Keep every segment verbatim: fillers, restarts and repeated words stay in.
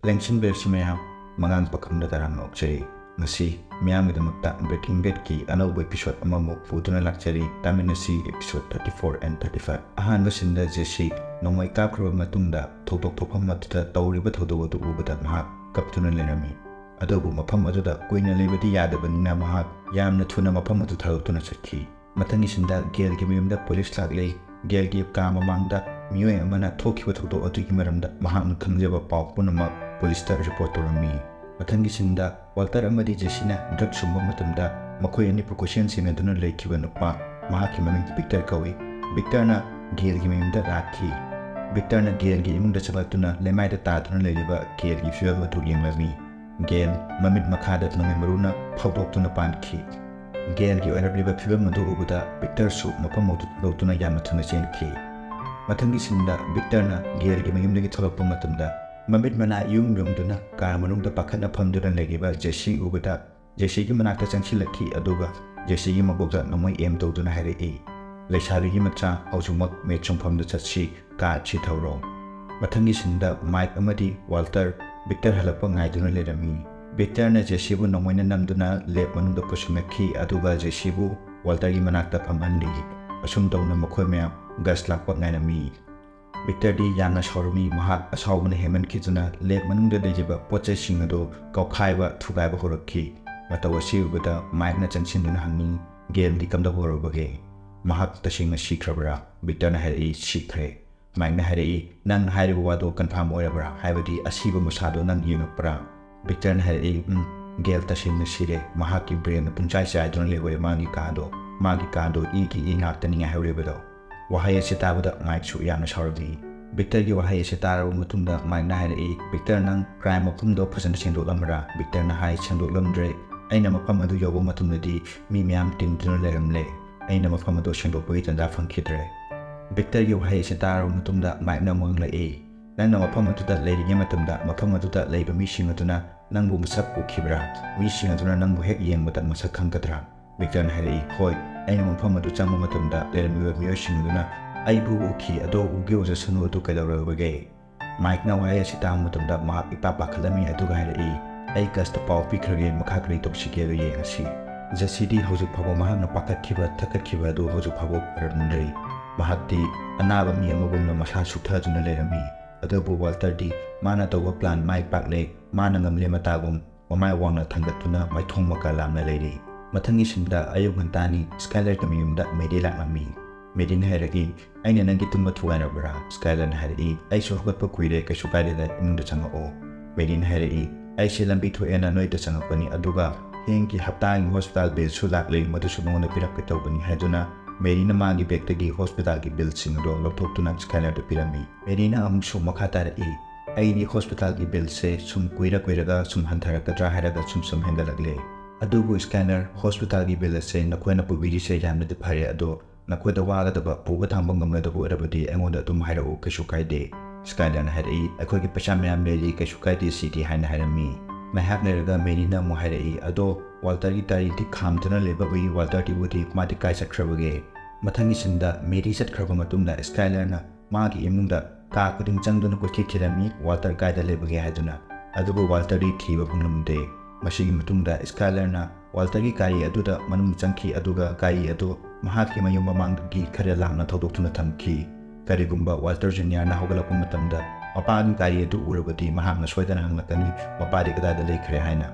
ꯂꯦꯡꯁꯤꯟꯕꯤꯔꯁꯤ ꯃꯌꯥꯝ, ꯃꯉꯥꯡ ꯄꯥꯈꯪꯗ ꯇꯔꯥꯝꯅ ꯑꯣꯛꯆꯔꯤ꯫ ꯉꯁꯤ ꯃꯤꯌꯥꯝꯒꯤꯗꯃꯛꯇ Breaking Badꯀꯤ ꯑꯅꯧꯕ episode ꯑꯃꯃꯨꯛ ꯄꯨꯗꯨꯅ ꯂꯥꯛꯆꯔꯤ꯫ ꯇꯥꯃꯤꯟꯅꯁꯤ episode thirty four and thirty five꯫ ꯑꯍꯥꯟꯕ ꯁꯤꯟꯗ ꯖꯦꯁꯤ ꯅꯣꯡꯃꯩ ꯀꯥꯞꯈ꯭ꯔꯕ ꯃꯇꯨꯡꯗ ꯊꯧꯗꯣꯛ ꯊꯣꯛꯐꯝ ꯑꯗꯨꯗ ꯇꯧꯔꯤꯕ ꯊꯧꯗꯣꯛ ꯑꯗꯨ ꯎꯕꯗ ꯃꯍꯥꯛ ꯀꯞꯇꯨꯅ ꯂꯩꯔꯝꯃꯤ꯫ ꯑꯗꯨꯕꯨ ꯃꯐꯝ ꯑꯗꯨꯗ ꯀꯨꯏꯅ ꯂꯩꯕꯗꯤ ꯌꯥꯗꯕꯅꯤꯅ ꯃꯍꯥꯛ ꯌꯥꯝꯅ ꯊꯨꯅ ꯃꯐꯝ ꯑꯗꯨ ꯊꯥꯗꯣꯛꯇꯨꯅ ꯆꯠꯈꯤ꯫ ꯃꯊꯪꯒꯤ ꯁꯤꯟꯗ ꯒꯦꯜꯒꯤ ꯃꯌꯨꯝꯗ ꯄꯨꯂꯤꯁ ꯂꯥꯛꯂꯤ꯫ ꯒꯦꯜꯒꯤ ꯀꯥ ꯃꯃꯥꯡꯗ ꯃꯤꯑꯣꯏ ꯑꯃꯅ ꯊꯣꯛꯈꯤꯕ ꯊꯧꯗꯣꯛ ꯑꯗꯨꯒꯤ ꯃꯔꯝꯗ ꯃꯍꯥꯛꯅ ꯈꯪꯖꯕ ꯄꯥꯎ ꯄꯨꯝꯅꯃꯛ ꯄꯨꯂꯤꯁꯇ ꯔꯤꯄꯣꯔꯠ ꯇꯧꯔꯝꯃꯤ꯫ ꯃꯊꯪꯒꯤ ꯁꯤꯟꯗ ꯋꯥꯜꯇꯔ ꯑꯃꯗꯤ ꯖꯦꯁꯤꯅ ꯗ꯭ꯔꯒ ꯁꯨꯝꯕ ꯃꯇꯝꯗ ꯃꯈꯣꯏ ꯑꯅꯤꯕꯨ ꯀꯣꯏꯁꯦꯟ ꯁꯦꯟꯅꯗꯨꯅ ꯂꯩꯈꯤꯕ ꯅꯨꯄꯥ, ꯃꯍꯥꯛꯀꯤ ꯃꯃꯤꯡ ꯕꯤꯛꯇꯔ ꯀꯧꯏ꯫ ꯕꯤꯛꯇꯔꯅ ꯒꯦꯜꯒꯤ ꯃꯌꯨꯝꯗ ꯂꯥꯛꯈꯤ꯫ ꯕꯤꯛꯇꯔꯅ ꯒꯦꯜꯒꯤ ꯏꯃꯨꯡꯗ ꯆꯪꯂꯛꯇꯨꯅ ꯂꯩꯃꯥꯏꯗ ꯇꯥꯗꯨꯅ ꯂꯩꯔꯤꯕ ꯒꯦꯜꯒꯤ ꯐꯤꯕꯝ ꯑꯗꯨ ꯌꯦꯡꯂꯝꯃꯤ꯫ ꯒꯦꯜ ꯃꯃꯤꯠ ꯃꯈꯥꯗ ꯅꯣꯡꯃꯩ ꯃꯔꯨꯅ ꯐꯥꯎꯗꯣꯛꯇꯨꯅ ꯄꯥꯟꯈꯤ꯫ ꯒꯦꯜꯒꯤ ꯑꯣꯏꯔꯛꯂꯤꯕ ꯐꯤꯕꯝ ꯑꯗꯨ ꯎꯕꯗ ꯕꯤꯛꯇꯔꯁꯨ ꯃꯐꯝ ꯑꯗꯨ ꯊꯥꯗꯣꯛꯇꯨꯅ ꯌꯥꯝꯅ ꯊꯨꯅ ꯆꯦꯟꯈꯤ꯫ ꯃꯊꯪꯒꯤ ꯁꯤꯟꯗ ꯕꯤꯛꯇꯔꯅ ꯒꯦꯜꯒꯤ ꯃꯌꯨꯝꯗꯒꯤ ꯊꯣꯛꯂꯛꯄ ꯃꯇꯝꯗ ꯃꯃꯤꯠ ꯃꯅꯥ ꯏꯌꯨꯝ ꯌꯨꯝꯗꯨꯅ ꯀꯥ ꯃꯅꯨꯡꯗ ꯄꯥꯈꯠꯅ ꯐꯝꯗꯨꯅ ꯂꯩꯔꯤꯕ ꯖꯦꯁꯤ ꯎꯕꯗ ꯖꯦꯁꯤꯒꯤ ꯃꯅꯥꯛꯇ ꯆꯪꯁꯤꯜꯂꯛꯈꯤ, ꯑꯗꯨꯒ ꯖꯦꯁꯤꯒꯤ ꯃꯀꯣꯛꯇ ꯅꯣꯡꯃꯩ ꯑꯦꯝ ꯇꯧꯗꯨꯅ ꯍꯥꯏꯔꯛꯏ, "ꯂꯩꯁꯥꯕꯤꯒꯤ ꯃꯆꯥ, ꯍꯧꯖꯤꯛꯃꯛ ꯃꯦꯠ ꯆꯣꯡꯐꯝꯗ ꯆꯠꯁꯤ, ꯀꯥꯔꯗꯁꯤ ꯊꯧꯔꯣ꯫" ꯃꯊꯪꯒꯤ ꯁꯤꯟꯗ ꯃꯥꯏꯛ ꯑꯃꯗꯤ ꯋꯥꯜꯇꯔ ꯕꯤꯛꯇꯔ ꯍꯜꯂꯛꯄ ꯉꯥꯏꯗꯨꯅ ꯂꯩꯔꯝꯃꯤ꯫ ꯕꯤꯛꯇꯔꯅ ꯖꯦꯁꯤꯕꯨ ꯅꯣꯡꯃꯩꯅ ꯅꯝꯗꯨꯅ ꯂꯦꯕ ꯃꯅꯨꯡꯗ ꯄꯨꯁꯤꯜꯂꯛꯈꯤ, ꯑꯗꯨꯒ ꯖꯦꯁꯤꯕꯨ ꯋꯥꯜꯇꯔꯒꯤ ꯃꯅꯥꯛꯇ ꯐꯝꯍꯜꯂꯤ꯫ ꯑꯁꯨꯝ ꯇꯧꯅ ꯃꯈꯣꯏ ꯃꯌꯥꯝ ꯒꯁ ꯂꯥꯛꯄ ꯉꯥꯏꯔꯝꯃꯤ꯫ ꯕꯤꯛꯇꯔꯗꯤ ꯌꯥꯝꯅ ꯁꯥꯎꯔꯝꯃꯤ꯫ ꯃꯍꯥꯛ ꯑꯁꯥꯎꯕꯅ ꯍꯦꯟꯃꯟꯈꯤꯗꯨꯅ ꯂꯦꯕ ꯃꯅꯨꯡꯗ ꯂꯩꯔꯤꯕ ꯄꯣꯠ ꯆꯩꯁꯤꯡ ꯑꯗꯨ ꯀꯥꯎꯈꯥꯏꯕ ꯊꯨꯒꯥꯏꯕ ꯍꯧꯔꯛꯈꯤ꯫ ꯃꯇꯧ ꯑꯁꯤ ꯎꯕꯗ ꯃꯥꯏꯛꯅ ꯆꯪꯁꯤꯟꯗꯨꯅ ꯍꯪꯉꯤ, "ꯒꯦꯜꯗꯤ ꯀꯝꯗꯧꯍꯧꯔꯕꯒꯦ? ꯃꯍꯥꯛ ꯇꯁꯦꯡꯅ ꯁꯤꯈ꯭ꯔꯕ꯭ꯔꯥ?" ꯕꯤꯛꯇꯔꯅ ꯍꯥꯏꯔꯛꯏ, "ꯁꯤꯈ꯭ꯔꯦ꯫" ꯃꯥꯏꯛꯅ ꯍꯥꯏꯔꯛꯏ, "ꯅꯪ ꯍꯥꯏꯔꯤꯕ ꯋꯥꯗꯣ ꯀꯟꯐꯥꯔꯝ ꯑꯣꯏꯔꯕ꯭ꯔꯥ? ꯍꯥꯏꯕꯗꯤ ꯑꯁꯤꯕ ꯃꯁꯥꯗꯣ ꯅꯪ ꯌꯦꯡꯉꯛꯄ꯭ꯔꯥ?" ꯕꯤꯛꯇꯔꯅ ꯍꯥꯏꯔꯛꯏ, "ꯎꯝ, ꯒꯦꯜ ꯇꯁꯦꯡꯅ ꯁꯤꯔꯦ꯫ ꯃꯍꯥꯛꯀꯤ ꯕ꯭ꯔꯦꯟꯗ ꯄꯨꯡꯆꯥꯏ ꯆꯥꯏꯗꯨꯅ ꯂꯩꯍꯧꯔꯦ ꯃꯥꯒꯤ ꯀꯥꯗꯣ꯫ ꯃꯥꯒꯤ ꯀꯥꯗꯣ ꯏꯒꯤ ꯏ ꯉꯥꯛꯇꯅꯤ ꯉꯥꯏꯍꯧꯔꯤꯕꯗꯣ꯫" ꯋꯥꯍꯩ ꯑꯁꯤ ꯇꯥꯕꯗ ꯃꯥꯏꯛꯁꯨ ꯌꯥꯝꯅ ꯁꯥꯎꯔꯝꯃꯤ꯫ ꯕꯤꯛꯇꯔꯒꯤ ꯋꯥꯍꯩ ꯑꯁꯤ ꯇꯥꯔꯕ ꯃꯇꯨꯡꯗ ꯃꯥꯏꯛꯅ ꯍꯥꯏꯔꯛꯏ, "ꯕꯤꯛꯇꯔ, ꯅꯪ ꯀ꯭ꯔꯥꯏꯝ ꯃꯐꯝꯗꯣ ꯐꯖꯅ ꯁꯦꯡꯗꯣꯛꯂꯝꯕ꯭ꯔꯥ?" ꯕꯤꯛꯇꯔꯅ ꯍꯥꯏ, "ꯁꯦꯡꯗꯣꯛꯂꯝꯗ꯭ꯔꯦ꯫ ꯑꯩꯅ ꯃꯐꯝ ꯑꯗꯨ ꯌꯧꯕ ꯃꯇꯝꯗꯗꯤ ꯃꯤ ꯃꯌꯥꯝ ꯇꯤꯟꯗꯨꯅ ꯂꯩꯔꯝꯂꯦ꯫ ꯑꯩꯅ ꯃꯐꯝ ꯑꯗꯨ ꯁꯦꯡꯗꯣꯛꯄꯒꯤ ꯇꯥꯟꯖꯥ ꯐꯪꯈꯤꯗ꯭ꯔꯦ꯫" ꯕꯤꯛꯇꯔꯒꯤ ꯋꯥꯍꯩ ꯑꯁꯤ ꯇꯥꯔꯕ ꯃꯇꯨꯡꯗ ꯃꯥꯏꯛꯅ ꯑꯃꯨꯛ ꯍꯪꯂꯛꯏ, "ꯅꯪꯅ ꯃꯐꯝ ꯑꯗꯨꯗ ꯂꯩꯔꯤꯉꯩ ꯃꯇꯝꯗ ꯃꯐꯝ ꯑꯗꯨꯗ ꯂꯩꯕ ꯃꯤꯁꯤꯡ ꯑꯗꯨꯅ ꯅꯪꯕꯨ ꯃꯁꯛ ꯎꯈꯤꯕ꯭ꯔꯥ? ꯃꯤꯁꯤꯡ ꯑꯗꯨꯅ ꯅꯪꯕꯨ ꯍꯦꯛ ꯌꯦꯡꯕꯗ ꯃꯁꯛ ꯈꯪꯒꯗ꯭ꯔꯥ?" ꯕꯤꯛꯇꯔꯅ ꯍꯥꯏꯔꯛꯏ, "ꯍꯣꯏ, ꯑꯩꯅ ꯃꯐꯝ ꯑꯗꯨ ꯆꯪꯕ ꯃꯇꯝꯗ ꯂꯩꯔꯝꯃꯤꯕ ꯃꯤꯑꯣꯏꯁꯤꯡ ꯑꯗꯨꯅ ꯑꯩꯕꯨ ꯎꯈꯤ, ꯑꯗꯣ ꯎꯒꯦ ꯎꯖꯁꯅꯨ ꯑꯗꯨ ꯀꯩꯗꯧꯔꯕꯒꯦ?" ꯃꯥꯏꯛꯅ ꯋꯥꯍꯩ ꯑꯁꯤ ꯇꯥꯕ ꯃꯇꯝꯗ ꯃꯍꯥꯛ ꯏꯄꯥ ꯄꯥꯈꯠꯂꯝꯃꯤ, ꯑꯗꯨꯒ ꯍꯥꯏꯔꯛꯏ, "ꯑꯩ ꯒꯁꯇ ꯄꯥꯎ ꯄꯤꯈ꯭ꯔꯒꯦ, ꯃꯈꯥ ꯀꯔꯤ ꯇꯧꯁꯤꯒꯦ ꯑꯗꯨ ꯌꯦꯡꯉꯁꯤ꯫" ꯖꯦꯁꯤꯗꯤ ꯍꯧꯖꯤꯛ ꯐꯥꯎꯕ ꯃꯍꯥꯛꯅ ꯄꯥꯈꯠꯈꯤꯕ, ꯊꯛꯀꯠꯈꯤꯕ ꯑꯗꯨ ꯍꯧꯖꯤꯛ ꯐꯥꯎꯕ ꯐꯔꯝꯗ꯭ꯔꯤ꯫ ꯃꯍꯥꯛꯇꯤ ꯑꯅꯥꯕ ꯃꯤ ꯑꯃꯒꯨꯝꯅ ꯃꯁꯥ ꯁꯨꯛꯊꯗꯨꯅ ꯂꯩꯔꯝꯃꯤ꯫ ꯑꯗꯨꯕꯨ ꯋꯥꯜꯇꯔꯗꯤ ꯃꯥꯅ ꯇꯧꯕ ꯄ꯭ꯂꯥꯟ ꯃꯥꯏ ꯄꯥꯛꯂꯦ, ꯃꯥꯅ ꯉꯝꯂꯦ ꯃꯇꯥꯒꯨꯝ ꯃꯃꯥꯏ ꯋꯥꯡꯅ ꯊꯥꯡꯒꯠꯇꯨꯅ ꯃꯥꯏꯊꯣꯡ ꯃꯀꯥ ꯂꯥꯝꯅ ꯂꯩꯔꯤ꯫ ꯃꯊꯪꯒꯤ ꯁꯤꯟꯗ ꯑꯌꯨꯛ ꯉꯟꯇꯥꯅꯤ꯫ ꯁ꯭ꯀꯥꯏꯂꯔꯒꯤ ꯃꯌꯨꯝꯗ ꯃꯦꯔꯤ ꯂꯥꯛꯂꯝꯃꯤ꯫ ꯃꯦꯔꯤꯅ ꯍꯥꯏꯔꯛꯏ, "ꯑꯩꯅ ꯅꯪꯒꯤ ꯇꯨꯝꯕ ꯊꯨꯒꯥꯏꯔꯕ꯭ꯔꯥ?" ꯁ꯭ꯀꯥꯏꯂꯔꯅ ꯍꯥꯏꯔꯛꯏ, "ꯑꯩꯁꯨ ꯍꯧꯒꯠꯄ ꯀꯨꯏꯔꯦ, ꯀꯩꯁꯨ ꯀꯥꯏꯗꯦꯗ, ꯏꯃꯨꯡꯗ ꯆꯪꯉꯛꯑꯣ꯫" ꯃꯦꯔꯤꯅ ꯍꯥꯏꯔꯛꯏ, "ꯑꯩꯁꯦ ꯂꯝꯕꯤ ꯊꯣꯛꯑꯦꯅ ꯅꯣꯏꯗ ꯆꯪꯉꯛꯄꯅꯤ, ꯑꯗꯨꯒ ꯍꯌꯦꯡꯒꯤ ꯍꯞꯇꯥꯒꯤ ꯍꯣꯁꯄꯤꯇꯥꯜ ꯕꯤꯜꯁꯨ ꯂꯥꯛꯂꯦ, ꯃꯗꯨꯁꯨ ꯅꯉꯣꯟꯗ ꯄꯤꯔꯛꯀꯦ ꯇꯧꯕꯅꯤ" ꯍꯥꯏꯗꯨꯅ ꯃꯦꯔꯤꯅ ꯃꯥꯒꯤ ꯕꯦꯒꯇꯒꯤ ꯍꯣꯁꯄꯤꯇꯥꯜꯒꯤ ꯕꯤꯜꯁꯤꯡ ꯑꯗꯨ ꯂꯧꯊꯣꯛꯇꯨꯅ ꯁ꯭ꯀꯥꯏꯂꯔꯗ ꯄꯤꯔꯝꯃꯤ꯫ ꯃꯦꯔꯤꯅ ꯑꯃꯨꯛꯁꯨ ꯃꯈꯥ ꯇꯥꯔꯛꯏ, "ꯑꯩꯗꯤ ꯍꯣꯁꯄꯤꯇꯥꯜꯒꯤ ꯕꯤꯜꯁꯦ ꯁꯨꯝ ꯀꯨꯏꯔ ꯀꯨꯏꯔꯒ ꯁꯨꯝ ꯍꯟꯊꯔꯛꯀꯗ꯭ꯔꯥ ꯍꯥꯏꯔꯒ ꯁꯨꯝ ꯁꯨꯝ ꯍꯦꯟꯒꯠꯂꯛꯂꯦ꯫ ꯑꯗꯨꯕꯨ ꯁ꯭ꯀꯥꯏꯂꯔ, ꯍꯣꯁꯄꯤꯇꯥꯜꯒꯤ ꯕꯤꯜ ꯑꯁꯦ ꯅꯈꯣꯏꯅ ꯄꯨꯕꯤꯔꯤꯁꯦ ꯌꯥꯝꯅꯗꯤ ꯐꯔꯦ, ꯑꯗꯣ ꯅꯈꯣꯏꯗ ꯋꯥꯒꯗꯕ, ꯄꯨꯕ ꯊꯥꯡꯕ ꯉꯝꯂꯣꯏꯗꯕ ꯑꯣꯏꯔꯕꯗꯤ ꯑꯩꯉꯣꯟꯗ ꯑꯗꯨꯝ ꯍꯥꯏꯔꯛꯎ, ꯀꯩꯁꯨ ꯀꯥꯏꯗꯦ꯫" ꯁ꯭ꯀꯥꯏꯂꯔꯅ ꯍꯥꯏꯔꯛꯏ, "ꯑꯩꯈꯣꯏꯒꯤ ꯄꯩꯁꯥ ꯃꯌꯥꯝ ꯂꯩꯔꯤ, ꯀꯩꯁꯨ ꯀꯥꯏꯗꯦ ꯁꯤꯗꯤ" ꯍꯥꯏꯅ ꯍꯥꯏꯔꯝꯃꯤ꯫ ꯉꯥꯏꯍꯥꯛ ꯂꯩꯔꯒ ꯃꯦꯔꯤꯅ ꯑꯃꯨꯛ ꯍꯥꯏꯔꯛꯏ, "ꯑꯗꯣ ꯋꯥꯜꯇꯔꯒꯤ ꯒꯥꯔꯤꯗꯤ ꯈꯥꯝꯗꯨꯅ ꯂꯩꯕ ꯎꯏ, ꯋꯥꯜꯇꯔꯗꯤ ꯎꯗꯦ, ꯃꯥꯗꯤ ꯀꯥꯏ ꯆꯠꯈ꯭ꯔꯕꯒꯦ?" ꯃꯊꯪꯒꯤ ꯁꯤꯟꯗ ꯃꯦꯔꯤ ꯆꯠꯈ꯭ꯔꯕ ꯃꯇꯨꯡꯗ ꯁ꯭ꯀꯥꯏꯂꯔꯅ ꯃꯥꯒꯤ ꯏꯃꯨꯡꯗ ꯀꯥ ꯈꯨꯗꯤꯡ ꯆꯪꯗꯨꯅ ꯀꯣꯏꯊꯤ ꯊꯤꯔꯝꯃꯤ, ꯋꯥꯜꯇꯔ ꯀꯥꯏꯗ ꯂꯩꯕꯒꯦ ꯍꯥꯏꯗꯨꯅ꯫ ꯑꯗꯨꯕꯨ ꯋꯥꯜꯇꯔꯗꯤ ꯊꯤꯕ ꯐꯪꯂꯝꯗꯦ꯫ ꯃꯁꯤꯒꯤ ꯃꯇꯨꯡꯗ ꯁ꯭ꯀꯥꯏꯂꯔꯅ ꯋꯥꯜꯇꯔꯒꯤ ꯒꯥꯔꯤ ꯑꯗꯨꯗ ꯃꯅꯨꯡ ꯆꯪꯈꯤ, ꯑꯗꯨꯒ ꯒꯥꯔꯤ ꯑꯗꯨ ꯃꯍꯥꯛꯀꯤ ꯃꯌꯨꯝ ꯃꯃꯥꯡꯗꯒꯤ ꯈꯔ ꯂꯥꯞꯅ ꯊꯧꯗꯣꯛꯇꯨꯅ ꯊꯝꯈꯤ꯫ ꯀꯔꯤꯒꯨꯝꯕ ꯋꯥꯜꯇꯔ ꯖꯨꯅꯤꯌꯔꯅ ꯍꯧꯒꯠꯂꯛꯄ ꯃꯇꯝꯗ ꯃꯄꯥꯒꯤ ꯒꯥꯔꯤ ꯑꯗꯨ ꯎꯔꯕꯗꯤ ꯃꯍꯥꯛꯅ ꯁꯣꯏꯗꯅ ꯍꯪꯂꯛꯀꯅꯤ, "ꯃꯄꯥꯗꯤ ꯀꯗꯥꯏꯗ ꯂꯩꯈ꯭ꯔꯦ?" ꯍꯥꯏꯅ꯫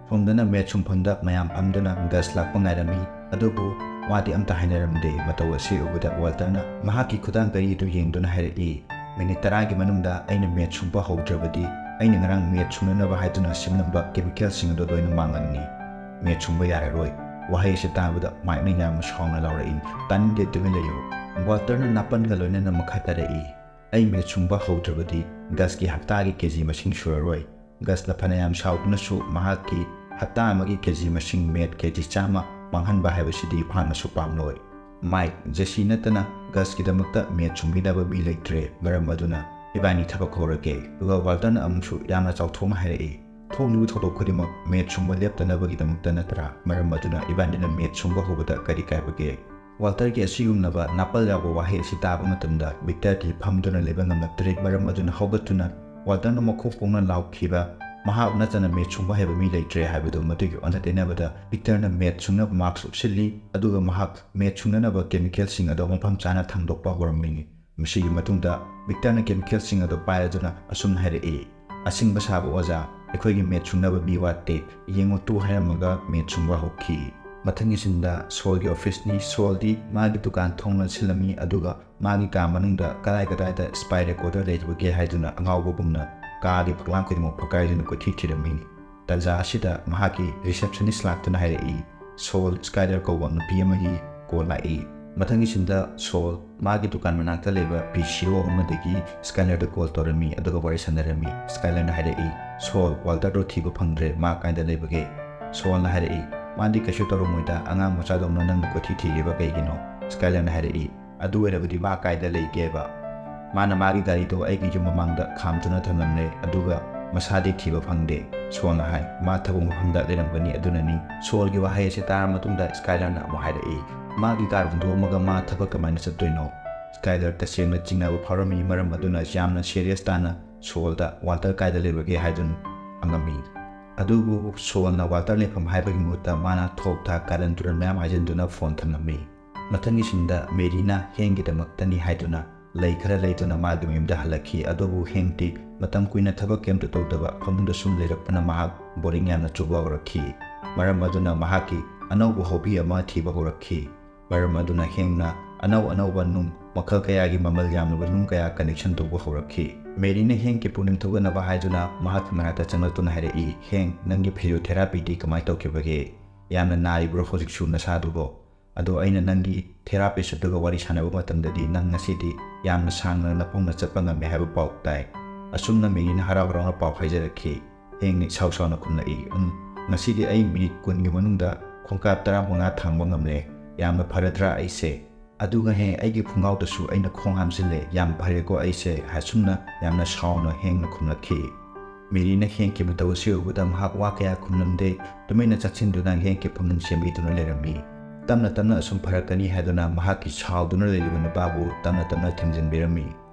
ꯁꯣꯝꯗꯅ ꯃꯦꯠ ꯁꯨꯡꯐꯝꯗ ꯃꯌꯥꯝ ꯐꯝꯗꯨꯅ ꯒꯁ ꯂꯥꯛꯄ ꯉꯥꯏꯔꯝꯃꯤ꯫ ꯑꯗꯨꯕꯨ ꯋꯥꯗꯤ ꯑꯝꯇ ꯍꯥꯏꯅꯔꯝꯗꯦ꯫ ꯃꯇꯧ ꯑꯁꯤ ꯎꯕꯗ ꯋꯥꯜꯇꯔꯅ ꯃꯍꯥꯛꯀꯤ ꯈꯨꯗꯥꯡ ꯀꯔꯤꯗꯨ ꯌꯦꯡꯗꯨꯅ ꯍꯥꯏꯔꯛꯏ, "ꯃꯤꯅꯤꯠ ꯇꯔꯥꯒꯤ ꯃꯅꯨꯡꯗ ꯑꯩꯅ ꯃꯦꯠ ꯁꯨꯡꯕ ꯍꯧꯗ꯭ꯔꯕꯗꯤ ꯑꯩꯅ ꯉꯔꯥꯡ ꯃꯦꯠ ꯁꯨꯡꯅꯅꯕ ꯍꯥꯏꯗꯨꯅ ꯁꯦꯝꯂꯝꯕ ꯀꯦꯃꯤꯀꯦꯜꯁꯤꯡ ꯑꯗꯨ ꯂꯣꯏꯅ ꯃꯥꯡꯂꯅꯤ꯫ ꯃꯦꯠ ꯁꯨꯡꯕ ꯌꯥꯔꯔꯣꯏ꯫" ꯋꯥꯍꯩ ꯑꯁꯤ ꯇꯥꯕꯗ ꯃꯥꯏꯛꯅ ꯌꯥꯝꯅ ꯁꯥꯎꯅ ꯂꯥꯎꯔꯛꯏ, "ꯇꯥꯅꯤꯡꯗꯦ, ꯇꯨꯃꯤꯟ ꯂꯩꯌꯨ!" ꯋꯥꯜꯇꯔꯅ ꯅꯥꯄꯟꯒ ꯂꯣꯏꯅꯅ ꯃꯈꯥ ꯇꯥꯔꯛꯏ, "ꯑꯩ ꯃꯦꯠ ꯁꯨꯡꯕ ꯍꯧꯗ꯭ꯔꯕꯗꯤ ꯒꯁꯀꯤ ꯍꯞꯇꯥꯒꯤ ꯀꯦꯖꯤ ꯃꯁꯤꯡ ꯁꯨꯔꯔꯣꯏ꯫" ꯒꯁꯅ ꯐꯅꯌꯥꯝ ꯁꯥꯎꯗꯨꯅꯁꯨ ꯃꯍꯥꯛꯀꯤ ꯍꯞꯇꯥ ꯑꯃꯒꯤ ꯀꯦꯖꯤ ꯃꯁꯤꯡ ꯃꯦꯠ ꯀꯦꯖꯤ ꯆꯥꯝꯃ ꯃꯥꯡꯍꯟꯕ ꯍꯥꯏꯕꯁꯤꯗꯤ ꯃꯍꯥꯛꯅꯁꯨ ꯄꯥꯝꯂꯣꯏ꯫ "ꯃꯥꯏꯛ, ꯖꯦꯁꯤ ꯅꯠꯇꯅ ꯒꯁꯀꯤꯗꯃꯛꯇ ꯃꯦꯠ ꯁꯨꯡꯕꯤꯅꯕ ꯃꯤ ꯂꯩꯇ꯭ꯔꯦ, ꯃꯔꯝ ꯑꯗꯨꯅ ꯏꯕꯥꯅꯤ ꯊꯕꯛ ꯍꯧꯔꯒꯦ꯫" ꯑꯗꯨꯒ ꯋꯥꯜꯇꯔꯅ ꯑꯃꯨꯛꯁꯨ ꯌꯥꯝꯅ ꯆꯥꯎꯊꯣꯛꯅ ꯍꯥꯏꯔꯛꯏ, "ꯊꯣꯛꯂꯤꯕ ꯊꯧꯗꯣꯛ ꯈꯨꯗꯤꯡꯃꯛ ꯃꯦꯠ ꯁꯨꯡꯕ ꯂꯦꯞꯇꯅꯕꯒꯤꯗꯃꯛꯇ ꯅꯠꯇ꯭ꯔꯥ? ꯃꯔꯝ ꯑꯗꯨꯅ ꯏꯕꯥꯅꯤꯅ ꯃꯦꯠ ꯁꯨꯡꯕ ꯍꯧꯕꯗ ꯀꯔꯤ ꯀꯥꯏꯕꯒꯦ?" ꯋꯥꯜꯇꯔꯒꯤ ꯑꯁꯤꯒꯨꯝꯂꯕ ꯅꯥꯄꯜ ꯌꯥꯎꯕ ꯋꯥꯍꯩ ꯑꯁꯤ ꯇꯥꯕ ꯃꯇꯝꯗ ꯚꯤꯛꯇꯔꯗꯤ ꯐꯝꯗꯨꯅ ꯂꯩꯕ ꯉꯝꯂꯛꯇ꯭ꯔꯦ꯫ ꯃꯔꯝ ꯑꯗꯨꯅ ꯍꯧꯒꯠꯇꯨꯅ ꯋꯥꯜꯇꯔꯅ ꯃꯈꯣꯡ ꯐꯣꯡꯅ ꯂꯥꯎꯈꯤꯕ, "ꯃꯍꯥꯛ ꯅꯠꯇꯅ ꯃꯦꯠ ꯁꯨꯡꯕ ꯍꯩꯕ ꯃꯤ ꯂꯩꯇ꯭ꯔꯦ" ꯍꯥꯏꯕꯗꯨ ꯃꯗꯨꯒꯤ ꯑꯣꯟꯅ ꯇꯩꯅꯕꯗ ꯚꯤꯛꯇꯔꯅ ꯃꯦꯠ ꯁꯨꯡꯅꯕ ꯃꯥꯛꯁ ꯎꯞꯁꯤꯜꯂꯤ, ꯑꯗꯨꯒ ꯃꯍꯥꯛ ꯃꯦꯠ ꯁꯨꯡꯅꯅꯕ ꯀꯦꯃꯤꯀꯦꯜꯁꯤꯡ ꯑꯗꯨ ꯃꯐꯝ ꯆꯥꯅ ꯊꯥꯡꯗꯣꯛꯄ ꯍꯧꯔꯝꯃꯤ꯫ ꯃꯁꯤꯒꯤ ꯃꯇꯨꯡꯗ ꯚꯤꯛꯇꯔꯅ ꯀꯦꯃꯤꯀꯦꯜꯁꯤꯡ ꯑꯗꯨ ꯄꯥꯏꯔꯗꯨꯅ ꯑꯁꯨꯝꯅ ꯍꯥꯏꯔꯛꯏ, "ꯑꯁꯤꯡꯕ ꯁꯥꯕ ꯑꯣꯖꯥ, ꯑꯩꯈꯣꯏꯒꯤ ꯃꯦꯠ ꯁꯨꯡꯅꯕ ꯃꯤ ꯋꯥꯠꯇꯦ, ꯌꯦꯡꯉꯨ ꯇꯨ" ꯍꯥꯏꯔꯝꯃꯒ ꯃꯦꯠ ꯁꯨꯡꯕ ꯍꯧꯈꯤ꯫ ꯃꯊꯪꯒꯤ ꯁꯤꯟꯗ ꯁꯣꯜꯒꯤ ꯑꯣꯐꯤꯁꯅꯤ꯫ ꯁꯣꯜꯗꯤ ꯃꯥꯒꯤ ꯗꯨꯀꯥꯟ ꯊꯣꯡ ꯂꯣꯟꯁꯤꯜꯂꯝꯃꯤ, ꯑꯗꯨꯒ ꯃꯥꯒꯤ ꯀꯥ ꯃꯅꯨꯡꯗ ꯀꯗꯥꯏ ꯀꯗꯥꯏꯗ ꯁ꯭ꯄꯥꯏ ꯔꯦꯀꯣꯔꯗꯔ ꯂꯩꯔꯤꯕꯒꯦ ꯍꯥꯏꯗꯨꯅ ꯑꯉꯥꯎꯕꯒꯨꯝꯅ ꯀꯥꯒꯤ ꯐꯛꯂꯥꯡ ꯈꯨꯗꯤꯡꯃꯛ ꯐꯛꯀꯥꯏꯗꯨꯅ ꯀꯣꯏꯊꯤ ꯊꯤꯔꯝꯃꯤ꯫ ꯇꯟꯖꯥ ꯑꯁꯤꯗ ꯃꯍꯥꯛꯀꯤ ꯔꯤꯁꯦꯞꯁꯅꯤꯁ ꯂꯥꯛꯇꯨꯅ ꯍꯥꯏꯔꯛꯏ, "ꯁꯣꯜ, ꯁ꯭ꯀꯥꯏꯂꯔ ꯀꯧꯕ ꯅꯨꯄꯤ ꯑꯃꯒꯤ ꯀꯣꯜ ꯂꯥꯛꯏ"꯫ ꯃꯊꯪꯒꯤ ꯁꯤꯟꯗ ꯁꯣꯜ ꯃꯥꯒꯤ ꯗꯨꯀꯥꯟ ꯃꯅꯥꯛꯇ ꯂꯩꯕ ꯄꯤ ꯁꯤ ꯑꯣ ꯑꯃꯗꯒꯤ ꯁ꯭ꯀꯥꯏꯂꯔꯗ ꯀꯣꯜ ꯇꯧꯔꯝꯃꯤ, ꯑꯗꯨꯒ ꯋꯥꯔꯤ ꯁꯥꯟꯅꯔꯝꯃꯤ꯫ ꯁ꯭ꯀꯥꯏꯂꯔꯅ ꯍꯥꯏꯔꯛꯏ, "ꯁꯣꯜ, ꯋꯥꯜꯇꯔꯗꯣ ꯊꯤꯕ ꯐꯪꯗ꯭ꯔꯦ, ꯃꯥ ꯀꯥꯏꯗ ꯂꯩꯕꯒꯦ?" ꯁꯣꯜꯅ ꯍꯥꯏꯔꯛꯏ, "ꯃꯥꯗꯤ ꯀꯩꯁꯨ ꯇꯧꯔꯝꯃꯣꯏꯗ, ꯑꯉꯥꯡ ꯃꯆꯥꯗꯧꯅ ꯅꯪꯅ ꯀꯣꯏꯊꯤ ꯊꯤꯔꯤꯕ ꯀꯩꯒꯤꯅꯣ?" ꯁ꯭ꯀꯥꯏꯂꯔꯅ ꯍꯥꯏꯔꯛꯏ, "ꯑꯗꯨ ꯑꯣꯏꯔꯕꯗꯤ ꯃꯥ ꯀꯥꯏꯗ ꯂꯩꯒꯦꯕ?" "ꯃꯥꯅ ꯃꯥꯒꯤ ꯒꯥꯔꯤꯗꯣ ꯑꯩꯒꯤ ꯌꯨꯝ ꯃꯃꯥꯡꯗ ꯈꯥꯝꯗꯨꯅ ꯊꯝꯂꯝꯂꯦ, ꯑꯗꯨꯒ ꯃꯁꯥꯗꯤ ꯊꯤꯕ ꯐꯪꯗꯦ", ꯁꯣꯜꯅ ꯍꯥꯏ꯫ "ꯃꯥ ꯊꯕꯛ ꯃꯐꯝꯗ ꯂꯩꯔꯝꯒꯅꯤ, ꯑꯗꯨꯅꯅꯤ꯫" ꯁꯣꯜꯒꯤ ꯋꯥꯍꯩ ꯑꯁꯤ ꯇꯥꯔꯕ ꯃꯇꯨꯡꯗ ꯁ꯭ꯀꯥꯏꯂꯔꯅ ꯑꯃꯨꯛ ꯍꯥꯏꯔꯛꯏ, "ꯃꯥꯒꯤ ꯀꯥꯔ ꯍꯨꯟꯗꯣꯛꯑꯝꯃꯒ ꯃꯥ ꯊꯕꯛ ꯀꯃꯥꯏꯅ ꯆꯠꯇꯣꯏꯅꯣ?" ꯁ꯭ꯀꯥꯏꯂꯔ ꯇꯁꯦꯡꯅ ꯆꯤꯡꯅꯕ ꯐꯥꯎꯔꯝꯃꯤ, ꯃꯔꯝ ꯑꯗꯨꯅ ꯌꯥꯝꯅ ꯁꯦꯔꯤꯌꯁ ꯇꯥꯅ ꯁꯣꯜꯗ "ꯋꯥꯜꯇꯔ ꯀꯥꯏꯗ ꯂꯩꯕꯒꯦ?" ꯍꯥꯏꯗꯨꯅ ꯍꯪꯉꯝꯃꯤ꯫ ꯑꯗꯨꯕꯨ ꯁꯣꯜꯅ ꯋꯥꯜꯇꯔ ꯂꯩꯐꯝ ꯍꯥꯏꯕꯒꯤ ꯃꯍꯨꯠꯇ ꯃꯥꯅ ꯊꯣꯛ ꯊꯥꯛ ꯀꯥꯔꯟ ꯇꯨꯔꯟ ꯃꯌꯥꯝ ꯍꯥꯏꯖꯤꯟꯗꯨꯅ ꯐꯣꯟ ꯊꯝꯂꯝꯃꯤ꯫ ꯃꯊꯪꯒꯤ ꯁꯤꯟꯗ ꯃꯦꯔꯤꯅ ꯍꯦꯡꯒꯤꯗꯃꯛꯇꯅꯤ ꯍꯥꯏꯗꯨꯅ ꯂꯩ ꯈꯔ ꯂꯩꯗꯨꯅ ꯃꯥꯒꯤ ꯃꯌꯨꯝꯗ ꯍꯜꯂꯛꯈꯤ꯫ ꯑꯗꯨꯕꯨ ꯍꯦꯡꯗꯤ ꯃꯇꯝ ꯀꯨꯏꯅ ꯊꯕꯛ ꯀꯩꯝꯇ ꯇꯧꯗꯕ ꯐꯃꯨꯡꯗ ꯁꯨꯝ ꯂꯩꯔꯛꯄꯅ ꯃꯍꯥꯛ ꯕꯣꯔꯤꯡ ꯌꯥꯝꯅ ꯆꯨꯕ ꯍꯧꯔꯛꯈꯤ꯫ ꯃꯔꯝ ꯑꯗꯨꯅ ꯃꯍꯥꯛꯀꯤ ꯑꯅꯧꯕ ꯍꯣꯕꯤ ꯑꯃ ꯊꯤꯕ ꯍꯧꯔꯛꯈꯤ꯫ ꯃꯔꯝ ꯑꯗꯨꯅ ꯍꯦꯡꯅ ꯑꯅꯧ ꯑꯅꯧꯕ ꯅꯨꯡ ꯃꯈꯜ ꯀꯌꯥꯒꯤ ꯃꯃꯜ ꯌꯥꯝꯂꯕ ꯅꯨꯡ ꯀꯌꯥ ꯀꯂꯦꯛꯁꯟ ꯇꯧꯕ ꯍꯧꯔꯛꯈꯤ꯫ ꯃꯦꯔꯤꯅ ꯍꯦꯡꯒꯤ ꯄꯨꯛꯅꯤꯡ ꯊꯧꯒꯠꯅꯕ ꯍꯥꯏꯗꯨꯅ ꯃꯍꯥꯛꯀꯤ ꯃꯅꯥꯛꯇ ꯆꯪꯂꯛꯇꯨꯅ ꯍꯥꯏꯔꯛꯏ, "ꯍꯦꯡ, ꯅꯪꯒꯤ ꯐꯤꯖꯤꯑꯣꯊꯦꯔꯥꯄꯤꯗꯤ ꯀꯃꯥꯏꯅ ꯇꯧꯈꯤꯕꯒꯦ? ꯌꯥꯝꯅ ꯅꯥꯔꯤꯕ꯭ꯔꯣ ꯍꯧꯖꯤꯛꯁꯨ ꯅꯁꯥꯗꯨꯕꯣ? ꯑꯗꯣ ꯑꯩꯅ ꯅꯪꯒꯤ ꯊꯦꯔꯥꯄꯤꯁ ꯑꯗꯨꯒ ꯋꯥꯔꯤ ꯁꯥꯟꯅꯕ ꯃꯇꯝꯗꯗꯤ ꯅꯪ ꯉꯁꯤꯗꯤ ꯌꯥꯝꯅ ꯁꯥꯡꯅ ꯅꯈꯣꯡꯅ ꯆꯠꯄ ꯉꯝꯃꯦ ꯍꯥꯏꯕ ꯄꯥꯎ ꯇꯥꯏ꯫" ꯑꯁꯨꯝꯅ ꯃꯦꯔꯤꯅ ꯍꯔꯥꯎ ꯍꯔꯥꯎꯅ ꯄꯥꯎ ꯍꯥꯏꯖꯔꯛꯈꯤ꯫ ꯍꯦꯡꯅ ꯏꯁꯥꯎ ꯁꯥꯎꯅ ꯈꯨꯝꯂꯛꯏ, "ꯎꯝ, ꯉꯁꯤꯗꯤ ꯑꯩ ꯃꯤꯅꯤꯠ ꯀꯨꯟꯒꯤ ꯃꯅꯨꯡꯗ ꯈꯣꯡꯀꯥꯞ ꯇꯔꯥꯃꯉꯥ ꯊꯥꯡꯕ ꯉꯝꯂꯦ꯫ ꯌꯥꯝꯅ ꯐꯔꯗ꯭ꯔꯥ ꯑꯩꯁꯦ? ꯑꯗꯨꯒ ꯍꯦ, ꯑꯩꯒꯤ ꯈꯣꯡꯒꯥꯎꯗꯁꯨ ꯑꯩꯅ ꯈꯣꯡ ꯍꯥꯝꯖꯤꯜꯂꯦ꯫ ꯌꯥꯝ ꯐꯔꯦꯀꯣ ꯑꯩꯁꯦ?" ꯍꯥꯏꯁꯨꯝꯅ ꯌꯥꯝꯅ ꯁꯥꯎꯅ ꯍꯦꯡꯅ ꯈꯨꯝꯂꯛꯈꯤ꯫ ꯃꯦꯔꯤꯅ ꯍꯦꯡꯀꯤ ꯃꯇꯧ ꯑꯁꯤ ꯎꯕꯗ ꯃꯍꯥꯛ ꯋꯥ ꯀꯌꯥ ꯈꯨꯝꯂꯝꯗꯦ꯫ ꯇꯨꯃꯤꯟꯅ ꯆꯪꯁꯤꯟꯗꯨꯅ ꯍꯦꯡꯀꯤ ꯐꯃꯨꯡ ꯁꯦꯝꯕꯤꯗꯨꯅ ꯂꯩꯔꯝꯃꯤ꯫ ꯇꯞꯅ ꯇꯞꯅ ꯑꯁꯨꯝ ꯐꯔꯛꯀꯅꯤ ꯍꯥꯏꯗꯨꯅ ꯃꯍꯥꯛꯀꯤ ꯁꯥꯎꯗꯨꯅ ꯂꯩꯔꯤꯕ ꯅꯨꯄꯥꯕꯨ ꯇꯞꯅ ꯇꯞꯅ ꯊꯦꯝꯖꯤꯟꯕꯤꯔꯝꯃꯤ꯫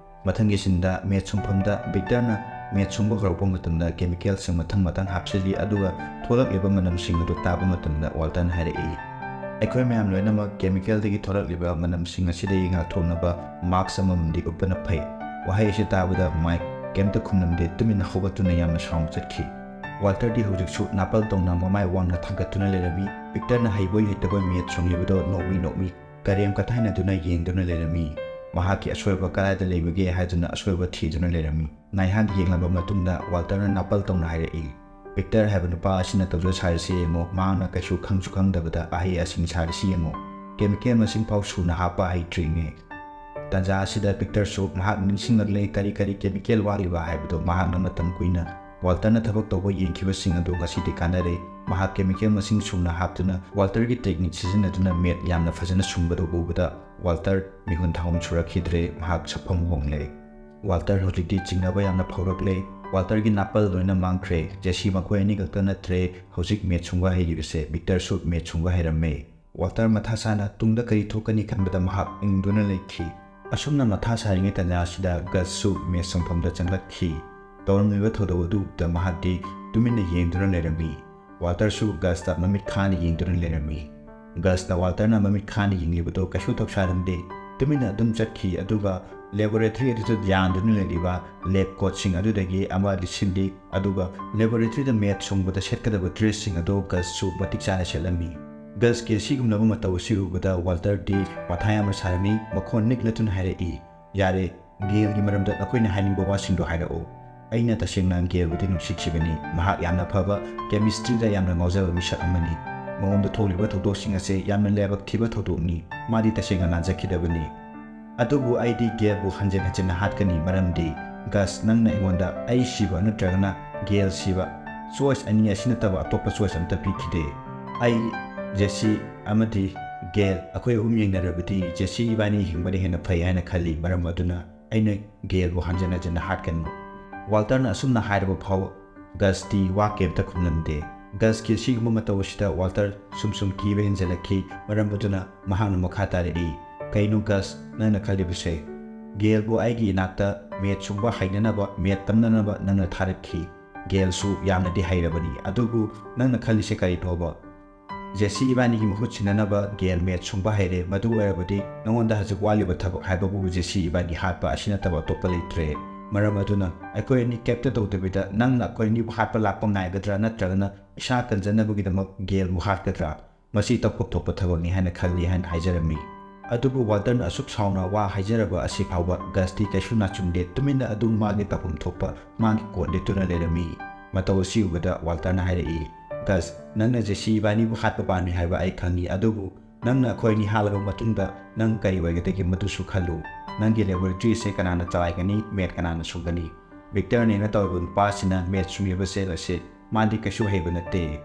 ꯃꯊꯪꯒꯤ ꯁꯤꯟꯗ ꯃꯦꯠ ꯁꯨꯡꯐꯝꯗ ꯕꯤꯛꯇꯔꯅ ꯃꯦꯠ ꯁꯨꯡꯕ ꯍꯧꯔꯛꯄ ꯃꯇꯝꯗ ꯀꯦꯃꯤꯀꯦꯜꯁꯤꯡ ꯃꯊꯪ ꯃꯊꯪ ꯍꯥꯞꯆꯤꯜꯂꯤ, ꯑꯗꯨꯒ ꯊꯣꯛꯂꯛꯂꯤꯕ ꯃꯅꯝꯁꯤꯡ ꯑꯗꯨ ꯇꯥꯕ ꯃꯇꯝꯗ ꯋꯥꯜꯇꯔꯅ ꯍꯥꯏꯔꯛꯏ, "ꯑꯩꯈꯣꯏ ꯃꯌꯥꯝ ꯂꯣꯏꯅꯃꯛ ꯀꯦꯃꯤꯀꯦꯜꯗꯒꯤ ꯊꯣꯛꯂꯛꯂꯤꯕ ꯃꯅꯝꯁꯤꯡ ꯑꯁꯤꯗꯒꯤ ꯉꯥꯛꯊꯣꯛꯅꯕ ꯃꯥꯛꯁ ꯑꯃꯃꯝꯗꯤ ꯎꯞꯄꯅ ꯐꯩ꯫" ꯋꯥꯍꯩ ꯑꯁꯤ ꯇꯥꯕꯗ ꯃꯥꯏꯛ ꯀꯩꯝꯇ ꯈꯨꯝꯂꯝꯗꯦ, ꯇꯨꯃꯤꯟꯅ ꯍꯧꯒꯠꯇꯨꯅ ꯌꯥꯝꯅ ꯁꯥꯎꯅ ꯆꯠꯈꯤ꯫ ꯋꯥꯜꯇꯔꯗꯤ ꯍꯧꯖꯤꯛꯁꯨ ꯅꯥꯄꯜ ꯇꯧꯅ ꯃꯃꯥꯏ ꯋꯥꯡꯅ ꯊꯥꯡꯒꯠꯇꯨꯅ ꯂꯩꯔꯝꯃꯤ꯫ ꯕꯤꯛꯇꯔꯅ ꯍꯩꯕꯣꯏ ꯍꯩꯇꯕꯣꯏ ꯃꯦꯠ ꯁꯨꯡꯂꯤꯕꯗꯣ ꯅꯣꯛꯃꯤ ꯅꯣꯛꯃꯤ ꯀꯔꯦꯝ ꯀꯊꯥꯏꯅꯗꯨꯅ ꯌꯦꯡꯗꯨꯅ ꯂꯩꯔꯝꯃꯤ꯫ ꯃꯍꯥꯛꯀꯤ ꯑꯁꯣꯏꯕ ꯀꯗꯥꯏꯗ ꯂꯩꯕꯒꯦ ꯍꯥꯏꯗꯨꯅ ꯑꯁꯣꯏꯕ ꯊꯤꯗꯨꯅ ꯂꯩꯔꯝꯃꯤ꯫ ꯉꯥꯏꯍꯥꯛ ꯌꯦꯡꯂꯕ ꯃꯇꯨꯡꯗ ꯋꯥꯜꯇꯔꯅ ꯅꯥꯄꯜ ꯇꯧꯅ ꯍꯥꯏꯔꯛꯏ, "ꯕꯤꯛꯇꯔ ꯍꯥꯏꯕ ꯅꯨꯄꯥ ꯑꯁꯤꯅ ꯇꯧꯖ ꯁꯥꯔꯤꯁꯤ ꯌꯦꯡꯉꯨ, ꯃꯍꯥꯛꯅ ꯀꯩꯁꯨ ꯈꯪꯁꯨ ꯈꯪꯗꯕꯗ ꯑꯍꯩ ꯑꯁꯤꯡ ꯁꯥꯔꯤꯁꯤ ꯌꯦꯡꯉꯨ꯫ ꯀꯦꯃꯤꯀꯦꯜ ꯃꯁꯤꯡ ꯐꯥꯎ ꯁꯨꯅ ꯍꯥꯞꯄ ꯍꯩꯇ꯭ꯔꯤꯅꯦ꯫" ꯇꯥꯟꯖꯥ ꯑꯁꯤꯗ ꯕꯤꯛꯇꯔꯁꯨ ꯃꯍꯥꯛ ꯅꯤꯡꯁꯤꯡꯂꯛꯂꯦ, ꯀꯔꯤ ꯀꯔꯤ ꯀꯦꯃꯤꯀꯦꯜ ꯋꯥꯠꯂꯤꯕ ꯍꯥꯏꯕꯗꯨ꯫ ꯃꯍꯥꯛꯅ ꯃꯇꯝ ꯀꯨꯏꯅ ꯋꯥꯜꯇꯔꯅ ꯊꯕꯛ ꯇꯧꯕ ꯌꯦꯡꯈꯤꯕꯁꯤꯡ ꯑꯗꯨ ꯉꯁꯤꯗꯤ ꯀꯥꯟꯅꯔꯦ꯫ ꯃꯍꯥꯛ ꯀꯦꯃꯤꯀꯦꯜ ꯃꯁꯤꯡ ꯁꯨꯅ ꯍꯥꯞꯇꯨꯅ ꯋꯥꯜꯇꯔꯒꯤ ꯇꯦꯛꯅꯤꯛ ꯁꯤꯖꯤꯟꯅꯗꯨꯅ ꯃꯦꯠ ꯌꯥꯝꯅ ꯐꯖꯅ ꯁꯨꯡꯕꯗꯨ ꯎꯕꯗ ꯋꯥꯜꯇꯔ ꯃꯤꯍꯨꯟ ꯊꯥꯍꯨꯝ ꯁꯨꯔꯛꯈꯤꯗ꯭ꯔꯦ, ꯃꯍꯥꯛ ꯁꯛꯐꯝ ꯍꯣꯡꯂꯦ꯫ ꯋꯥꯜꯇꯔ ꯍꯧꯖꯤꯛꯇꯤ ꯆꯤꯡꯅꯕ ꯌꯥꯝꯅ ꯐꯥꯎꯔꯛꯂꯦ꯫ ꯋꯥꯜꯇꯔꯒꯤ ꯅꯥꯄꯜ ꯂꯣꯏꯅ ꯃꯥꯡꯈ꯭ꯔꯦ꯫ ꯖꯦꯁꯤ ꯃꯈꯣꯏ ꯑꯅꯤ ꯈꯛꯇ ꯅꯠꯇ꯭ꯔꯦ ꯍꯧꯖꯤꯛ ꯃꯦꯠ ꯁꯨꯡꯕ ꯍꯩꯔꯤꯕꯁꯦ, ꯕꯤꯛꯇꯔꯁꯨ ꯃꯦꯠ ꯁꯨꯡꯕ ꯍꯩꯔꯝꯃꯦ꯫ ꯋꯥꯜꯇꯔ ꯃꯊꯥ ꯁꯥꯅ ꯇꯨꯡꯗ ꯀꯔꯤ ꯊꯣꯛꯀꯅꯤ ꯈꯟꯕꯗ ꯃꯍꯥꯛ ꯏꯪꯗꯨꯅ ꯂꯩꯈꯤ꯫ ꯑꯁꯨꯝꯅ ꯃꯊꯥ ꯁꯥꯔꯤꯉꯩ ꯇꯥꯟꯖꯥ ꯑꯁꯤꯗ ꯒꯁꯁꯨ ꯃꯦꯠ ꯁꯨꯡꯐꯝꯗ ꯆꯪꯂꯛꯈꯤ꯫ ꯇꯧꯔꯝꯂꯤꯕ ꯊꯧꯗꯣꯛ ꯑꯗꯨ ꯎꯕꯗ ꯃꯍꯥꯛꯇꯤ ꯇꯨꯃꯤꯟꯅ ꯌꯦꯡꯗꯨꯅ ꯂꯩꯔꯝꯃꯤ꯫ ꯋꯥꯜꯇꯔꯁꯨ ꯒꯁꯇ ꯃꯃꯤꯠ ꯈꯥꯅ ꯌꯦꯡꯗꯨꯅ ꯂꯩꯔꯝꯃꯤ꯫ ꯒꯁꯇ ꯋꯥꯜꯇꯔꯅ ꯃꯃꯤꯠ ꯈꯥꯅ ꯌꯦꯡꯂꯤꯕꯗꯨ ꯀꯩꯁꯨ ꯊꯧꯁꯥꯔꯝꯗꯦ꯫ ꯇꯨꯃꯤꯟꯅ ꯑꯗꯨꯝ ꯆꯠꯈꯤ, ꯑꯗꯨꯒ ꯂꯦꯕꯣꯔꯦꯇꯔꯤ ꯑꯗꯨꯗ ꯌꯥꯟꯗꯨꯅ ꯂꯩꯔꯤꯕ ꯂꯦꯕ ꯀꯣꯠꯁꯤꯡ ꯑꯗꯨꯗꯒꯤ ꯑꯃ ꯂꯤꯠꯁꯤꯜꯂꯤ, ꯑꯗꯨꯒ ꯂꯦꯕꯣꯔꯦꯇꯔꯤꯗ ꯃꯦꯠ ꯁꯨꯡꯕꯗ ꯁꯦꯠꯀꯗꯕ ꯗ꯭ꯔꯦꯁꯁꯤꯡ ꯑꯗꯨ ꯒꯁꯁꯨ ꯃꯇꯤꯛ ꯆꯥꯅ ꯁꯦꯠꯂꯝꯃꯤ꯫ ꯒꯁꯀꯤ ꯑꯁꯤꯒꯨꯝꯂꯕ ꯃꯇꯧ ꯑꯁꯤ ꯎꯕꯗ ꯋꯥꯜꯇꯔꯗꯤ ꯃꯊꯥ ꯌꯥꯝꯅ ꯁꯥꯔꯝꯃꯤ꯫ ꯃꯈꯣꯟ ꯅꯤꯛꯂꯗꯨꯅ ꯍꯥꯏꯔꯛꯏ, "ꯌꯥꯔꯦ, ꯒꯦꯜꯒꯤ ꯃꯔꯝꯗ ꯅꯈꯣꯏꯅ ꯍꯥꯏꯅꯤꯡꯕ ꯋꯥꯁꯤꯡꯗꯣ ꯍꯥꯏꯔꯛꯑꯣ꯫ ꯑꯩꯅ ꯇꯁꯦꯡꯅ ꯒꯦꯜꯕꯨꯗꯤ ꯅꯨꯡꯁꯤꯈꯤꯕꯅꯤ꯫ ꯃꯍꯥꯛ ꯌꯥꯝꯅ ꯐꯕ, ꯀꯦꯃꯤꯁꯇ꯭ꯔꯤꯗ ꯌꯥꯝꯅ ꯉꯥꯎꯖꯕ ꯃꯤꯁꯛ ꯑꯃꯅꯤ꯫ ꯃꯉꯣꯟꯗ ꯊꯣꯛꯂꯤꯕ ꯊꯧꯗꯣꯛꯁꯤꯡ ꯑꯁꯦ ꯌꯥꯝꯅ ꯂꯥꯏꯕꯛ ꯊꯤꯕ ꯊꯧꯗꯣꯛꯅꯤ꯫ ꯃꯥꯗꯤ ꯇꯁꯦꯡꯅ ꯂꯥꯟꯖꯈꯤꯗꯕꯅꯤ꯫ ꯑꯗꯨꯕꯨ ꯑꯩꯗꯤ ꯒꯦꯜꯕꯨ ꯍꯟꯖꯤꯟ ꯍꯟꯖꯤꯟꯅ ꯍꯥꯠꯀꯅꯤ, ꯃꯔꯝꯗꯤ ꯒꯁ, ꯅꯪꯅ ꯑꯩꯉꯣꯟꯗ ꯑꯩ ꯁꯤꯕ ꯅꯠꯇ꯭ꯔꯒꯅ ꯒꯦꯜ ꯁꯤꯕ ꯆꯣꯏꯁ ꯑꯅꯤ ꯑꯁꯤ ꯅꯠꯇꯕ ꯑꯇꯣꯞꯄ ꯆꯣꯏꯁ ꯑꯃꯠꯇ ꯄꯤꯈꯤꯗꯦ꯫ ꯑꯩ, ꯖꯦꯁꯤ ꯑꯃꯗꯤ ꯒꯦꯜ, ꯑꯩꯈꯣꯏ ꯑꯍꯨꯝ ꯌꯦꯡꯅꯔꯕꯗꯤ ꯖꯦꯁꯤ ꯏꯕꯥꯅꯤ ꯍꯤꯡꯕꯅ ꯍꯦꯟꯅ ꯐꯩ ꯍꯥꯏꯅ ꯈꯜꯂꯤ꯫ ꯃꯔꯝ ꯑꯗꯨꯅ ꯑꯩꯅ ꯒꯦꯜꯕꯨ ꯍꯟꯖꯤꯟ ꯍꯟꯖꯤꯟꯅ ꯍꯥꯠꯀꯅꯤ꯫" ꯋꯥꯜꯇꯔꯅ ꯑꯁꯨꯝꯅ ꯍꯥꯏꯔꯕ ꯐꯥꯎꯕ ꯒꯁꯇꯤ ꯋꯥ ꯀꯩꯝꯇ ꯈꯨꯝꯂꯝꯗꯦ꯫ ꯒꯁꯀꯤ ꯑꯁꯤꯒꯨꯝꯕ ꯃꯇꯧ ꯑꯁꯤꯗ ꯋꯥꯜꯇꯔ ꯁꯨꯝ ꯁꯨꯝ ꯀꯤꯕ ꯍꯦꯟꯖꯜꯂꯛꯈꯤ꯫ ꯃꯔꯝ ꯑꯗꯨꯅ ꯃꯍꯥꯛꯅ ꯃꯈꯥ ꯇꯥꯔꯛꯏ, "ꯀꯩꯅꯣ ꯒꯁ, ꯅꯪꯅ ꯈꯜꯂꯤꯕꯁꯦ? ꯒꯦꯜꯕꯨ ꯑꯩꯒꯤ ꯏꯅꯥꯛꯇ ꯃꯦꯠ ꯁꯨꯡꯕ ꯍꯩꯅꯅꯕ, ꯃꯦꯠ ꯇꯝꯅꯅꯕ ꯅꯪꯅ ꯊꯥꯔꯛꯈꯤ꯫ ꯒꯦꯜꯁꯨ ꯌꯥꯝꯅꯗꯤ ꯍꯩꯔꯕꯅꯤ, ꯑꯗꯨꯕꯨ ꯅꯪꯅ ꯈꯜꯂꯤꯁꯦ ꯀꯔꯤꯅꯣꯕ? ꯖꯦꯁꯤ ꯏꯕꯥꯅꯤꯒꯤ ꯃꯍꯨꯠ ꯁꯤꯟꯅꯅꯕ ꯒꯦꯜ ꯃꯦꯠ ꯁꯨꯡꯕ ꯍꯩꯔꯦ꯫ ꯃꯗꯨ ꯑꯣꯏꯔꯕꯗꯤ ꯅꯉꯣꯟꯗ ꯍꯧꯖꯤꯛ ꯋꯥꯠꯂꯤꯕ ꯊꯕꯛ ꯍꯥꯏꯕꯕꯨ ꯖꯦꯁꯤ ꯏꯕꯥꯅꯤ ꯍꯥꯠꯄ ꯑꯁꯤ ꯅꯠꯇꯕ ꯑꯇꯣꯞꯄ ꯂꯩꯇ꯭ꯔꯦ꯫ ꯃꯔꯝ ꯑꯗꯨꯅ ꯑꯩꯈꯣꯏ ꯑꯅꯤ ꯀꯩꯝꯇ ꯇꯧꯗꯕꯤꯗ ꯅꯪꯅ ꯑꯩꯈꯣꯏ ꯑꯅꯤꯕꯨ ꯍꯥꯠꯄ ꯂꯥꯛꯄ ꯉꯥꯏꯒꯗ꯭ꯔꯥ, ꯅꯠꯇ꯭ꯔꯒꯅ ꯏꯁꯥ ꯀꯟꯖꯅꯕꯒꯤꯗꯃꯛ ꯒꯦꯜꯕꯨ ꯍꯥꯠꯀꯗ꯭ꯔꯥ? ꯃꯁꯤ ꯇꯧꯐꯝ ꯊꯣꯛꯄ ꯊꯕꯛꯅꯤ" ꯍꯥꯏꯅ ꯈꯜꯂꯤ ꯍꯥꯏꯅ ꯍꯥꯏꯖꯔꯝꯃꯤ꯫ ꯑꯗꯨꯕꯨ ꯋꯥꯜꯇꯔꯅ ꯑꯁꯨꯛ ꯁꯥꯎꯅ ꯋꯥ ꯍꯥꯏꯖꯔꯕ ꯑꯁꯤ ꯐꯥꯎꯕ ꯒꯁꯇꯤ ꯀꯩꯁꯨ ꯅꯥꯆꯨꯡꯗꯦ, ꯇꯨꯃꯤꯟꯅ ꯑꯗꯨꯝ ꯃꯥꯒꯤ ꯇꯧꯐꯝ ꯊꯣꯛꯄ ꯃꯥꯒꯤ ꯀꯣꯠ ꯂꯤꯠꯇꯨꯅ ꯂꯩꯔꯝꯃꯤ꯫ ꯃꯇꯧ ꯑꯁꯤ ꯎꯕꯗ ꯋꯥꯜꯇꯔꯅ ꯍꯥꯏꯔꯛꯏ, "ꯒꯁ, ꯅꯪꯅ ꯖꯦꯁꯤ ꯏꯕꯥꯅꯤꯕꯨ ꯍꯥꯠꯄ ꯄꯥꯝꯃꯤ ꯍꯥꯏꯕ ꯑꯩ ꯈꯪꯏ, ꯑꯗꯨꯕꯨ ꯅꯪꯅ ꯑꯩꯈꯣꯏ ꯑꯅꯤ ꯍꯥꯠꯂꯕ ꯃꯇꯨꯡꯗ ꯅꯪ ꯀꯔꯤ ꯑꯣꯏꯒꯗꯒꯦ ꯃꯗꯨꯁꯨ ꯈꯜꯂꯨ꯫ ꯅꯪꯒꯤ ꯂꯦꯕꯣꯔꯦꯇꯔꯤꯁꯦ ꯀꯅꯥꯅ ꯆꯂꯥꯏꯒꯅꯤ? ꯃꯦꯠ ꯀꯅꯥꯅ ꯁꯨꯡꯒꯅꯤ? ꯚꯤꯛꯇꯔꯅꯦꯅ ꯇꯧꯔꯤꯕ ꯅꯨꯄꯥꯁꯤꯅ ꯃꯦꯠ ꯁꯨꯡꯂꯤꯕꯁꯦ ꯑꯁꯤ ꯃꯥꯗꯤ ꯀꯩꯁꯨ ꯍꯩꯕ ꯅꯠꯇꯦ꯫"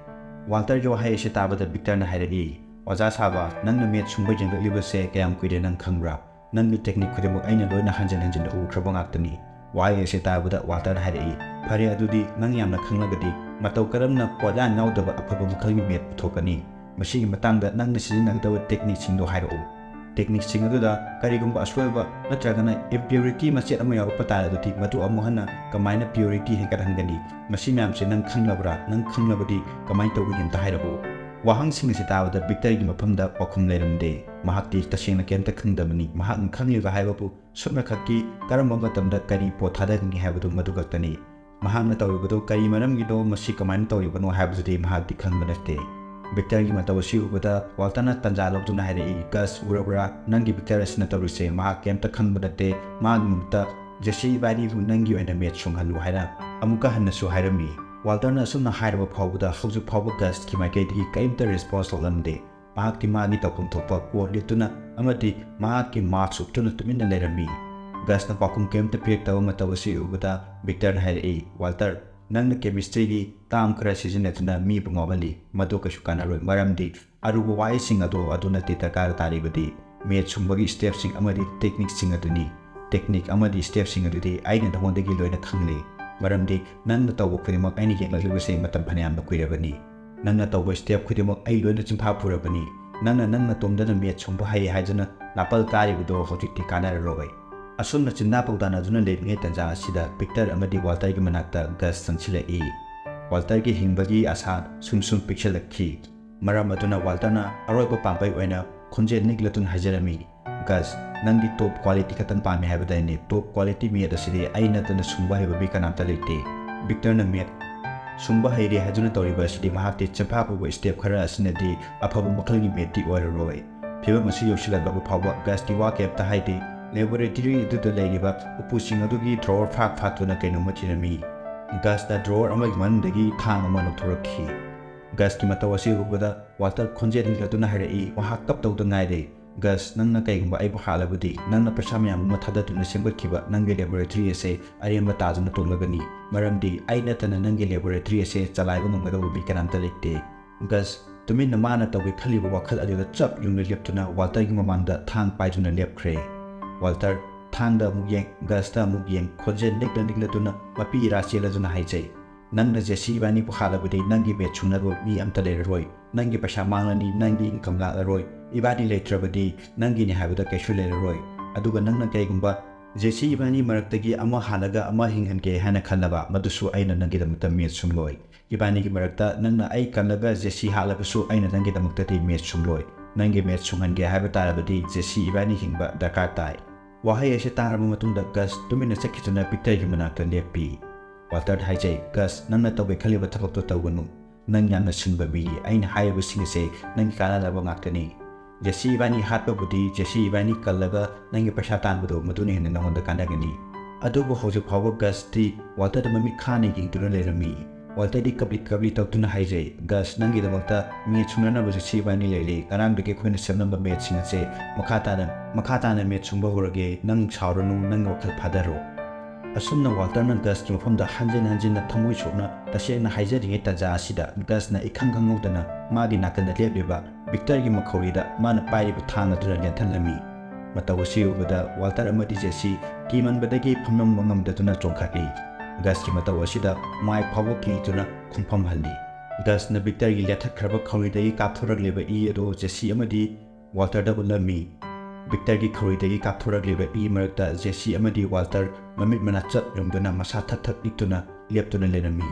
ꯋꯥꯜꯇꯔꯒꯤ ꯋꯥꯍꯩ ꯑꯁꯤ ꯇꯥꯕꯗ ꯚꯤꯛꯇꯔꯅ ꯍꯥꯏꯔꯛꯏ, "ꯑꯣꯖꯥ ꯁꯥꯕ, ꯅꯪꯅ ꯃꯦꯠ ꯁꯨꯡꯕ ꯌꯦꯡꯂꯛꯂꯤꯕꯁꯦ ꯀꯌꯥꯝ ꯀꯨꯏꯔꯦ ꯅꯪ ꯈꯪꯕ꯭ꯔꯥ? ꯅꯪꯒꯤ ꯇꯦꯛꯅꯤꯛ ꯈꯨꯗꯤꯡꯃꯛ ꯑꯩꯅ ꯂꯣꯏꯅ ꯍꯟꯖꯤꯟ ꯍꯟꯖꯤꯟ ꯎꯈ꯭ꯔꯕ ꯉꯥꯛꯇꯅꯤ꯫" ꯋꯥꯍꯩ ꯑꯁꯤ ꯇꯥꯕꯗ ꯋꯥꯜꯇꯔꯅ ꯍꯥꯏꯔꯛꯏ, "ꯐꯔꯦ, ꯑꯗꯨꯗꯤ ꯅꯪ ꯌꯥꯝꯅ ꯈꯪꯂꯒꯗꯤ ꯃꯇꯧ ꯀꯔꯝꯅ ꯄꯣꯠꯌꯥꯟ ꯌꯥꯎꯗꯕ ꯑꯐꯕ ꯃꯈꯜꯒꯤ ꯃꯦꯠ ꯄꯨꯊꯣꯛꯀꯅꯤ? ꯃꯁꯤꯒꯤ ꯃꯇꯥꯡꯗ ꯅꯪꯅ ꯁꯤꯖꯤꯟꯅꯒꯗꯕ ꯇꯦꯛꯅꯤꯛꯁꯤꯡꯗꯣ ꯍꯥꯏꯔꯛꯎ꯫ ꯇꯦꯛꯅꯤꯛꯁꯤꯡ ꯑꯗꯨꯗ ꯀꯔꯤꯒꯨꯝꯕ ꯑꯁꯣꯏꯕ ꯅꯠꯇ꯭ꯔꯒꯅ ꯏꯝꯄ꯭ꯌꯨꯔꯤꯇꯤ ꯃꯆꯦꯠ ꯑꯃ ꯌꯥꯎꯔꯛꯄ ꯇꯥꯔꯒꯗꯤ ꯃꯗꯨ ꯑꯃꯨꯛ ꯍꯟꯅ ꯀꯃꯥꯏꯅ ꯄ꯭ꯌꯨꯔꯤꯇꯤ ꯍꯦꯟꯒꯠꯍꯟꯒꯅꯤ? ꯃꯁꯤ ꯃꯌꯥꯝꯁꯦ ꯅꯪ ꯈꯪꯂꯕ꯭ꯔꯥ? ꯅꯪ ꯈꯪꯂꯕꯗꯤ ꯀꯃꯥꯏꯅ ꯇꯧꯒꯅꯤ? ꯑꯝꯇ ꯍꯥꯏꯔꯛꯎ꯫" ꯋꯥꯍꯪꯁꯤꯡ ꯑꯁꯤ ꯇꯥꯕꯗ ꯚꯤꯛꯇꯔꯒꯤ ꯃꯐꯝꯗ ꯄꯥꯎꯈꯨꯝ ꯂꯩꯔꯝꯗꯦ꯫ ꯃꯍꯥꯛꯇꯤ ꯇꯁꯦꯡꯅ ꯀꯩꯝꯇ ꯈꯪꯗꯕꯅꯤ꯫ ꯃꯍꯥꯛꯅ ꯈꯪꯂꯤꯕ ꯍꯥꯏꯕꯕꯨ ꯁꯨꯞꯅꯈꯛꯀꯤ ꯀꯔꯝꯕ ꯃꯇꯝꯗ ꯀꯔꯤ ꯄꯣꯠ ꯊꯥꯗꯒꯅꯤ ꯍꯥꯏꯕꯗꯨ ꯃꯗꯨ ꯈꯛꯇꯅꯤ꯫ ꯃꯍꯥꯛꯅ ꯇꯧꯔꯤꯕꯗꯨ ꯀꯔꯤ ꯃꯔꯝꯒꯤꯅꯣ, ꯃꯁꯤ ꯀꯃꯥꯏꯅ ꯇꯧꯔꯤꯕꯅꯣ ꯍꯥꯏꯕꯗꯨꯗꯤ ꯃꯍꯥꯛꯇꯤ ꯈꯪꯕ ꯅꯠꯇꯦ꯫ ꯚꯤꯛꯇꯔꯒꯤ ꯃꯇꯧ ꯑꯁꯤ ꯎꯕꯗ ꯋꯥꯜꯇꯔꯅ ꯇꯟꯖꯥ ꯂꯧꯗꯨꯅ ꯍꯥꯏꯔꯛꯏ, "ꯒꯁ, ꯎꯔꯕ꯭ꯔꯥ? ꯅꯪꯒꯤ ꯚꯤꯛꯇꯔ ꯑꯁꯤꯅ ꯇꯧꯔꯤꯁꯦ꯫ ꯃꯍꯥꯛ ꯀꯩꯝꯇ ꯈꯪꯕ ꯅꯠꯇꯦ꯫ ꯃꯥꯒꯤ ꯃꯍꯨꯠꯇ ꯖꯦꯁꯤ ꯏꯕꯥꯅꯤꯕꯨ ꯅꯪꯒꯤ ꯑꯣꯏꯅ ꯃꯦꯠ ꯁꯨꯡꯍꯜꯂꯨ" ꯍꯥꯏꯅ ꯑꯃꯨꯛꯀ ꯍꯟꯅꯁꯨ ꯍꯥꯏꯔꯝꯃꯤ꯫ ꯋꯥꯜꯇꯔꯅ ꯑꯁꯨꯝꯅ ꯍꯥꯏꯔꯕ ꯐꯥꯎꯕꯗ ꯍꯧꯖꯤꯛ ꯐꯥꯎꯕ ꯒꯁꯀꯤ ꯃꯥꯏꯀꯩꯗꯒꯤ ꯀꯔꯤꯝꯇ ꯔꯦꯁꯄꯣꯟꯁ ꯊꯣꯛꯂꯝꯗꯦ꯫ ꯃꯍꯥꯛꯇꯤ ꯃꯥꯒꯤ ꯇꯧꯐꯝ ꯊꯣꯛꯄ ꯀꯣꯠ ꯂꯤꯠꯇꯨꯅ ꯑꯃꯗꯤ ꯃꯍꯥꯛꯀꯤ ꯃꯥꯁꯛ ꯎꯞꯇꯨꯅ ꯇꯨꯃꯤꯟꯅ ꯂꯩꯔꯝꯃꯤ꯫ ꯒꯁꯅ ꯄꯥꯎꯈꯨꯝ ꯀꯔꯤꯝꯇ ꯄꯤꯔꯛꯇꯕ ꯃꯇꯧ ꯑꯁꯤ ꯎꯕꯗ ꯚꯤꯛꯇꯔꯅ ꯍꯥꯏꯔꯛꯏ, "ꯋꯥꯜꯇꯔ, ꯅꯪꯅ ꯀꯦꯃꯤꯁꯇ꯭ꯔꯤꯒꯤ ꯇꯥꯝ ꯈꯔ ꯁꯤꯖꯤꯟꯅꯗꯨꯅ ꯃꯤꯕꯨ ꯉꯥꯎꯍꯜꯂꯤ꯫ ꯃꯗꯨ ꯀꯩꯁꯨ ꯀꯥꯟꯅꯔꯣꯏ, ꯃꯔꯝꯗꯤ ꯑꯔꯨꯕ ꯋꯥꯍꯩꯁꯤꯡ ꯑꯗꯨ ꯑꯗꯨ ꯅꯠꯇꯦ ꯗꯔꯀꯥꯔ ꯇꯥꯔꯤꯕꯗꯤ ꯃꯦꯠ ꯁꯨꯡꯕꯒꯤ ꯁ꯭ꯇꯦꯞꯁꯤꯡ ꯑꯃꯗꯤ ꯇꯦꯛꯅꯤꯛꯁꯤꯡ ꯑꯗꯨꯅꯤ꯫ ꯇꯦꯛꯅꯤꯛ ꯑꯃꯗꯤ ꯁ꯭ꯇꯦꯞꯁꯤꯡ ꯑꯗꯨꯗꯤ ꯑꯩꯅ ꯅꯉꯣꯟꯗꯒꯤ ꯂꯣꯏꯅ ꯈꯪꯂꯦ꯫ ꯃꯔꯝꯗꯤ ꯅꯪꯅ ꯇꯧꯕ ꯈꯨꯗꯤꯡꯃꯛ ꯑꯩꯅ ꯌꯦꯡꯂꯛꯂꯤꯕꯁꯦ ꯃꯇꯝ ꯐꯅꯌꯥꯝꯅ ꯀꯨꯏꯔꯕꯅꯤ꯫ ꯅꯪꯅ ꯇꯧꯕ step ꯈꯨꯗꯤꯡꯃꯛ ꯑꯩ ꯂꯣꯏꯅ ꯆꯤꯟꯐꯥ ꯄꯨꯔꯕꯅꯤ꯫ ꯅꯪꯅ, ꯅꯪ ꯅꯇꯣꯝꯗꯅ ꯃꯦꯠ ꯁꯨꯡꯕ ꯍꯩ ꯍꯥꯏꯗꯨꯅ ꯅꯥꯄꯜ ꯀꯥꯔꯤꯕꯗꯣ ꯍꯧꯖꯤꯛꯇꯤ ꯀꯥꯟꯅꯔꯔꯣꯏ꯫ ꯑꯁꯨꯝꯅ ꯆꯤꯟꯗꯥ ꯄꯥꯎꯗꯥꯅꯗꯨꯅ ꯂꯩꯔꯤꯉꯩ ꯇꯥꯟꯖꯥ ꯑꯁꯤꯗ ꯚꯤꯛꯇꯔ ꯑꯃꯗꯤ ꯋꯥꯜꯇꯔꯒꯤ ꯃꯅꯥꯛꯇ ꯒꯁ ꯆꯪꯁꯤꯜꯂꯛꯏ꯫ ꯋꯥꯜꯇꯔꯒꯤ ꯍꯤꯡꯕꯒꯤ ꯑꯁꯥ ꯁꯨꯝ ꯁꯨꯝ ꯄꯤꯛꯁꯤꯜꯂꯛꯈꯤ꯫ ꯃꯔꯝ ꯑꯗꯨꯅ ꯋꯥꯜꯇꯔꯅ ꯑꯔꯣꯏꯕ ꯄꯥꯝꯕꯩ ꯑꯣꯏꯅ ꯈꯣꯟꯖꯦꯜ ꯅꯤꯛꯂꯗꯨꯅ ꯍꯥꯏꯖꯔꯝꯃꯤ, "ꯒꯁ, ꯅꯪꯗꯤ top quality ꯈꯛꯇꯪ ꯄꯥꯝꯃꯤ ꯍꯥꯏꯕꯗꯥꯏꯅꯦ? Top quality ꯃꯦꯠ ꯑꯁꯤꯗꯤ ꯑꯩ ꯅꯠꯇꯅ ꯁꯨꯡꯕ ꯍꯩꯕ ꯃꯤ ꯀꯅꯥꯝꯇ ꯂꯩꯇꯦ꯫" ꯚꯤꯛꯇꯔꯅ ꯃꯦꯠ ꯁꯨꯡꯕ ꯍꯩꯔꯦ ꯍꯥꯏꯗꯨꯅ ꯇꯧꯔꯤꯕ ꯑꯁꯤꯗꯤ ꯃꯍꯥꯛꯀꯤ ꯆꯤꯟꯐꯥ ꯄꯨꯕ step ꯈꯔ ꯑꯁꯤꯅꯗꯤ ꯑꯐꯕ ꯃꯈꯜꯒꯤ ꯃꯦꯠꯇꯤ ꯑꯣꯏꯔꯔꯣꯏ꯫ ꯐꯤꯕꯝ ꯑꯁꯤ ꯌꯧꯁꯤꯜꯂꯛꯂꯕ ꯐꯥꯎꯕ ꯒꯁꯇꯤ ꯋꯥ ꯀꯩꯝꯇ ꯍꯥꯏꯗꯦ꯫ Laboratory ꯑꯗꯨꯗ ꯂꯩꯔꯤꯕ ꯎꯄꯨꯁꯤꯡ ꯑꯗꯨꯒꯤ drawer ꯐꯥꯛ ꯐꯥꯛꯇꯨꯅ ꯀꯩꯅꯣꯝꯃ ꯊꯤꯔꯝꯃꯤ꯫ ꯒꯁꯅ drawer ꯑꯃꯒꯤ ꯃꯅꯨꯡꯗꯒꯤ ꯊꯥꯡ ꯑꯃ ꯂꯧꯊꯣꯔꯛꯈꯤ꯫ ꯒꯁꯀꯤ ꯃꯇꯧ ꯑꯁꯤ ꯎꯕꯗ ꯋꯥꯜꯇꯔ ꯈꯣꯟꯖꯦꯜ ꯅꯤꯛꯂꯗꯨꯅ ꯍꯥꯏꯔꯛꯏ, ꯃꯍꯥꯛ ꯀꯞꯇꯧꯗ ꯉꯥꯏꯔꯦ꯫ "ꯒꯁ, ꯅꯪꯅ ꯀꯩꯒꯨꯝꯕ ꯑꯩꯕꯨ ꯍꯥꯠꯂꯕꯗꯤ, ꯅꯪꯅ ꯄꯩꯁꯥ ꯃꯌꯥꯝ ꯑꯃ ꯊꯥꯗꯗꯨꯅ ꯁꯦꯝꯒꯠꯈꯤꯕ ꯅꯪꯒꯤ laboratory ꯑꯁꯤ ꯑꯔꯦꯝꯕ ꯇꯥꯗꯨꯅ ꯇꯣꯛꯂꯒꯅꯤ, ꯃꯔꯝꯗꯤ ꯑꯩ ꯅꯠꯇꯅ ꯅꯪꯒꯤ laboratory ꯑꯁꯤ ꯆꯂꯥꯏꯕ ꯉꯝꯒꯗꯧꯕ ꯃꯤ ꯀꯅꯥꯝꯇ ꯂꯩꯇꯦ꯫" ꯒꯁ ꯇꯨꯃꯤꯟꯅ ꯃꯥꯅ ꯇꯧꯒꯦ ꯈꯜꯂꯤꯕ ꯋꯥꯈꯜ ꯑꯗꯨꯗ ꯆꯞ ꯌꯨꯡꯅ ꯂꯦꯞꯇꯨꯅ ꯋꯥꯜꯇꯔꯒꯤ ꯃꯃꯥꯡꯗ ꯊꯥꯡ ꯄꯥꯏꯗꯨꯅ ꯂꯦꯞꯈ꯭ꯔꯦ꯫ ꯋꯥꯜꯇꯔ ꯊꯥꯡꯗ ꯑꯃꯨꯛ ꯌꯦꯡ, ꯒꯁꯇ ꯑꯃꯨꯛ ꯌꯦꯡ, ꯈꯣꯟꯖꯦꯜ ꯅꯤꯛꯂ ꯅꯤꯛꯂꯗꯨꯅ ꯃꯄꯤ ꯏꯔꯥ ꯆꯦꯜꯂꯗꯨꯅ ꯍꯥꯏꯖꯩ, "ꯅꯪꯅ ꯖꯦꯁꯤ ꯏꯕꯥꯅꯤꯕꯨ ꯍꯥꯠꯂꯕꯗꯤ ꯅꯪꯒꯤ ꯃꯦꯠ ꯁꯨꯡꯅꯕ ꯃꯤ ꯑꯝꯇ ꯂꯩꯔꯔꯣꯏ꯫ ꯅꯪꯒꯤ ꯄꯩꯁꯥ ꯃꯥꯡꯂꯅꯤ, ꯅꯪꯒꯤ income ꯂꯥꯛꯂꯔꯣꯏ꯫ ꯏꯕꯥꯅꯤ ꯂꯩꯇ꯭ꯔꯕꯗꯤ ꯅꯪꯒꯤꯅꯤ ꯍꯥꯏꯕꯗ ꯀꯩꯁꯨ ꯂꯩꯔꯔꯣꯏ꯫ ꯑꯗꯨꯒ ꯅꯪꯅ ꯀꯩꯒꯨꯝꯕ ꯖꯦꯁꯤ ꯏꯕꯥꯅꯤ ꯃꯔꯛꯇꯒꯤ ꯑꯃ ꯍꯥꯠꯂꯒ ꯑꯃ ꯍꯤꯡꯍꯟꯒꯦ ꯍꯥꯏꯅ ꯈꯜꯂꯕ, ꯃꯗꯨꯁꯨ ꯑꯩꯅ ꯅꯪꯒꯤꯗꯃꯛꯇ ꯃꯦꯠ ꯁꯨꯡꯂꯣꯏ꯫ ꯏꯕꯥꯅꯤꯒꯤ ꯃꯔꯛꯇ ꯅꯪꯅ ꯑꯩ ꯀꯜꯂꯒ ꯖꯦꯁꯤ ꯍꯥꯠꯂꯕꯁꯨ ꯑꯩꯅ ꯅꯪꯒꯤꯗꯃꯛꯇꯗꯤ ꯃꯦꯠ ꯁꯨꯡꯂꯣꯏ꯫ ꯅꯪꯒꯤ ꯃꯦꯠ ꯁꯨꯡꯍꯟꯒꯦ ꯍꯥꯏꯕ ꯇꯥꯔꯕꯗꯤ ꯖꯦꯁꯤ ꯏꯕꯥꯅꯤ ꯍꯤꯡꯕ ꯗꯔꯀꯥꯔ ꯇꯥꯏ꯫" ꯋꯥꯍꯩ ꯑꯁꯤ ꯇꯥꯔꯕ ꯃꯇꯨꯡꯗ ꯒꯁ ꯇꯨꯃꯤꯟꯅ ꯆꯠꯈꯤꯗꯨꯅ ꯚꯤꯛꯇꯔꯒꯤ ꯃꯅꯥꯛꯇ ꯂꯦꯞꯄꯤ꯫ ꯋꯥꯜꯇꯔꯗ ꯍꯥꯏꯖꯩ, "ꯒꯁ, ꯅꯪꯅ ꯇꯧꯒꯦ ꯈꯜꯂꯤꯕ ꯊꯕꯛꯇꯣ ꯇꯧꯒꯅꯨ꯫ ꯅꯪ ꯌꯥꯝꯅ ꯁꯤꯡꯕ ꯃꯤꯅꯤ꯫ ꯑꯩꯅ ꯍꯥꯏꯔꯤꯕꯁꯤꯡ ꯑꯁꯦ ꯅꯪꯒꯤ ꯀꯥꯟꯅꯅꯕ ꯉꯥꯛꯇꯅꯤ꯫ ꯖꯦꯁꯤ ꯏꯕꯥꯅꯤ ꯍꯥꯠꯄꯕꯨꯗꯤ ꯖꯦꯁꯤ ꯏꯕꯥꯅꯤ ꯀꯜꯂꯒ ꯅꯪꯒꯤ ꯄꯩꯁꯥ ꯇꯥꯟꯕꯗꯣ ꯃꯗꯨꯅ ꯍꯦꯟꯅ ꯅꯉꯣꯟꯗ ꯀꯥꯟꯅꯒꯅꯤ꯫" ꯑꯗꯨꯕꯨ ꯍꯧꯖꯤꯛ ꯐꯥꯎꯕ ꯒꯁꯇꯤ ꯋꯥꯜꯇꯔꯗ ꯃꯃꯤꯠ ꯈꯥꯅ ꯌꯦꯡꯗꯨꯅ ꯂꯩꯔꯝꯃꯤ꯫ ꯋꯥꯜꯇꯔꯗꯤ ꯀꯞꯂꯤ ꯀꯞꯂꯤ ꯇꯧꯗꯨꯅ ꯍꯥꯏꯖꯩ, "ꯒꯁ, ꯅꯪꯒꯤꯗꯃꯛꯇ ꯃꯦꯠ ꯁꯨꯡꯅꯅꯕ ꯖꯦꯁꯤ ꯏꯕꯥꯅꯤ ꯂꯩꯔꯦ꯫ ꯉꯔꯥꯡꯗꯒꯤ ꯑꯩꯈꯣꯏꯅ ꯁꯦꯝꯂꯝꯕ ꯃꯦꯠꯁꯤꯡ ꯑꯁꯦ ꯃꯈꯥ ꯇꯥꯅ, ꯃꯈꯥ ꯇꯥꯅ ꯃꯦꯠ ꯁꯨꯡꯕ ꯍꯧꯔꯒꯦ꯫ ꯅꯪ ꯁꯥꯎꯔꯅꯨ, ꯅꯪ ꯋꯥꯈꯜ ꯐꯥꯊꯔꯣ꯫" ꯑꯁꯨꯝꯅ ꯋꯥꯜꯇꯔꯅ ꯒꯁꯀꯤ ꯃꯐꯝꯗ ꯍꯟꯖꯤꯟ ꯍꯟꯖꯤꯟꯅ ꯊꯃꯣꯏ ꯁꯣꯛꯅ ꯇꯁꯦꯡꯅ ꯍꯥꯏꯖꯔꯤꯉꯩ ꯇꯥꯟꯖꯥ ꯑꯁꯤꯗ ꯒꯁꯅ ꯏꯈꯪ ꯈꯪꯍꯧꯗꯅ ꯃꯥꯒꯤ ꯅꯥꯀꯟꯗ ꯂꯦꯞꯂꯤꯕ ꯚꯤꯛꯇꯔꯒꯤ ꯃꯈꯧꯔꯤꯗ ꯃꯥꯅ ꯄꯥꯏꯔꯤꯕ ꯊꯥꯡ ꯑꯗꯨꯅ ꯂꯦꯟꯊꯠꯂꯝꯃꯤ꯫ ꯃꯇꯧ ꯑꯁꯤ ꯎꯕꯗ ꯋꯥꯜꯇꯔ ꯑꯃꯗꯤ ꯖꯦꯁꯤ ꯀꯤꯃꯟꯕꯗꯒꯤ ꯐꯝꯂꯝꯕ ꯉꯝꯗꯗꯨꯅ ꯆꯣꯡꯈꯠꯂꯤ꯫ ꯒꯁꯀꯤ ꯃꯇꯧ ꯑꯁꯤꯗ ꯃꯥꯏꯛ ꯐꯥꯎꯕ ꯀꯤꯗꯨꯅ ꯈꯣꯡꯐꯝ ꯍꯜꯂꯤ꯫ ꯒꯁꯅ ꯚꯤꯛꯇꯔꯒꯤ ꯂꯦꯊꯠꯈ꯭ꯔꯕ ꯈꯧꯔꯤꯗꯒꯤ ꯀꯥꯞꯊꯣꯔꯛꯂꯤꯕ ꯏ ꯑꯗꯨ ꯖꯦꯁꯤ ꯑꯃꯗꯤ ꯋꯥꯜꯇꯔꯗ ꯎꯠꯂꯝꯃꯤ꯫ ꯚꯤꯛꯇꯔꯒꯤ ꯈꯧꯔꯤꯗꯒꯤ ꯀꯥꯞꯊꯣꯔꯛꯂꯤꯕ ꯏ ꯃꯔꯛꯇ ꯖꯦꯁꯤ ꯑꯃꯗꯤ ꯋꯥꯜꯇꯔ ꯃꯃꯤꯠ ꯃꯅꯥ ꯆꯠ ꯌꯨꯡꯗꯨꯅ ꯃꯁꯥ ꯊꯛ ꯊꯛ ꯅꯤꯛꯇꯨꯅ ꯂꯦꯞꯇꯨꯅ ꯂꯩꯔꯝꯃꯤ꯫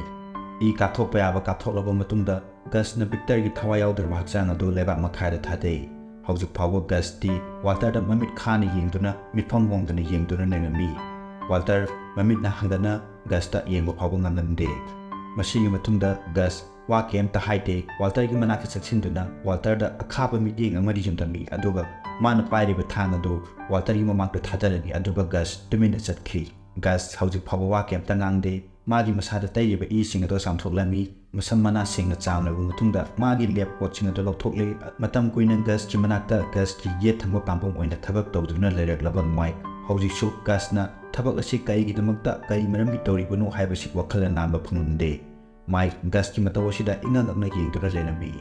ꯏ ꯀꯥꯞꯊꯣꯛꯄ ꯌꯥꯕ ꯀꯥꯞꯊꯣꯛꯂꯕ ꯃꯇꯨꯡꯗ ꯒꯁꯅ ꯚꯤꯛꯇꯔꯒꯤ ꯊꯋꯥꯏ ꯌꯥꯎꯗ꯭ꯔꯕ ꯍꯛꯆꯥꯡ ꯑꯗꯨ ꯂꯩꯕꯥꯛ ꯃꯈꯥꯗ ꯊꯥꯗꯩ꯫ ꯍꯧꯖꯤꯛ ꯐꯥꯎꯕ ꯒꯁꯇꯤ ꯋꯥꯜꯇꯔꯗ ꯃꯃꯤꯠ ꯈꯥꯅ ꯌꯦꯡꯗꯨꯅ ꯃꯤꯠꯐꯝ ꯍꯣꯡꯗꯅ ꯌꯦꯡꯗꯨꯅ ꯂꯩꯔꯝꯃꯤ꯫ ꯋꯥꯜꯇꯔ ꯃꯃꯤꯠꯅ ꯍꯟꯒꯠꯅ ꯒꯁꯇ ꯌꯦꯡꯕ ꯐꯥꯎꯕ ꯉꯝꯂꯝꯗꯦ꯫ ꯃꯁꯤꯒꯤ ꯃꯇꯨꯡꯗ ꯒꯁ ꯋꯥ ꯀꯩꯝꯇ ꯍꯥꯏꯗꯦ꯫ ꯋꯥꯜꯇꯔꯒꯤ ꯃꯅꯥꯛꯇ ꯆꯪꯁꯤꯟꯗꯨꯅ ꯋꯥꯜꯇꯔꯗ ꯑꯈꯥꯕ ꯃꯤꯠꯌꯦꯡ ꯑꯃꯗꯤ ꯌꯦꯡꯊꯝꯃꯤ, ꯑꯗꯨꯒ ꯃꯥꯅ ꯄꯥꯏꯔꯤꯕ ꯊꯥꯡ ꯑꯗꯨ ꯋꯥꯜꯇꯔꯒꯤ ꯃꯃꯥꯡꯗ ꯊꯥꯗꯔꯝꯃꯤ, ꯑꯗꯨꯒ ꯒꯁ ꯇꯨꯃꯤꯟꯅ ꯆꯠꯈꯤ꯫ ꯒꯁ ꯍꯧꯖꯤꯛ ꯐꯥꯎꯕ ꯋꯥ ꯀꯩꯝꯇ ꯉꯥꯡꯗꯦ꯫ ꯃꯥꯒꯤ ꯃꯁꯥꯗ ꯇꯩꯔꯤꯕ ꯏꯁꯤꯡ ꯑꯗꯨ ꯆꯥꯝꯊꯣꯛꯂꯝꯃꯤ꯫ ꯃꯁꯝ ꯃꯅꯥ ꯁꯦꯡꯅ ꯆꯥꯝꯂꯕ ꯃꯇꯨꯡꯗ ꯃꯥꯒꯤ ꯂꯦꯞ ꯀꯣꯠꯁꯤꯡ ꯑꯗꯨ ꯂꯧꯊꯣꯛꯂꯦ꯫ ꯃꯇꯝ ꯀꯨꯏꯅ ꯒꯁꯀꯤ ꯃꯅꯥꯛꯇ ꯒꯁꯀꯤ ꯌꯦꯠ ꯊꯪꯕ ꯄꯥꯝꯕꯣꯝ ꯑꯣꯏꯅ ꯊꯕꯛ ꯇꯧꯗꯨꯅ ꯂꯩꯔꯛꯂꯕ ꯃꯥꯏꯛ ꯍꯧꯖꯤꯛꯁꯨ ꯒꯁꯅ ꯊꯕꯛ ꯑꯁꯤ ꯀꯔꯤꯒꯤꯗꯃꯛꯇ, ꯀꯔꯤ ꯃꯔꯝꯒꯤ ꯇꯧꯔꯤꯕꯅꯣ ꯍꯥꯏꯕꯁꯤ ꯋꯥꯈꯜ ꯂꯥꯝꯕ ꯐꯪꯂꯝꯗꯦ꯫ ꯃꯥꯏꯛ ꯒꯁꯀꯤ ꯃꯇꯧ ꯑꯁꯤꯗ ꯏꯉꯛ ꯉꯛꯅ ꯌꯦꯡꯗꯨꯅ ꯂꯩꯔꯝꯃꯤ꯫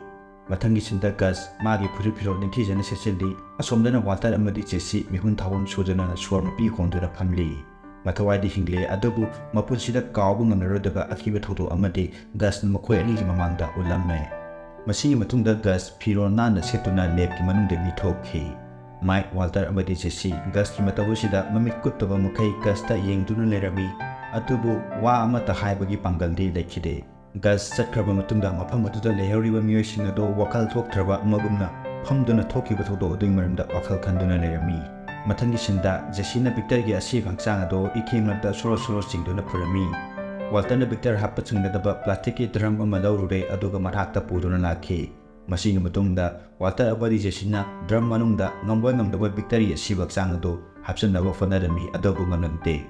ꯃꯊꯪꯒꯤ ꯁꯤꯟꯗ ꯒꯁ ꯃꯥꯒꯤ ꯐꯨꯔꯤꯠ ꯐꯤꯔꯣꯜ ꯅꯤꯡꯊꯤꯖꯅ ꯁꯦꯠꯆꯤꯜꯂꯤ꯫ ꯑꯁꯣꯝꯗꯅ ꯋꯥꯜꯇꯔ ꯑꯃꯗꯤ ꯖꯦꯁꯤ ꯃꯤꯍꯨꯟ ꯊꯥꯍꯨꯟ ꯁꯨꯗꯨꯅ ꯁꯣꯔ ꯃꯄꯤ ꯍꯣꯟꯗꯨꯅ ꯐꯝꯂꯤ꯫ ꯃꯊꯋꯥꯏꯗꯤ ꯍꯤꯡꯂꯤ, ꯑꯗꯨꯕꯨ ꯃꯄꯨꯟꯁꯤꯗ ꯀꯥꯎꯕ ꯉꯝꯂꯔꯣꯏꯗꯕ ꯑꯀꯤꯕ ꯊꯧꯗꯣꯛ ꯑꯃꯗꯤ ꯒꯁꯅ ꯃꯈꯣꯏ ꯑꯅꯤꯒꯤ ꯃꯃꯥꯡꯗ ꯎꯠꯂꯝꯃꯦ꯫ ꯃꯁꯤꯒꯤ ꯃꯇꯨꯡꯗ ꯒꯁ ꯐꯤꯔꯣꯜ ꯅꯥꯟꯅ ꯁꯦꯠꯇꯨꯅ ꯂꯦꯞꯀꯤ ꯃꯅꯨꯡꯗꯒꯤ ꯊꯣꯛꯈꯤ꯫ ꯃꯥꯏꯛ, ꯋꯥꯜꯇꯔ ꯑꯃꯗꯤ ꯖꯦꯁꯤ ꯒꯁꯀꯤ ꯃꯇꯧ ꯑꯁꯤꯗ ꯃꯃꯤꯠ ꯀꯨꯠꯇꯕ ꯃꯈꯩ ꯒꯁꯇ ꯌꯦꯡꯗꯨꯅ ꯂꯩꯔꯝꯃꯤ, ꯑꯗꯨꯕꯨ ꯋꯥ ꯑꯃꯠꯇ ꯍꯥꯏꯕꯒꯤ ꯄꯥꯡꯒꯜꯗꯤ ꯂꯩꯈꯤꯗꯦ꯫ ꯒꯁ ꯆꯠꯈ꯭ꯔꯕ ꯃꯇꯨꯡꯗ ꯃꯐꯝ ꯑꯗꯨꯗ ꯂꯩꯍꯧꯔꯤꯕ ꯃꯤꯑꯣꯏꯁꯤꯡ ꯑꯗꯨ ꯋꯥꯈꯜ ꯊꯣꯛꯇ꯭ꯔꯕ ꯑꯃꯒꯨꯝꯅ ꯐꯝꯗꯨꯅ ꯊꯣꯛꯈꯤꯕ ꯊꯧꯗꯣꯛ ꯑꯗꯨꯒꯤ ꯃꯔꯝꯗ ꯋꯥꯈꯜ ꯈꯟꯗꯨꯅ ꯂꯩꯔꯝꯃꯤ꯫ ꯃꯊꯪꯒꯤ ꯁꯤꯟꯗ ꯖꯦꯁꯤꯅ ꯚꯤꯛꯇꯔꯒꯤ ꯑꯁꯤꯕ ꯍꯛꯆꯥꯡ ꯑꯗꯨ ꯏꯊꯦꯡꯂꯛꯇ ꯁꯣꯔꯣ ꯁꯣꯔꯣ ꯆꯤꯡꯗꯨꯅ ꯄꯨꯔꯝꯃꯤ꯫ ꯋꯥꯜꯇꯔꯅ ꯚꯤꯛꯇꯔ ꯍꯥꯞꯄ ꯆꯤꯡꯒꯗꯕ ꯄ꯭ꯂꯥꯁꯇꯤꯛꯀꯤ ꯗ꯭ꯔꯝ ꯑꯃ ꯂꯧꯔꯨꯔꯦ, ꯑꯗꯨꯒ ꯃꯅꯥꯛꯇ ꯄꯨꯗꯨꯅ ꯂꯥꯛꯈꯤ꯫ ꯃꯁꯤꯒꯤ ꯃꯇꯨꯡꯗ ꯋꯥꯜꯇꯔ ꯑꯃꯗꯤ ꯖꯦꯁꯤꯅ ꯗ꯭ꯔꯝ ꯃꯅꯨꯡꯗ ꯉꯝꯕꯣꯏ ꯉꯝꯗꯕꯣꯏ ꯚꯤꯛꯇꯔꯒꯤ ꯑꯁꯤꯕ ꯍꯛꯆꯥꯡ ꯑꯗꯨ ꯍꯥꯞꯆꯤꯟꯅꯕ ꯍꯣꯠꯅꯔꯝꯃꯤ, ꯑꯗꯨꯕꯨ ꯉꯝꯂꯝꯗꯦ꯫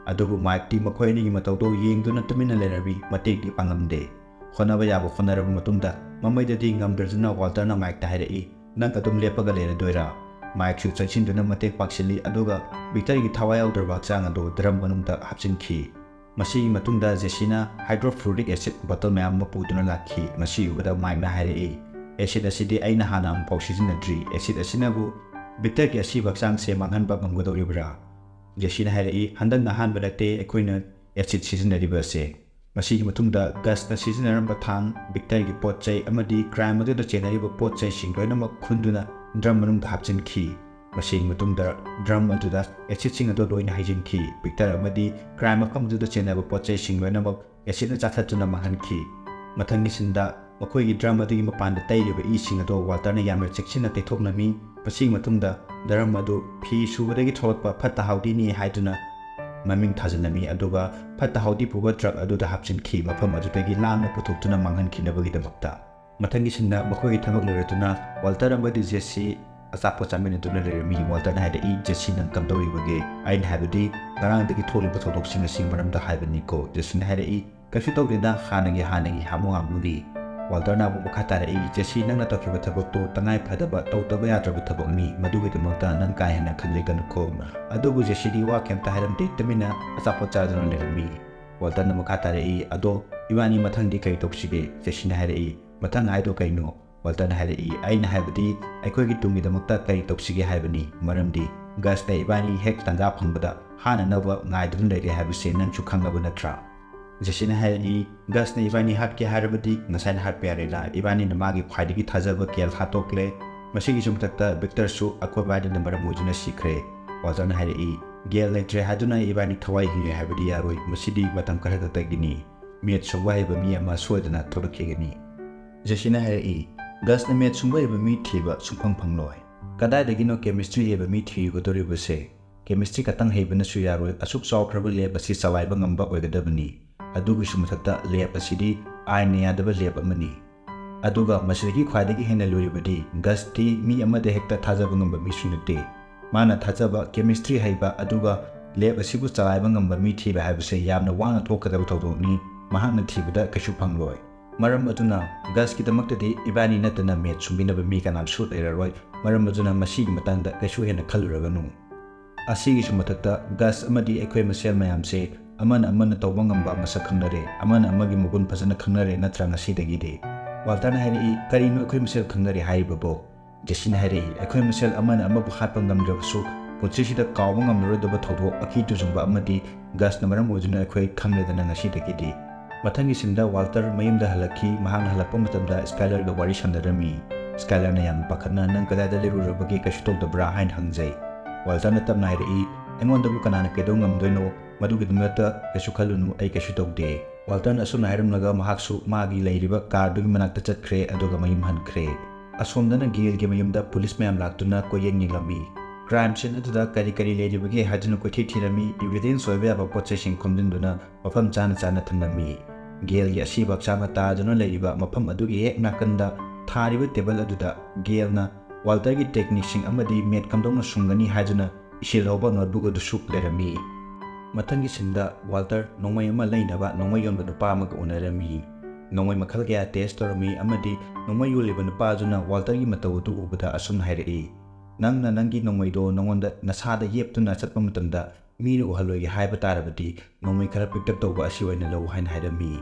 ꯑꯗꯨꯕꯨ ꯃꯥꯏꯛꯇꯤ ꯃꯈꯣꯏ ꯑꯅꯤꯒꯤ ꯃꯇꯧꯗꯨ ꯌꯦꯡꯗꯨꯅ ꯇꯨꯃꯤꯟꯅ ꯂꯩꯔꯝꯃꯤ, ꯃꯇꯦꯡꯗꯤ ꯄꯥꯡꯂꯝꯗꯦ꯫ ꯍꯣꯠꯅꯕ ꯌꯥꯕ ꯍꯣꯠꯅꯔꯕ ꯃꯇꯨꯡꯗ ꯃꯃꯩꯗꯗꯤ ꯉꯝꯗ꯭ꯔꯗꯨꯅ ꯋꯥꯜꯇꯔꯅ ꯃꯥꯏꯛꯇ ꯍꯥꯏꯔꯛꯏ, "ꯅꯪ ꯑꯗꯨꯝ ꯂꯦꯞꯄꯒ ꯂꯩꯔꯗꯣꯏꯔꯥ?" ꯃꯥꯏꯛꯁꯨ ꯆꯪꯁꯤꯟꯗꯨꯅ ꯃꯇꯦꯡ ꯄꯥꯡꯁꯤꯜꯂꯤ, ꯑꯗꯨꯒ ꯚꯤꯛꯇꯔꯒꯤ ꯊꯋꯥꯏ ꯌꯥꯎꯗ꯭ꯔꯕ ꯍꯛꯆꯥꯡ ꯑꯗꯨ ꯗ꯭ꯔꯝ ꯃꯅꯨꯡꯗ ꯍꯥꯞꯆꯤꯟꯈꯤ꯫ ꯃꯁꯤꯒꯤ ꯃꯇꯨꯡꯗ ꯖꯦꯁꯤꯅ ꯍꯥꯏꯗ꯭ꯔꯣꯐ꯭ꯂꯨꯔꯤꯛ ꯑꯦꯁꯤꯗ ꯕꯣꯇꯜ ꯃꯌꯥꯝ ꯑꯃ ꯄꯨꯗꯨꯅ ꯂꯥꯛꯈꯤ꯫ ꯃꯁꯤ ꯎꯕꯗ ꯃꯥꯏꯛꯅ ꯍꯥꯏꯔꯛꯏ, "ꯑꯦꯁꯤꯗ ꯑꯁꯤꯗꯤ ꯑꯩꯅ ꯍꯥꯟꯅ ꯑꯃꯨꯛꯐꯥꯎ ꯁꯤꯖꯤꯟꯅꯗ꯭ꯔꯤ꯫ ꯑꯦꯁꯤꯗ ꯑꯁꯤꯅꯕꯨ ꯚꯤꯛꯇꯔꯒꯤ ꯑꯁꯤꯕ ꯍꯛꯆꯥꯡꯁꯦ ꯃꯥꯡꯍꯟꯕ ꯉꯝꯒꯗꯧꯔꯤꯕ꯭ꯔꯥ?" ꯖꯦꯁꯤꯅ ꯍꯥꯏꯔꯛꯏ, "ꯍꯟꯗꯛꯅ ꯑꯍꯥꯟꯕ ꯅꯠꯇꯦ ꯑꯩꯈꯣꯏꯅ ꯑꯦꯁꯤꯗ ꯁꯤꯖꯤꯟꯅꯔꯤꯕ ꯑꯁꯦ꯫ ꯃꯁꯤꯒꯤ ꯃꯇꯨꯡꯗ ꯒꯁꯅ ꯁꯤꯖꯤꯟꯅꯔꯝꯕ ꯊꯥꯡ, ꯚꯤꯛꯇꯔꯒꯤ ꯄꯣꯠ ꯆꯩ ꯑꯃꯗꯤ ꯀ꯭ꯔꯥꯏꯝ ꯑꯗꯨꯗ ꯆꯦꯟꯅꯔꯤꯕ ꯄꯣꯠ ꯆꯩꯁꯤꯡ ꯂꯣꯏꯅꯃꯛ ꯈꯨꯟꯗꯨꯅ ꯗ꯭ꯔꯝ ꯃꯅꯨꯡꯗ ꯍꯥꯞꯆꯤꯟꯈꯤ꯫ ꯃꯁꯤꯒꯤ ꯃꯇꯨꯡꯗ ꯗ꯭ꯔꯝ ꯑꯗꯨꯗ ꯑꯦꯁꯤꯗꯁꯤꯡ ꯑꯗꯨ ꯂꯣꯏꯅ ꯍꯩꯖꯤꯟꯈꯤ꯫ ꯚꯤꯛꯇꯔ ꯑꯃꯗꯤ ꯀ꯭ꯔꯥꯏꯝ ꯃꯐꯝ ꯑꯗꯨꯗ ꯆꯦꯟꯅꯕ ꯄꯣꯠ ꯆꯩꯁꯤꯡ ꯂꯣꯏꯅꯃꯛ ꯑꯦꯁꯤꯗꯅ ꯆꯥꯊꯠꯇꯨꯅ ꯃꯥꯡꯍꯟꯈꯤ꯫ ꯃꯊꯪꯒꯤ ꯁꯤꯟꯗ ꯃꯈꯣꯏꯒꯤ ꯗ꯭ꯔꯝ ꯑꯗꯨꯒꯤ ꯃꯄꯥꯟꯗ ꯇꯩꯔꯤꯕ ꯏꯁꯤꯡ ꯑꯗꯨ ꯋꯥꯜꯇꯔꯅ ꯌꯥꯝꯅ ꯆꯦꯛꯁꯤꯟꯅ ꯇꯩꯊꯣꯛꯂꯝꯃꯤ꯫ ꯃꯁꯤꯒꯤ ꯃꯇꯨꯡꯗ ꯗ꯭ꯔꯝ ꯑꯗꯨ ꯐꯤ ꯁꯨꯕꯗꯒꯤ ꯊꯣꯛꯂꯛꯄ ꯐꯠꯇ ꯍꯥꯎꯗꯤꯅꯤ ꯍꯥꯏꯗꯨꯅ ꯃꯃꯤꯡ ꯊꯥꯖꯤꯜꯂꯝꯃꯤ, ꯑꯗꯨꯒ ꯐꯠꯇ ꯍꯥꯎꯗꯤ ꯄꯨꯕ ꯇ꯭ꯔꯛ ꯑꯗꯨꯗ ꯍꯥꯞꯆꯤꯟꯈꯤ, ꯃꯐꯝ ꯑꯗꯨꯗꯒꯤ ꯂꯥꯞꯅ ꯄꯨꯊꯣꯛꯇꯨꯅ ꯃꯥꯡꯍꯟꯈꯤꯅꯕꯒꯤꯗꯃꯛꯇ꯫ ꯃꯊꯪꯒꯤ ꯁꯤꯟꯗ ꯃꯈꯣꯏꯒꯤ ꯊꯕꯛ ꯂꯣꯏꯔꯗꯨꯅ ꯋꯥꯜꯇꯔ ꯑꯃꯗꯤ ꯖꯦꯁꯤ ꯑꯆꯥꯄꯣꯠ ꯆꯥꯃꯤꯟꯅꯗꯨꯅ ꯂꯩꯔꯝꯃꯤ꯫ ꯋꯥꯜꯇꯔꯅ ꯍꯥꯏꯔꯛꯏ, "ꯖꯦꯁꯤ, ꯅꯪ ꯀꯝꯗꯧꯔꯤꯕꯒꯦ?" "ꯑꯩꯅ ꯍꯥꯏꯕꯗꯤ ꯉꯔꯥꯡꯗꯒꯤ ꯊꯣꯛꯂꯤꯕ ꯊꯧꯗꯣꯛꯁꯤꯡ ꯑꯁꯤ ꯃꯔꯝꯗ ꯍꯥꯏꯕꯅꯤꯀꯣ," ꯖꯦꯁꯤꯅ ꯍꯥꯏꯔꯛꯏ꯫ "ꯀꯩꯁꯨ ꯇꯧꯗꯦꯗ, ꯍꯥꯟꯅꯒꯤ ꯍꯥꯟꯅꯒꯤ ꯍꯥꯃꯨ ꯍꯥꯃꯨꯅꯤ꯫" ꯋꯥꯜꯇꯔꯅ ꯑꯃꯨꯛ ꯃꯈꯥ ꯇꯥꯔꯛꯏ, "ꯖꯦꯁꯤ, ꯅꯪꯅ ꯇꯧꯈꯤꯕ ꯊꯕꯛꯇꯨ ꯇꯉꯥꯏ ꯐꯗꯕ, ꯇꯧꯗꯕ ꯌꯥꯗ꯭ꯔꯕ ꯊꯕꯛꯅꯤ, ꯃꯗꯨꯒꯤꯗꯃꯛꯇ ꯅꯪ ꯀꯥ ꯍꯦꯟꯅ ꯈꯟꯖꯤꯟꯒꯅꯨꯀꯣ꯫" ꯑꯗꯨꯕꯨ ꯖꯦꯁꯤꯗꯤ ꯋꯥ ꯀꯩꯝꯇ ꯍꯥꯏꯔꯝꯗꯦ, ꯇꯨꯃꯤꯟꯅ ꯑꯆꯥꯄꯣꯠ ꯆꯥꯗꯨꯅ ꯂꯩꯔꯝꯃꯤ꯫ ꯋꯥꯜꯇꯔꯅ ꯃꯈꯥ ꯇꯥꯔꯛꯏ, "ꯑꯗꯣ ꯏꯕꯥꯅꯤ ꯃꯊꯪꯗꯤ ꯀꯔꯤ ꯇꯧꯁꯤꯒꯦ?" ꯖꯦꯁꯤꯅ ꯍꯥꯏꯔꯛꯏ, "ꯃꯊꯪ ꯍꯥꯏꯗꯣ ꯀꯩꯅꯣ?" ꯋꯥꯜꯇꯔꯅ ꯍꯥꯏꯔꯛꯏ, "ꯑꯩꯅ ꯍꯥꯏꯕꯗꯤ ꯑꯩꯈꯣꯏꯒꯤ ꯇꯨꯡꯒꯤꯗꯃꯛꯇ ꯀꯔꯤ ꯇꯧꯁꯤꯒꯦ ꯍꯥꯏꯕꯅꯤ, ꯃꯔꯝꯗꯤ ꯒꯁꯅ ꯏꯕꯥꯅꯤ ꯍꯦꯛ ꯇꯥꯟꯖꯥ ꯐꯪꯕꯗ ꯍꯥꯠꯅꯅꯕ ꯉꯥꯏꯗꯨꯅ ꯂꯩꯔꯦ ꯍꯥꯏꯕꯁꯦ ꯅꯪꯁꯨ ꯈꯪꯉꯕ ꯅꯠꯇ꯭ꯔꯥ?" ꯖꯦꯁꯤꯅ ꯍꯥꯏꯔꯛꯏ, "ꯒꯁꯅ ꯏꯕꯥꯅꯤ ꯍꯥꯠꯀꯦ ꯍꯥꯏꯔꯕꯗꯤ ꯉꯁꯥꯏꯅ ꯍꯥꯠꯄ ꯌꯥꯔꯦꯅ, ꯏꯕꯥꯅꯤꯅ ꯃꯥꯒꯤ ꯈ꯭ꯋꯥꯏꯗꯒꯤ ꯊꯥꯖꯕ ꯒꯦꯜ ꯍꯥꯠꯇꯣꯛꯂꯦ꯫ ꯃꯁꯤꯒꯤꯁꯨ ꯃꯊꯛꯇ ꯚꯤꯛꯇꯔꯁꯨ ꯑꯩꯈꯣꯏꯕꯥꯅꯤꯅ ꯃꯔꯝ ꯑꯣꯏꯗꯨꯅ ꯁꯤꯈ꯭ꯔꯦ꯫" ꯋꯥꯜꯇꯔꯅ ꯍꯥꯏꯔꯛꯏ, "ꯒꯦꯜ ꯂꯩꯇ꯭ꯔꯦ ꯍꯥꯏꯗꯨꯅ ꯏꯕꯥꯅꯤ ꯊꯋꯥꯏ ꯍꯤꯡꯉꯦ ꯍꯥꯏꯕꯗꯤ ꯌꯥꯔꯣꯏ, ꯃꯁꯤꯗꯤ ꯃꯇꯝ ꯈꯔ ꯈꯛꯇꯒꯤꯅꯤ꯫ ꯃꯦꯠ ꯁꯨꯡꯕ ꯍꯩꯕ ꯃꯤ ꯑꯃ ꯁꯣꯏꯗꯅ ꯊꯣꯛꯂꯛꯈꯤꯒꯅꯤ꯫" ꯖꯦꯁꯤꯅ ꯍꯥꯏꯔꯛꯏ, "ꯒꯁꯅ ꯃꯦꯠ ꯁꯨꯡꯕ ꯍꯩꯕ ꯃꯤ ꯊꯤꯕ ꯁꯨꯡꯐꯪ ꯐꯪꯂꯣꯏ꯫ ꯀꯗꯥꯏꯗꯒꯤꯅꯣ ꯀꯦꯃꯤꯁꯇ꯭ꯔꯤ ꯍꯩꯕ ꯃꯤ ꯊꯤꯒꯗꯧꯔꯤꯕꯁꯦ? ꯀꯦꯃꯤꯁꯇ꯭ꯔꯤ ꯈꯛꯇꯪ ꯍꯩꯕꯅꯁꯨ ꯌꯥꯔꯣꯏ, ꯑꯁꯨꯛ ꯆꯥꯎꯈ꯭ꯔꯕ ꯂꯦꯕ ꯑꯁꯤ ꯆꯂꯥꯏꯕ ꯉꯝꯕ ꯑꯣꯏꯒꯗꯕꯅꯤ꯫ ꯑꯗꯨꯒꯤꯁꯨ ꯃꯊꯛꯇ ꯂꯦꯕ ꯑꯁꯤꯗꯤ ꯑꯥꯏꯟꯅ ꯌꯥꯗꯕ ꯂꯦꯕ ꯑꯃꯅꯤ꯫ ꯑꯗꯨꯒ ꯃꯁꯤꯗꯒꯤ ꯈ꯭ꯋꯥꯏꯗꯒꯤ ꯍꯦꯟꯅ ꯂꯨꯔꯤꯕꯗꯤ ꯒꯁꯇꯤ ꯃꯤ ꯑꯃꯗ ꯍꯦꯛꯇ ꯊꯥꯖꯕ ꯉꯝꯕ ꯃꯤꯁꯨ ꯅꯠꯇꯦ꯫ ꯃꯥꯅ ꯊꯥꯖꯕ, ꯀꯦꯃꯤꯁꯇ꯭ꯔꯤ ꯍꯩꯕ, ꯑꯗꯨꯒ ꯂꯦꯕ ꯑꯁꯤꯕꯨ ꯆꯂꯥꯏꯕ ꯉꯝꯕ ꯃꯤ ꯊꯤꯕ ꯍꯥꯏꯕꯁꯦ ꯌꯥꯝꯅ ꯋꯥꯅ ꯊꯣꯛꯀꯗꯕ ꯊꯧꯗꯣꯛꯅꯤ꯫ ꯃꯍꯥꯛꯅ ꯊꯤꯕꯗ ꯀꯩꯁꯨ ꯐꯪꯂꯣꯏ꯫ ꯃꯔꯝ ꯑꯗꯨꯅ ꯒꯁꯀꯤꯗꯃꯛꯇꯗꯤ ꯏꯕꯥꯅꯤ ꯅꯠꯇꯅ ꯃꯦꯠ ꯁꯨꯡꯕꯤꯅꯕ ꯃꯤ ꯀꯅꯥꯝꯁꯨ ꯂꯩꯔꯔꯣꯏ꯫ ꯃꯔꯝ ꯑꯗꯨꯅ ꯃꯁꯤꯒꯤ ꯃꯇꯥꯡꯗ ꯀꯩꯁꯨ ꯍꯦꯟꯅ ꯈꯜꯂꯨꯔꯒꯅꯨ꯫ ꯑꯁꯤꯒꯤꯁꯨ ꯃꯊꯛꯇ ꯒꯁ ꯑꯃꯗꯤ ꯑꯩꯈꯣꯏ ꯃꯁꯦꯜ ꯃꯌꯥꯝꯁꯦ ꯑꯃꯅ ꯑꯃꯅ ꯇꯧꯕ ꯉꯝꯕ ꯃꯁꯛ ꯈꯪꯅꯔꯦ, ꯑꯃꯅ ꯑꯃꯒꯤ ꯃꯒꯨꯟ ꯐꯖꯅ ꯈꯪꯅꯔꯦ ꯅꯠꯇ꯭ꯔꯥ ꯉꯁꯤꯗꯒꯤꯗꯤ?" ꯋꯥꯜꯇꯔꯅ ꯍꯥꯏꯔꯛꯏ, "ꯀꯔꯤꯅꯣ ꯑꯩꯈꯣꯏ ꯃꯁꯦꯜ ꯈꯪꯅꯔꯦ ꯍꯥꯏꯔꯤꯕꯕꯣ?" ꯖꯦꯁꯤꯅ ꯍꯥꯏꯔꯛꯏ, "ꯑꯩꯈꯣꯏ ꯃꯁꯦꯜ ꯑꯃꯅ ꯑꯃꯕꯨ ꯍꯥꯠꯄ ꯉꯝꯗ꯭ꯔꯕꯁꯨ ꯄꯨꯟꯁꯤꯁꯤꯗ ꯀꯥꯎꯕ ꯉꯝꯂꯔꯣꯏꯗꯕ ꯊꯧꯗꯣꯛ ꯑꯀꯤ ꯇꯨꯖꯨꯡꯕ ꯑꯃꯗꯤ ꯒꯁꯅ ꯃꯔꯝ ꯑꯣꯏꯗꯨꯅ ꯑꯩꯈꯣꯏ ꯈꯪꯂꯦꯗꯅ ꯉꯁꯤꯗꯒꯤꯗꯤ꯫ ꯃꯊꯪꯒꯤ ꯁꯤꯟꯗ ꯋꯥꯜꯇꯔ ꯃꯌꯨꯝꯗ ꯍꯜꯂꯛꯈꯤ꯫ ꯃꯍꯥꯛꯅ ꯍꯜꯂꯛꯄ ꯃꯇꯝꯗ ꯁ꯭ꯀꯥꯏꯂꯔꯒ ꯋꯥꯔꯤ ꯁꯥꯟꯅꯔꯝꯃꯤ꯫ ꯁ꯭ꯀꯥꯏꯂꯔꯅ ꯌꯥꯝꯅ ꯄꯥꯈꯠꯅ, "ꯅꯪ ꯀꯗꯥꯏꯗ ꯂꯩꯔꯨꯔꯕꯒꯦ? ꯀꯩꯁꯨ ꯇꯧꯗꯕ꯭ꯔꯥ?" ꯍꯥꯏꯅ ꯍꯪꯖꯩ꯫ ꯋꯥꯜꯇꯔꯅ ꯇꯞꯅ ꯍꯥꯏꯔꯛꯏ, "ꯑꯩꯉꯣꯟꯗꯕꯨ ꯀꯅꯥꯅ ꯀꯩꯗꯧ ꯉꯝꯗꯣꯏꯅꯣ? ꯃꯗꯨꯒꯤꯗꯃꯛꯇ ꯀꯩꯁꯨ ꯈꯜꯂꯨꯅꯨ, ꯑꯩ ꯀꯩꯁꯨ ꯇꯧꯗꯦ"꯫ ꯋꯥꯜꯇꯔꯅ ꯑꯁꯨꯝꯅ ꯍꯥꯏꯔꯝꯂꯒ ꯃꯍꯥꯛꯁꯨ ꯃꯥꯒꯤ ꯂꯩꯔꯤꯕ ꯀꯥꯔꯗꯨꯒꯤ ꯃꯅꯥꯛꯇ ꯆꯠꯈ꯭ꯔꯦ, ꯑꯗꯨꯒ ꯃꯌꯨꯝ ꯍꯟꯈ꯭ꯔꯦ꯫ ꯑꯁꯣꯝꯗꯅ ꯒꯦꯜꯒꯤ ꯃꯌꯨꯝꯗ ꯄꯨꯂꯤꯁ ꯃꯌꯥꯝ ꯂꯥꯛꯇꯨꯅ ꯀꯣꯏꯌꯦꯡ ꯌꯦꯡꯂꯝꯃꯤ꯫ ꯀ꯭ꯔꯥꯏꯝ ꯁꯤꯟ ꯑꯗꯨꯗ ꯀꯔꯤ ꯀꯔꯤ ꯂꯩꯔꯤꯕꯒꯦ ꯍꯥꯏꯗꯨꯅ ꯀꯣꯏꯊꯤ ꯊꯤꯔꯝꯃꯤ꯫ ꯏꯚꯤꯗꯦꯟꯁ ꯑꯣꯏꯕ ꯌꯥꯕ ꯄꯣꯠ ꯆꯩꯁꯤꯡ ꯈꯣꯝꯖꯤꯟꯗꯨꯅ ꯃꯐꯝ ꯆꯥꯅ ꯆꯥꯅ ꯊꯝꯂꯝꯃꯤ꯫ ꯒꯦꯜꯒꯤ ꯑꯁꯤꯕ ꯍꯛꯆꯥꯡꯅ ꯇꯥꯗꯨꯅ ꯂꯩꯔꯤꯕ ꯃꯐꯝ ꯑꯗꯨꯒꯤ ꯍꯦꯛ ꯅꯥꯀꯟꯗ ꯊꯥꯔꯤꯕ ꯇꯦꯕꯜ ꯑꯗꯨꯗ ꯒꯦꯜꯅ ꯋꯥꯜꯇꯔꯒꯤ ꯇꯦꯛꯅꯤꯛꯁꯤꯡ ꯑꯃꯗꯤ ꯃꯦꯠ ꯀꯝꯗꯧꯅ ꯁꯨꯡꯒꯅꯤ ꯍꯥꯏꯗꯨꯅ ꯏꯁꯤꯜꯍꯧꯕ ꯅꯣꯠꯕꯨꯛ ꯑꯗꯨꯁꯨ ꯂꯩꯔꯝꯃꯤ꯫ ꯃꯊꯪꯒꯤ ꯁꯤꯟꯗ ꯋꯥꯜꯇꯔ ꯅꯣꯡꯃꯩ ꯑꯃ ꯂꯩꯅꯕ ꯅꯣꯡꯃꯩ ꯌꯣꯟꯕ ꯅꯨꯄꯥ ꯑꯃꯒ ꯎꯅꯔꯝꯃꯤ꯫ ꯅꯣꯡꯃꯩ ꯃꯈꯜ ꯀꯌꯥ ꯇꯦꯁ ꯇꯧꯔꯝꯃꯤ ꯑꯃꯗꯤ ꯅꯣꯡꯃꯩ ꯌꯣꯜꯂꯤꯕ ꯅꯨꯄꯥ ꯑꯗꯨꯅ ꯋꯥꯜꯇꯔꯒꯤ ꯃꯇꯧ ꯑꯗꯨ ꯎꯕꯗ ꯑꯁꯨꯝꯅ ꯍꯥꯏꯔꯛꯏ, "ꯅꯪꯅ ꯅꯪꯒꯤ ꯅꯣꯡꯃꯩꯗꯣ ꯅꯉꯣꯟꯗ ꯅꯁꯥꯗ ꯌꯦꯞꯇꯨꯅ ꯆꯠꯄ ꯃꯇꯝꯗ ꯃꯤꯅ ꯎꯍꯜꯂꯣꯏꯒꯦ ꯍꯥꯏꯕ ꯇꯥꯔꯕꯗꯤ ꯅꯣꯡꯃꯩ ꯈꯔ ꯄꯤꯛꯇꯛ ꯇꯧꯕ ꯑꯁꯤ ꯑꯣꯏꯅ ꯂꯧ" ꯍꯥꯏꯅ ꯍꯥꯏꯔꯝꯃꯤ꯫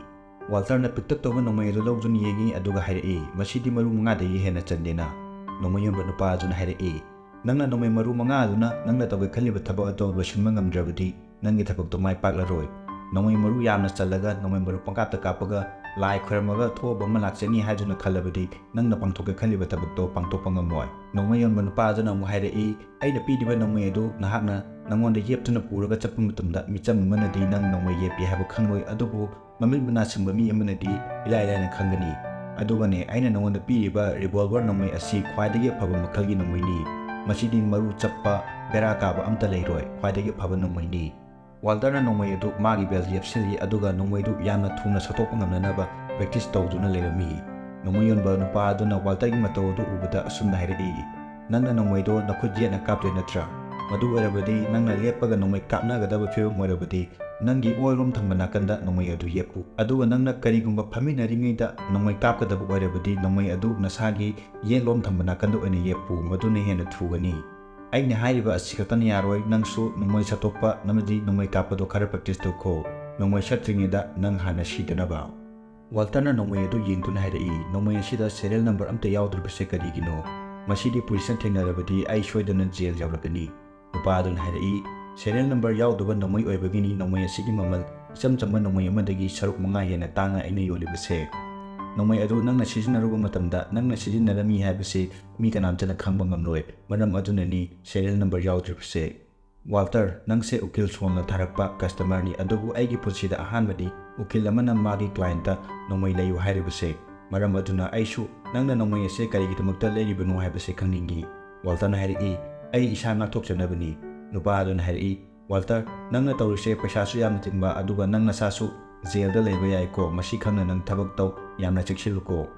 ꯋꯥꯜꯇꯔꯅ ꯄꯤꯛꯇꯛ ꯇꯧꯕ ꯅꯣꯡꯃꯩ ꯑꯗꯨ ꯂꯧꯗꯨꯅ ꯌꯦꯡꯉꯤ, ꯑꯗꯨꯒ ꯍꯥꯏꯔꯛꯏ, "ꯃꯁꯤꯗꯤ ꯃꯔꯨ ꯃꯉꯥꯗꯒꯤ ꯍꯦꯟꯅ ꯆꯟꯗꯦꯅ"꯫ ꯅꯣꯡꯃꯩ ꯌꯣꯟꯕ ꯅꯨꯄꯥ ꯑꯗꯨꯅ ꯍꯥꯏꯔꯛꯏ, "ꯅꯪꯅ ꯅꯣꯡꯃꯩ ꯃꯔꯨ ꯃꯉꯥ ꯑꯗꯨꯅ ꯅꯪꯅ ꯇꯧꯒꯦ ꯈꯜꯂꯤꯕ ꯊꯕꯛ ꯑꯗꯨ ꯂꯣꯏꯁꯤꯟꯕ ꯉꯝꯗ꯭ꯔꯕꯗꯤ ꯅꯪꯒꯤ ꯊꯕꯛꯇꯣ ꯃꯥꯏ ꯄꯥꯛꯂꯔꯣꯏ꯫ ꯅꯣꯡꯃꯩ ꯃꯔꯨ ꯌꯥꯝꯅ ꯆꯜꯂꯒ ꯅꯣꯡꯃꯩ ꯃꯔꯨ ꯄꯪꯀꯥꯞꯇ ꯀꯥꯞꯄꯒ ꯂꯥꯏ ꯈꯣꯏꯔꯝꯃꯒ ꯊꯣꯛꯑꯕ ꯑꯃ ꯂꯥꯛꯆꯅꯤ ꯍꯥꯏꯗꯨꯅ ꯈꯜꯂꯕꯗꯤ ꯅꯪꯅ ꯄꯥꯡꯊꯣꯛꯀꯦ ꯈꯜꯂꯤꯕ ꯊꯕꯛꯇꯣ ꯄꯥꯡꯊꯣꯛꯄ ꯉꯝꯃꯣꯏ"꯫ ꯅꯣꯡꯃꯩ ꯌꯣꯟꯕ ꯅꯨꯄꯥ ꯑꯗꯨꯅ ꯑꯃꯨꯛ ꯍꯥꯏꯔꯛꯏ, "ꯑꯩꯅ ꯄꯤꯔꯤꯕ ꯅꯣꯡꯃꯩ ꯑꯗꯨ ꯅꯍꯥꯛꯅ ꯅꯪꯉꯣꯟꯗ ꯌꯦꯞꯇꯨꯅ ꯄꯨꯔꯒ ꯆꯠꯄ ꯃꯇꯝꯗ ꯃꯤꯆꯝ ꯑꯃꯅꯗꯤ ꯅꯪ ꯅꯣꯡꯃꯩ ꯌꯦꯞꯄꯤ ꯍꯥꯏꯕ ꯈꯪꯂꯣꯏ, ꯑꯗꯨꯕꯨ ꯃꯃꯤꯠ ꯃꯅꯥ ꯁꯤꯡꯕ ꯃꯤ ꯑꯃꯅꯗꯤ ꯏꯂꯥꯏ ꯂꯥꯏꯅ ꯈꯪꯒꯅꯤ꯫ ꯑꯗꯨꯒꯅꯦ, ꯑꯩꯅ ꯅꯉꯣꯟꯗ ꯄꯤꯔꯤꯕ ꯔꯤꯚꯣꯜꯚꯔ ꯅꯣꯡꯃꯩ ꯑꯁꯤ ꯈ꯭ꯋꯥꯏꯗꯒꯤ ꯑꯐꯕ ꯃꯈꯜꯒꯤ ꯅꯣꯡꯃꯩꯅꯤ꯫ ꯃꯁꯤꯗꯤ ꯃꯔꯨ ꯆꯞꯄ, ꯕꯦꯔꯥ ꯀꯥꯕ ꯑꯝꯇ ꯂꯩꯔꯣꯏ, ꯈ꯭ꯋꯥꯏꯗꯒꯤ ꯑꯐꯕ ꯅꯣꯡꯃꯩꯅꯤ"꯫ ꯋꯥꯜꯇꯔꯅ ꯅꯣꯡꯃꯩ ꯑꯗꯨ ꯃꯥꯒꯤ ꯕꯦꯜꯗ ꯌꯦꯞꯁꯤꯜꯂꯤ, ꯑꯗꯨꯒ ꯅꯣꯡꯃꯩꯗꯨ ꯌꯥꯝꯅ ꯊꯨꯅ ꯁꯠꯇꯣꯛꯄ ꯉꯝꯅꯅꯕ ꯄ꯭ꯔꯦꯛꯇꯤꯁ ꯇꯧꯗꯨꯅ ꯂꯩꯔꯝꯃꯤ꯫ ꯅꯣꯡꯃꯩ ꯌꯣꯟꯕ ꯅꯨꯄꯥ ꯑꯗꯨꯅ ꯋꯥꯜꯇꯔꯒꯤ ꯃꯇꯧ ꯑꯗꯨ ꯎꯕꯗ ꯑꯁꯨꯝꯅ ꯍꯥꯏꯔꯛꯏ, "ꯅꯪꯅ ꯅꯣꯡꯃꯩꯗꯣ ꯅꯈꯨꯠ ꯌꯦꯠꯅ ꯀꯥꯞꯇꯣꯏ ꯅꯠꯇ꯭ꯔꯥ? ꯃꯗꯨ ꯑꯣꯏꯔꯕꯗꯤ ꯅꯪꯅ ꯂꯦꯞꯄꯒ ꯅꯣꯡꯃꯩ ꯀꯥꯞꯅꯒꯗꯕ ꯐꯤꯕꯝ ꯑꯣꯏꯔꯕꯗꯤ ꯅꯪꯒꯤ ꯑꯣꯏꯔꯣꯝ ꯊꯪꯕ ꯅꯥꯀꯟꯗ ꯅꯣꯡꯃꯩ ꯑꯗꯨ ꯌꯦꯞꯄꯨ꯫ ꯑꯗꯨꯒ ꯅꯪꯅ ꯀꯔꯤꯒꯨꯝꯕ ꯐꯝꯃꯤꯟꯅꯔꯤꯉꯩꯗ ꯅꯣꯡꯃꯩ ꯀꯥꯞꯀꯗꯕ ꯑꯣꯏꯔꯕꯗꯤ ꯅꯣꯡꯃꯩ ꯑꯗꯨ ꯅꯁꯥꯒꯤ ꯌꯦꯠꯂꯣꯝ ꯊꯪꯕ ꯅꯥꯀꯟꯗ ꯑꯣꯏꯅ ꯌꯦꯞꯄꯨ, ꯃꯗꯨꯅ ꯍꯦꯟꯅ ꯊꯨꯒꯅꯤ꯫ ꯑꯩꯅ ꯍꯥꯏꯔꯤꯕ ꯑꯁꯤ ꯈꯛꯇꯅ ꯌꯥꯔꯣꯏ, ꯅꯪꯁꯨ ꯅꯣꯡꯃꯩ ꯁꯠꯇꯣꯛꯄ ꯑꯃꯗꯤ ꯅꯣꯡꯃꯩ ꯀꯥꯞꯄꯗꯣ ꯈꯔ ꯄ꯭ꯔꯦꯛꯇꯤꯁ ꯇꯧꯈꯣ꯫ ꯅꯣꯡꯃꯩ ꯁꯠꯇ꯭ꯔꯤꯉꯩꯗ ꯅꯪ ꯍꯥꯟꯅ ꯁꯤꯗꯅꯕ"꯫ ꯋꯥꯜꯇꯔꯅ ꯅꯣꯡꯃꯩ ꯑꯗꯨ ꯌꯦꯡꯗꯨꯅ ꯍꯥꯏꯔꯛꯏ, "ꯅꯣꯡꯃꯩ ꯑꯁꯤꯗ ꯁꯦꯔꯤꯌꯦꯜ ꯅꯝꯕꯔ ꯑꯝꯇ ꯌꯥꯎꯗ꯭ꯔꯤꯕꯁꯦ ꯀꯔꯤꯒꯤꯅꯣ? ꯃꯁꯤꯗꯤ ꯄꯨꯂꯤꯁꯅ ꯊꯦꯡꯅꯔꯕꯗꯤ ꯑꯩ ꯁꯣꯏꯗꯅ ꯖꯦꯜ ꯌꯧꯔꯛꯀꯅꯤ"꯫ ꯅꯨꯄꯥ ꯑꯗꯨꯅ ꯍꯥꯏꯔꯛꯏ, "ꯁꯦꯔꯤꯌꯦꯜ ꯅꯝꯕꯔ ꯌꯥꯎꯗꯕ ꯅꯣꯡꯃꯩ ꯑꯣꯏꯕꯒꯤꯅꯤ ꯅꯣꯡꯃꯩ ꯑꯁꯤꯒꯤ ꯃꯃꯜ ꯏꯆꯝ ꯆꯝꯕ ꯅꯣꯡꯃꯩ ꯑꯃꯗꯒꯤ ꯁꯔꯨꯛ ꯃꯉꯥ ꯍꯦꯟꯅ ꯇꯥꯡꯅ ꯑꯩꯅ ꯌꯣꯜꯂꯤꯕꯁꯦ꯫ ꯅꯣꯡꯃꯩ ꯑꯗꯨ ꯅꯪꯅ ꯁꯤꯖꯤꯟꯅꯔꯨꯕ ꯃꯇꯝꯗ ꯅꯪꯅ ꯁꯤꯖꯤꯟꯅꯔꯝꯃꯤ ꯍꯥꯏꯕꯁꯤ ꯃꯤ ꯀꯅꯥꯝꯇꯅ ꯈꯪꯕ ꯉꯝꯂꯣꯏ꯫ ꯃꯔꯝ ꯑꯗꯨꯅꯅꯤ ꯁꯦꯔꯤꯌꯦꯜ ꯅꯝꯕꯔ ꯌꯥꯎꯗ꯭ꯔꯤꯕꯁꯦ꯫ ꯋꯥꯜꯇꯔ, ꯅꯪꯁꯦ ꯎꯀꯤꯜ ꯁꯣꯝꯅ ꯊꯥꯔꯛꯄ ꯀꯁꯇꯃꯔꯅꯤ, ꯑꯗꯨꯕꯨ ꯑꯩꯒꯤ ꯄꯨꯟꯁꯤꯗ ꯑꯍꯥꯟꯕꯗꯤ ꯎꯀꯤꯜ ꯑꯃꯅ ꯃꯥꯒꯤ ꯀ꯭ꯂꯥꯏꯟꯇ ꯅꯣꯡꯃꯩ ꯂꯩꯌꯨ ꯍꯥꯏꯔꯤꯕꯁꯦ꯫ ꯃꯔꯝ ꯑꯗꯨꯅ ꯑꯩꯁꯨ ꯅꯪꯅ ꯅꯣꯡꯃꯩ ꯑꯁꯦ ꯀꯔꯤꯒꯤꯗꯃꯛꯇ ꯂꯩꯔꯤꯕꯅꯣ ꯍꯥꯏꯕꯁꯦ ꯈꯪꯅꯤꯡꯏ꯫" ꯋꯥꯜꯇꯔꯅ ꯍꯥꯏꯔꯛꯏ, "ꯑꯩ ꯏꯁꯥ ꯉꯥꯛꯊꯣꯛꯆꯅꯕꯅꯤ꯫" ꯅꯨꯄꯥ ꯑꯗꯨꯅ ꯍꯥꯏꯔꯛꯏ, "ꯋꯥꯜꯇꯔ, ꯅꯪꯅ ꯇꯧꯔꯤꯁꯦ ꯄꯩꯁꯥꯁꯨ ꯌꯥꯝꯅ ꯇꯤꯡꯕ, ꯑꯗꯨꯒ ꯅꯪ ꯅꯁꯥꯁꯨ ꯖꯦꯜꯗ ꯂꯩꯕ ꯌꯥꯏꯀꯣ꯫ ꯃꯁꯤ ꯈꯪꯅ ꯅꯪ ꯊꯕꯛ ꯇꯧ, ꯌꯥꯝꯅ ꯆꯦꯛꯁꯤꯜꯂꯨꯀꯣ꯫"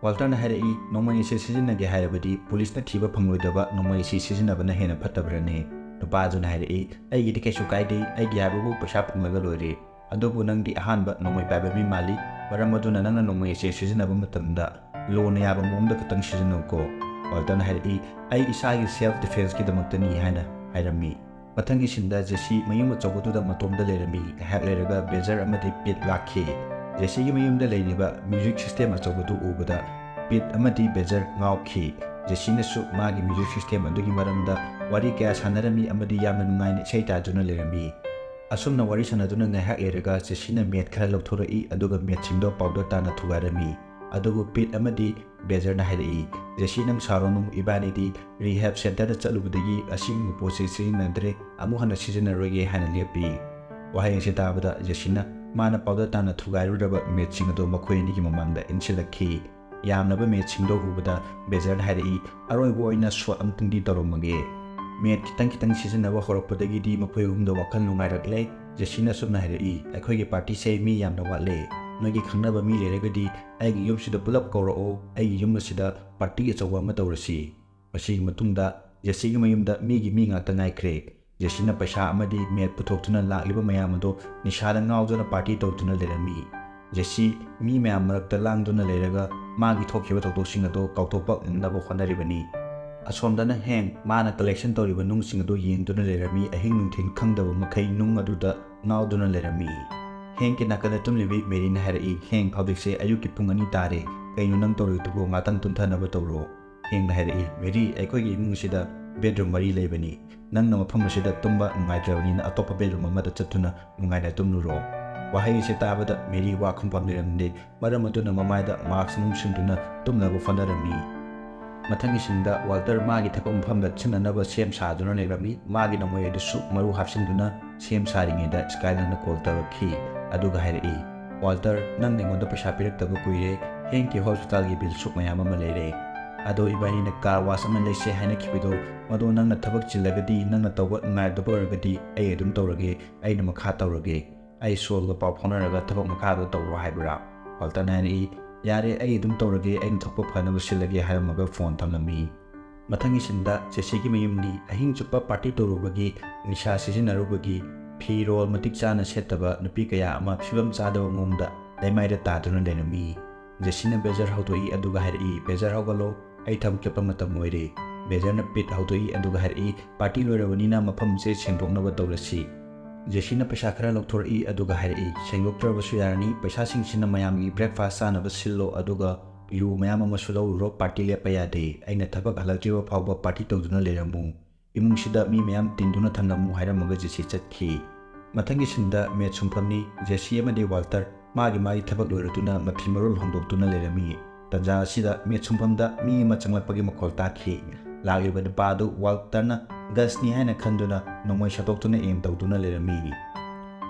ꯋꯥꯜꯇꯔꯅ ꯍꯥꯏꯔꯛꯏ, "ꯅꯣꯡꯃꯩ ꯑꯁꯤ ꯁꯤꯖꯤꯟꯅꯒꯦ ꯍꯥꯏꯔꯕꯗꯤ ꯄꯨꯂꯤꯁꯅ ꯊꯤꯕ ꯐꯪꯂꯣꯏꯗꯕ ꯅꯣꯡꯃꯩ ꯑꯁꯤ ꯁꯤꯖꯤꯟꯅꯕꯅ ꯍꯦꯟꯅ ꯐꯠꯇꯕ꯭ꯔꯅꯦ?" ꯅꯨꯄꯥ ꯑꯗꯨꯅ ꯍꯥꯏꯔꯛꯏ, "ꯑꯩꯒꯤꯗꯤ ꯀꯩꯁꯨ ꯀꯥꯏꯗꯦ, ꯑꯩꯒꯤ ꯍꯥꯏꯕꯕꯨ ꯄꯩꯁꯥ ꯐꯪꯂꯒ ꯂꯣꯏꯔꯦ꯫ ꯑꯗꯨꯕꯨ ꯅꯪꯗꯤ ꯑꯍꯥꯟꯕ ꯅꯣꯡꯃꯩ ꯄꯥꯏꯕ ꯃꯤ ꯃꯥꯜꯂꯤ, ꯃꯔꯝ ꯑꯗꯨꯅ ꯅꯪꯅ ꯅꯣꯡꯃꯩ ꯑꯁꯤ ꯁꯤꯖꯤꯟꯅꯕ ꯃꯇꯝꯗ ꯂꯣꯅ ꯌꯥꯕ ꯃꯑꯣꯡꯗ ꯈꯛꯇꯪ ꯁꯤꯖꯤꯟꯅꯧꯀꯣ꯫" ꯋꯥꯜꯇꯔꯅ ꯍꯥꯏꯔꯛꯏ, "ꯑꯩ ꯏꯁꯥꯒꯤ ꯁꯦꯜꯐ ꯗꯤꯐꯦꯟꯁꯀꯤꯗꯃꯛꯇꯅꯤ" ꯍꯥꯏꯅ ꯍꯥꯏꯔꯝꯃꯤ꯫ ꯃꯊꯪꯒꯤ ꯁꯤꯟꯗ ꯖꯦꯁꯤ ꯃꯌꯨꯝ ꯑꯆꯧꯕꯗꯨꯗ ꯃꯇꯣꯝꯗ ꯂꯩꯔꯝꯃꯤ꯫ ꯉꯥꯏꯍꯥꯛ ꯂꯩꯔꯒ ꯕꯦꯖꯔ ꯑꯃꯗꯤ ꯄꯤꯠ ꯂꯥꯛꯈꯤ꯫ ꯖꯦꯁꯤꯒꯤ ꯃꯌꯨꯝꯗ ꯂꯩꯔꯤꯕ ꯃ꯭ꯌꯨꯖꯤꯛ ꯁꯤꯁꯇꯦꯝ ꯑꯆꯧꯕꯗꯨ ꯎꯕꯗ ꯄꯤꯠ ꯑꯃꯗꯤ ꯕꯦꯖꯔ ꯉꯥꯎꯈꯤ꯫ ꯖꯦꯁꯤꯅꯁꯨ ꯃꯥꯒꯤ ꯃ꯭ꯌꯨꯖꯤꯛ ꯁꯤꯁꯇꯦꯝ ꯑꯗꯨꯒꯤ ꯃꯔꯝꯗ ꯋꯥꯔꯤ ꯀꯌꯥ ꯁꯥꯟꯅꯔꯝꯃꯤ ꯑꯃꯗꯤ ꯌꯥꯝꯅ ꯅꯨꯡꯉꯥꯏꯅ ꯏꯁꯩ ꯇꯥꯗꯨꯅ ꯂꯩꯔꯝꯃꯤ꯫ ꯑꯁꯨꯝꯅ ꯋꯥꯔꯤ ꯁꯥꯟꯅꯗꯨꯅ ꯉꯥꯏꯍꯥꯛ ꯂꯩꯔꯒ ꯖꯦꯁꯤꯅ ꯃꯦꯠ ꯈꯔ ꯂꯧꯊꯣꯔꯛꯏ, ꯑꯗꯨꯒ ꯃꯦꯠꯁꯤꯡꯗꯣ ꯄꯥꯎꯗꯔ ꯇꯥꯅ ꯊꯨꯒꯥꯏꯔꯝꯃꯤ꯫ ꯑꯗꯨꯕꯨ ꯄꯤꯠ ꯑꯃꯗꯤ ꯕꯦꯖꯔꯅ ꯍꯥꯏꯔꯛꯏ, "ꯖꯦꯁꯤ, ꯅꯪ ꯁꯥꯎꯔꯅꯨ, ꯏꯕꯥꯅꯤꯗꯤ ꯔꯤꯍꯦꯕ ꯁꯦꯟꯇꯔꯗ ꯆꯠꯂꯨꯕꯗꯒꯤ ꯑꯁꯤꯒꯨꯝꯕ ꯄꯣꯠꯁꯤ ꯁꯤꯖꯤꯟꯅꯗ꯭ꯔꯦ, ꯑꯃꯨꯛ ꯍꯟꯅ ꯁꯤꯖꯤꯟꯅꯔꯣꯏꯒꯦ" ꯍꯥꯏꯅ ꯂꯦꯞꯄꯤ꯫ ꯋꯥꯍꯩ ꯑꯁꯤ ꯇꯥꯕꯗ ꯖꯦꯁꯤꯅ ꯃꯥꯅ ꯄꯥꯎꯗꯔ ꯇꯥꯅ ꯊꯨꯒꯥꯏꯔꯨꯔꯕ ꯃꯦꯠꯁꯤꯡ ꯑꯗꯨ ꯃꯈꯣꯏ ꯑꯅꯤꯒꯤ ꯃꯃꯥꯡꯗ ꯏꯟꯁꯤꯜꯂꯛꯈꯤ꯫ ꯌꯥꯝꯂꯕ ꯃꯦꯠꯁꯤꯡꯗꯣ ꯎꯕꯗ ꯕꯦꯖꯔꯅ ꯍꯥꯏꯔꯛꯏ, "ꯑꯔꯣꯏꯕ ꯑꯣꯏꯅ ꯁꯣꯠ ꯑꯃꯇꯪꯗꯤ ꯇꯧꯔꯝꯃꯒꯦ꯫" ꯃꯦꯠ ꯈꯤꯇꯪ ꯈꯤꯇꯪ ꯁꯤꯖꯤꯟꯅꯕ ꯍꯧꯔꯛꯄꯗꯒꯤꯗꯤ ꯃꯈꯣꯏ ꯑꯍꯨꯝꯗ ꯋꯥꯈꯜ ꯅꯨꯡꯉꯥꯏꯔꯛꯂꯦ꯫ ꯖꯦꯁꯤꯅ ꯑꯁꯨꯝꯅ ꯍꯥꯏꯔꯛꯏ, "ꯑꯩꯈꯣꯏꯒꯤ ꯄꯥꯔꯇꯤꯁꯦ ꯃꯤ ꯌꯥꯝꯅ ꯋꯥꯠꯂꯦ꯫ ꯅꯣꯏꯒꯤ ꯈꯪꯅꯕ ꯃꯤ ꯂꯩꯔꯒꯗꯤ ꯑꯩꯒꯤ ꯌꯨꯝꯁꯤꯗ ꯄꯨꯂꯞ ꯀꯧꯔꯛꯑꯣ, ꯑꯩꯒꯤ ꯌꯨꯝ ꯑꯁꯤꯗ ꯄꯥꯔꯇꯤ ꯑꯆꯧꯕ ꯑꯃ ꯇꯧꯔꯁꯤ꯫" ꯃꯁꯤꯒꯤ ꯃꯇꯨꯡꯗ ꯖꯦꯁꯤꯒꯤ ꯃꯌꯨꯝꯗ ꯃꯤꯒꯤ ꯃꯤ ꯉꯥꯛꯇ ꯉꯥꯏꯈ꯭ꯔꯦ꯫ ꯖꯦꯁꯤꯅ ꯄꯩꯁꯥ ꯑꯃꯗꯤ ꯃꯦꯠ ꯄꯨꯊꯣꯛꯇꯨꯅ ꯂꯥꯛꯂꯤꯕ ꯃꯌꯥꯝ ꯑꯗꯨ ꯅꯤꯁꯥꯗ ꯉꯥꯎꯗꯨꯅ ꯄꯥꯔꯇꯤ ꯇꯧꯗꯨꯅ ꯂꯩꯔꯝꯃꯤ꯫ ꯖꯦꯁꯤ ꯃꯤ ꯃꯌꯥꯝ ꯃꯔꯛꯇ ꯂꯥꯡꯗꯨꯅ ꯂꯩꯔꯒ ꯃꯥꯒꯤ ꯊꯣꯛꯈꯤꯕ ꯊꯧꯗꯣꯛꯁꯤꯡ ꯑꯗꯨ ꯀꯥꯎꯊꯣꯛꯄ ꯉꯝꯅꯕ ꯍꯣꯠꯅꯔꯤꯕꯅꯤ꯫ ꯑꯁꯣꯝꯗꯅ ꯍꯦꯡ ꯃꯥꯅ ꯀꯂꯦꯛꯁꯟ ꯇꯧꯔꯤꯕ ꯅꯨꯡꯁꯤꯡ ꯑꯗꯨ ꯌꯦꯡꯗꯨꯅ ꯂꯩꯔꯝꯃꯤ꯫ ꯑꯍꯤꯡ ꯅꯨꯡꯊꯤꯜ ꯈꯪꯗꯕ ꯃꯈꯩ ꯅꯨꯡ ꯑꯗꯨꯗ ꯉꯥꯎꯗꯨꯅ ꯂꯩꯔꯝꯃꯤ꯫ ꯍꯦꯡꯒꯤ ꯅꯥꯀꯟꯗ ꯇꯨꯝꯂꯤꯕꯤ ꯃꯦꯔꯤꯅ ꯍꯥꯏꯔꯛꯏ, "ꯍꯦꯡ, ꯍꯧꯖꯤꯛꯁꯦ ꯑꯌꯨꯛꯀꯤ ꯄꯨꯡ ꯑꯅꯤ ꯇꯥꯔꯦ꯫ ꯀꯩꯅꯣ ꯅꯪ ꯇꯧꯔꯤꯗꯨꯕꯨ? ꯉꯥꯛꯇꯪ ꯇꯨꯝꯊꯅꯕ ꯇꯧꯔꯣ꯫" ꯍꯦꯡꯅ ꯍꯥꯏꯔꯛꯏ, "ꯃꯦꯔꯤ, ꯑꯩꯈꯣꯏꯒꯤ ꯏꯃꯨꯡꯁꯤꯗ ꯕꯦꯗꯔꯨꯝ ꯃꯔꯤ ꯂꯩꯕꯅꯤ꯫ ꯅꯪꯅ ꯃꯐꯝ ꯑꯁꯤꯗ ꯇꯨꯝꯕ ꯅꯨꯡꯉꯥꯏꯇ꯭ꯔꯕꯅꯤꯅ ꯑꯇꯣꯞꯄ ꯕꯦꯗꯔꯨꯝ ꯑꯃꯗ ꯆꯠꯇꯨꯅ ꯅꯨꯡꯉꯥꯏꯅ ꯇꯨꯝꯂꯨꯔꯣ꯫ ꯋꯥꯍꯩ ꯑꯁꯤ ꯇꯥꯕꯗ ꯃꯦꯔꯤ ꯋꯥ ꯈꯨꯝꯐꯝ ꯂꯩꯔꯝꯗꯦ꯫ ꯃꯔꯝ ꯑꯗꯨꯅ ꯃꯃꯥꯏꯗ ꯃꯥꯛꯁ ꯑꯃ ꯎꯞꯁꯤꯟꯗꯨꯅ ꯇꯨꯝꯅꯕ ꯍꯣꯠꯅꯔꯝꯃꯤ꯫ ꯃꯊꯪꯒꯤ ꯁꯤꯟꯗ ꯋꯥꯜꯇꯔ ꯃꯥꯒꯤ ꯊꯕꯛ ꯃꯐꯝꯗ ꯁꯤꯟꯅꯅꯕ ꯁꯦꯝ ꯁꯥꯗꯨꯅ ꯂꯩꯔꯝꯃꯤ꯫ ꯃꯥꯒꯤ ꯅꯣꯡꯃꯩ ꯑꯗꯨꯁꯨ ꯃꯔꯨ ꯍꯥꯞꯆꯤꯟꯗꯨꯅ ꯁꯦꯝ ꯁꯥꯔꯤꯉꯩꯗ ꯁ꯭ꯀꯥꯏꯂꯔꯅ ꯀꯣꯜ ꯇꯧꯔꯛꯈꯤ꯫ ꯑꯗꯨꯒ ꯍꯥꯏꯔꯛꯏ, "ꯋꯥꯜꯇꯔ, ꯅꯪꯅ ꯑꯩꯉꯣꯟꯗ ꯄꯩꯁꯥ ꯄꯤꯔꯛꯇꯕ ꯀꯨꯏꯔꯦ꯫ ꯍꯦꯡꯀꯤ ꯍꯣꯁꯄꯤꯇꯥꯜꯒꯤ ꯕꯤꯜ ꯁꯨꯛ ꯃꯌꯥꯝ ꯑꯃ ꯂꯩꯔꯦ꯫ ꯑꯗꯣ ꯏꯕꯥꯅꯤꯅ ꯀꯥꯔ ꯋꯥꯁ ꯑꯃ ꯂꯩꯁꯦ ꯍꯥꯏꯅꯈꯤꯕꯗꯣ, ꯃꯗꯣ ꯅꯪꯅ ꯊꯕꯛ ꯆꯤꯜꯂꯒꯗꯤ, ꯅꯪꯅ ꯇꯧꯕ ꯅꯨꯡꯉꯥꯏꯔꯗꯕ ꯑꯣꯏꯔꯒꯗꯤ ꯑꯩ ꯑꯗꯨꯝ ꯇꯧꯔꯒꯦ, ꯑꯩꯅ ꯃꯈꯥ ꯇꯧꯔꯒꯦ꯫ ꯑꯩ ꯁꯣꯜꯒ ꯄꯥꯎ ꯐꯥꯎꯅꯔꯒ ꯊꯕꯛ ꯃꯈꯥꯗꯣ ꯇꯧꯔꯣ" ꯍꯥꯏꯕ꯭ꯔꯥ? ꯋꯥꯜꯇꯔꯅ ꯍꯥꯏꯔꯛꯏ, "ꯌꯥꯔꯦ, ꯑꯩ ꯑꯗꯨꯝ ꯇꯧꯔꯒꯦ, ꯑꯩꯅ ꯊꯣꯛꯄ ꯐꯅꯕ ꯁꯤꯜꯂꯒꯦ" ꯍꯥꯏꯔꯝꯃꯒ ꯐꯣꯟ ꯊꯝꯂꯝꯃꯤ꯫ ꯃꯊꯪꯒꯤ ꯁꯤꯟꯗ ꯖꯦꯁꯤꯒꯤ ꯃꯌꯨꯝꯅꯤ꯫ ꯑꯍꯤꯡ ꯆꯨꯞꯄ ꯄꯥꯔꯇꯤ ꯇꯧꯔꯨꯕꯒꯤ, ꯅꯤꯁꯥ ꯁꯤꯖꯤꯟꯅꯔꯨꯕꯒꯤ, ꯐꯤꯔꯣꯜ ꯃꯇꯤꯛ ꯆꯥꯅ ꯁꯦꯠꯇꯕ ꯅꯨꯄꯤ ꯀꯌꯥ ꯑꯃ ꯐꯤꯕꯝ ꯆꯥꯗꯕ ꯃꯑꯣꯡꯗ ꯂꯩꯃꯥꯏꯗ ꯇꯥꯗꯨꯅ ꯂꯩꯔꯝꯃꯤ꯫ ꯖꯦꯁꯤꯅ ꯕꯦꯖꯔ ꯍꯧꯗꯣꯛꯏ, ꯑꯗꯨꯒ ꯍꯥꯏꯔꯛꯏ, "ꯕꯦꯖꯔ, ꯍꯧꯒꯠꯂꯣ, ꯑꯩ ꯊꯕꯛ ꯆꯠꯄ ꯃꯇꯝ ꯑꯣꯏꯔꯦ"꯫ ꯕꯦꯖꯔꯅ ꯄꯤꯠ ꯍꯧꯗꯣꯛꯏ, ꯑꯗꯨꯒ ꯍꯥꯏꯔꯛꯏ, "ꯄꯥꯔꯇꯤ ꯂꯣꯏꯔꯕꯅꯤꯅ ꯃꯐꯝꯁꯦ ꯁꯦꯡꯗꯣꯛꯅꯕ ꯇꯧꯔꯁꯤ"꯫ ꯖꯦꯁꯤꯅ ꯄꯩꯁꯥ ꯈꯔ ꯂꯧꯊꯣꯔꯛꯏ, ꯑꯗꯨꯒ ꯍꯥꯏꯔꯛꯏ, "ꯁꯦꯡꯗꯣꯛꯇ꯭ꯔꯕꯁꯨ ꯌꯥꯔꯅꯤ, ꯄꯩꯁꯥꯁꯤꯡꯁꯤꯅ ꯃꯌꯥꯝꯒꯤ ꯕ꯭ꯔꯦꯛꯐꯥꯁ ꯆꯥꯅꯕ ꯁꯤꯜꯂꯣ, ꯑꯗꯨꯒ ꯌꯨ ꯃꯌꯥꯝ ꯑꯃꯁꯨ ꯂꯧꯔꯨꯔꯣ, ꯄꯥꯔꯇꯤ ꯂꯦꯞꯄ ꯌꯥꯗꯦ꯫ ꯑꯩꯅ ꯊꯕꯛ ꯍꯜꯂꯛꯇ꯭ꯔꯤꯕ ꯐꯥꯎꯕ ꯄꯥꯔꯇꯤ ꯇꯧꯗꯨꯅ ꯂꯩꯔꯝꯃꯨ꯫ ꯏꯃꯨꯡꯁꯤꯗ ꯃꯤ ꯃꯌꯥꯝ ꯇꯤꯟꯗꯨꯅ ꯊꯝꯂꯝꯃꯨ" ꯍꯥꯏꯔꯝꯃꯒ ꯖꯦꯁꯤ ꯆꯠꯈꯤ꯫ ꯃꯊꯪꯒꯤ ꯁꯤꯟꯗ ꯃꯦꯠ ꯁꯨꯡꯐꯝꯅꯤ꯫ ꯖꯦꯁꯤ ꯑꯃꯗꯤ ꯋꯥꯜꯇꯔ ꯃꯥꯒꯤ ꯃꯥꯒꯤ ꯊꯕꯛ ꯂꯣꯏꯔꯗꯨꯅ ꯃꯐꯤ ꯃꯔꯣꯜ ꯍꯣꯡꯗꯣꯛꯇꯨꯅ ꯂꯩꯔꯝꯃꯤ꯫ ꯇꯟꯖꯥ ꯑꯁꯤꯗ ꯃꯦꯠ ꯁꯨꯡꯐꯝꯗ ꯃꯤ ꯑꯃ ꯆꯪꯂꯛꯄꯒꯤ ꯃꯈꯣꯜ ꯇꯥꯈꯤ꯫ ꯂꯥꯛꯂꯤꯕ ꯅꯨꯄꯥ ꯑꯗꯨ ꯋꯥꯜꯇꯔꯅ ꯒꯁꯅꯤ ꯍꯥꯏꯅ ꯈꯟꯗꯨꯅ ꯅꯣꯡꯃꯩ ꯁꯠꯇꯣꯛꯇꯨꯅ ꯑꯦꯝ ꯇꯧꯗꯨꯅ ꯂꯩꯔꯝꯃꯤ꯫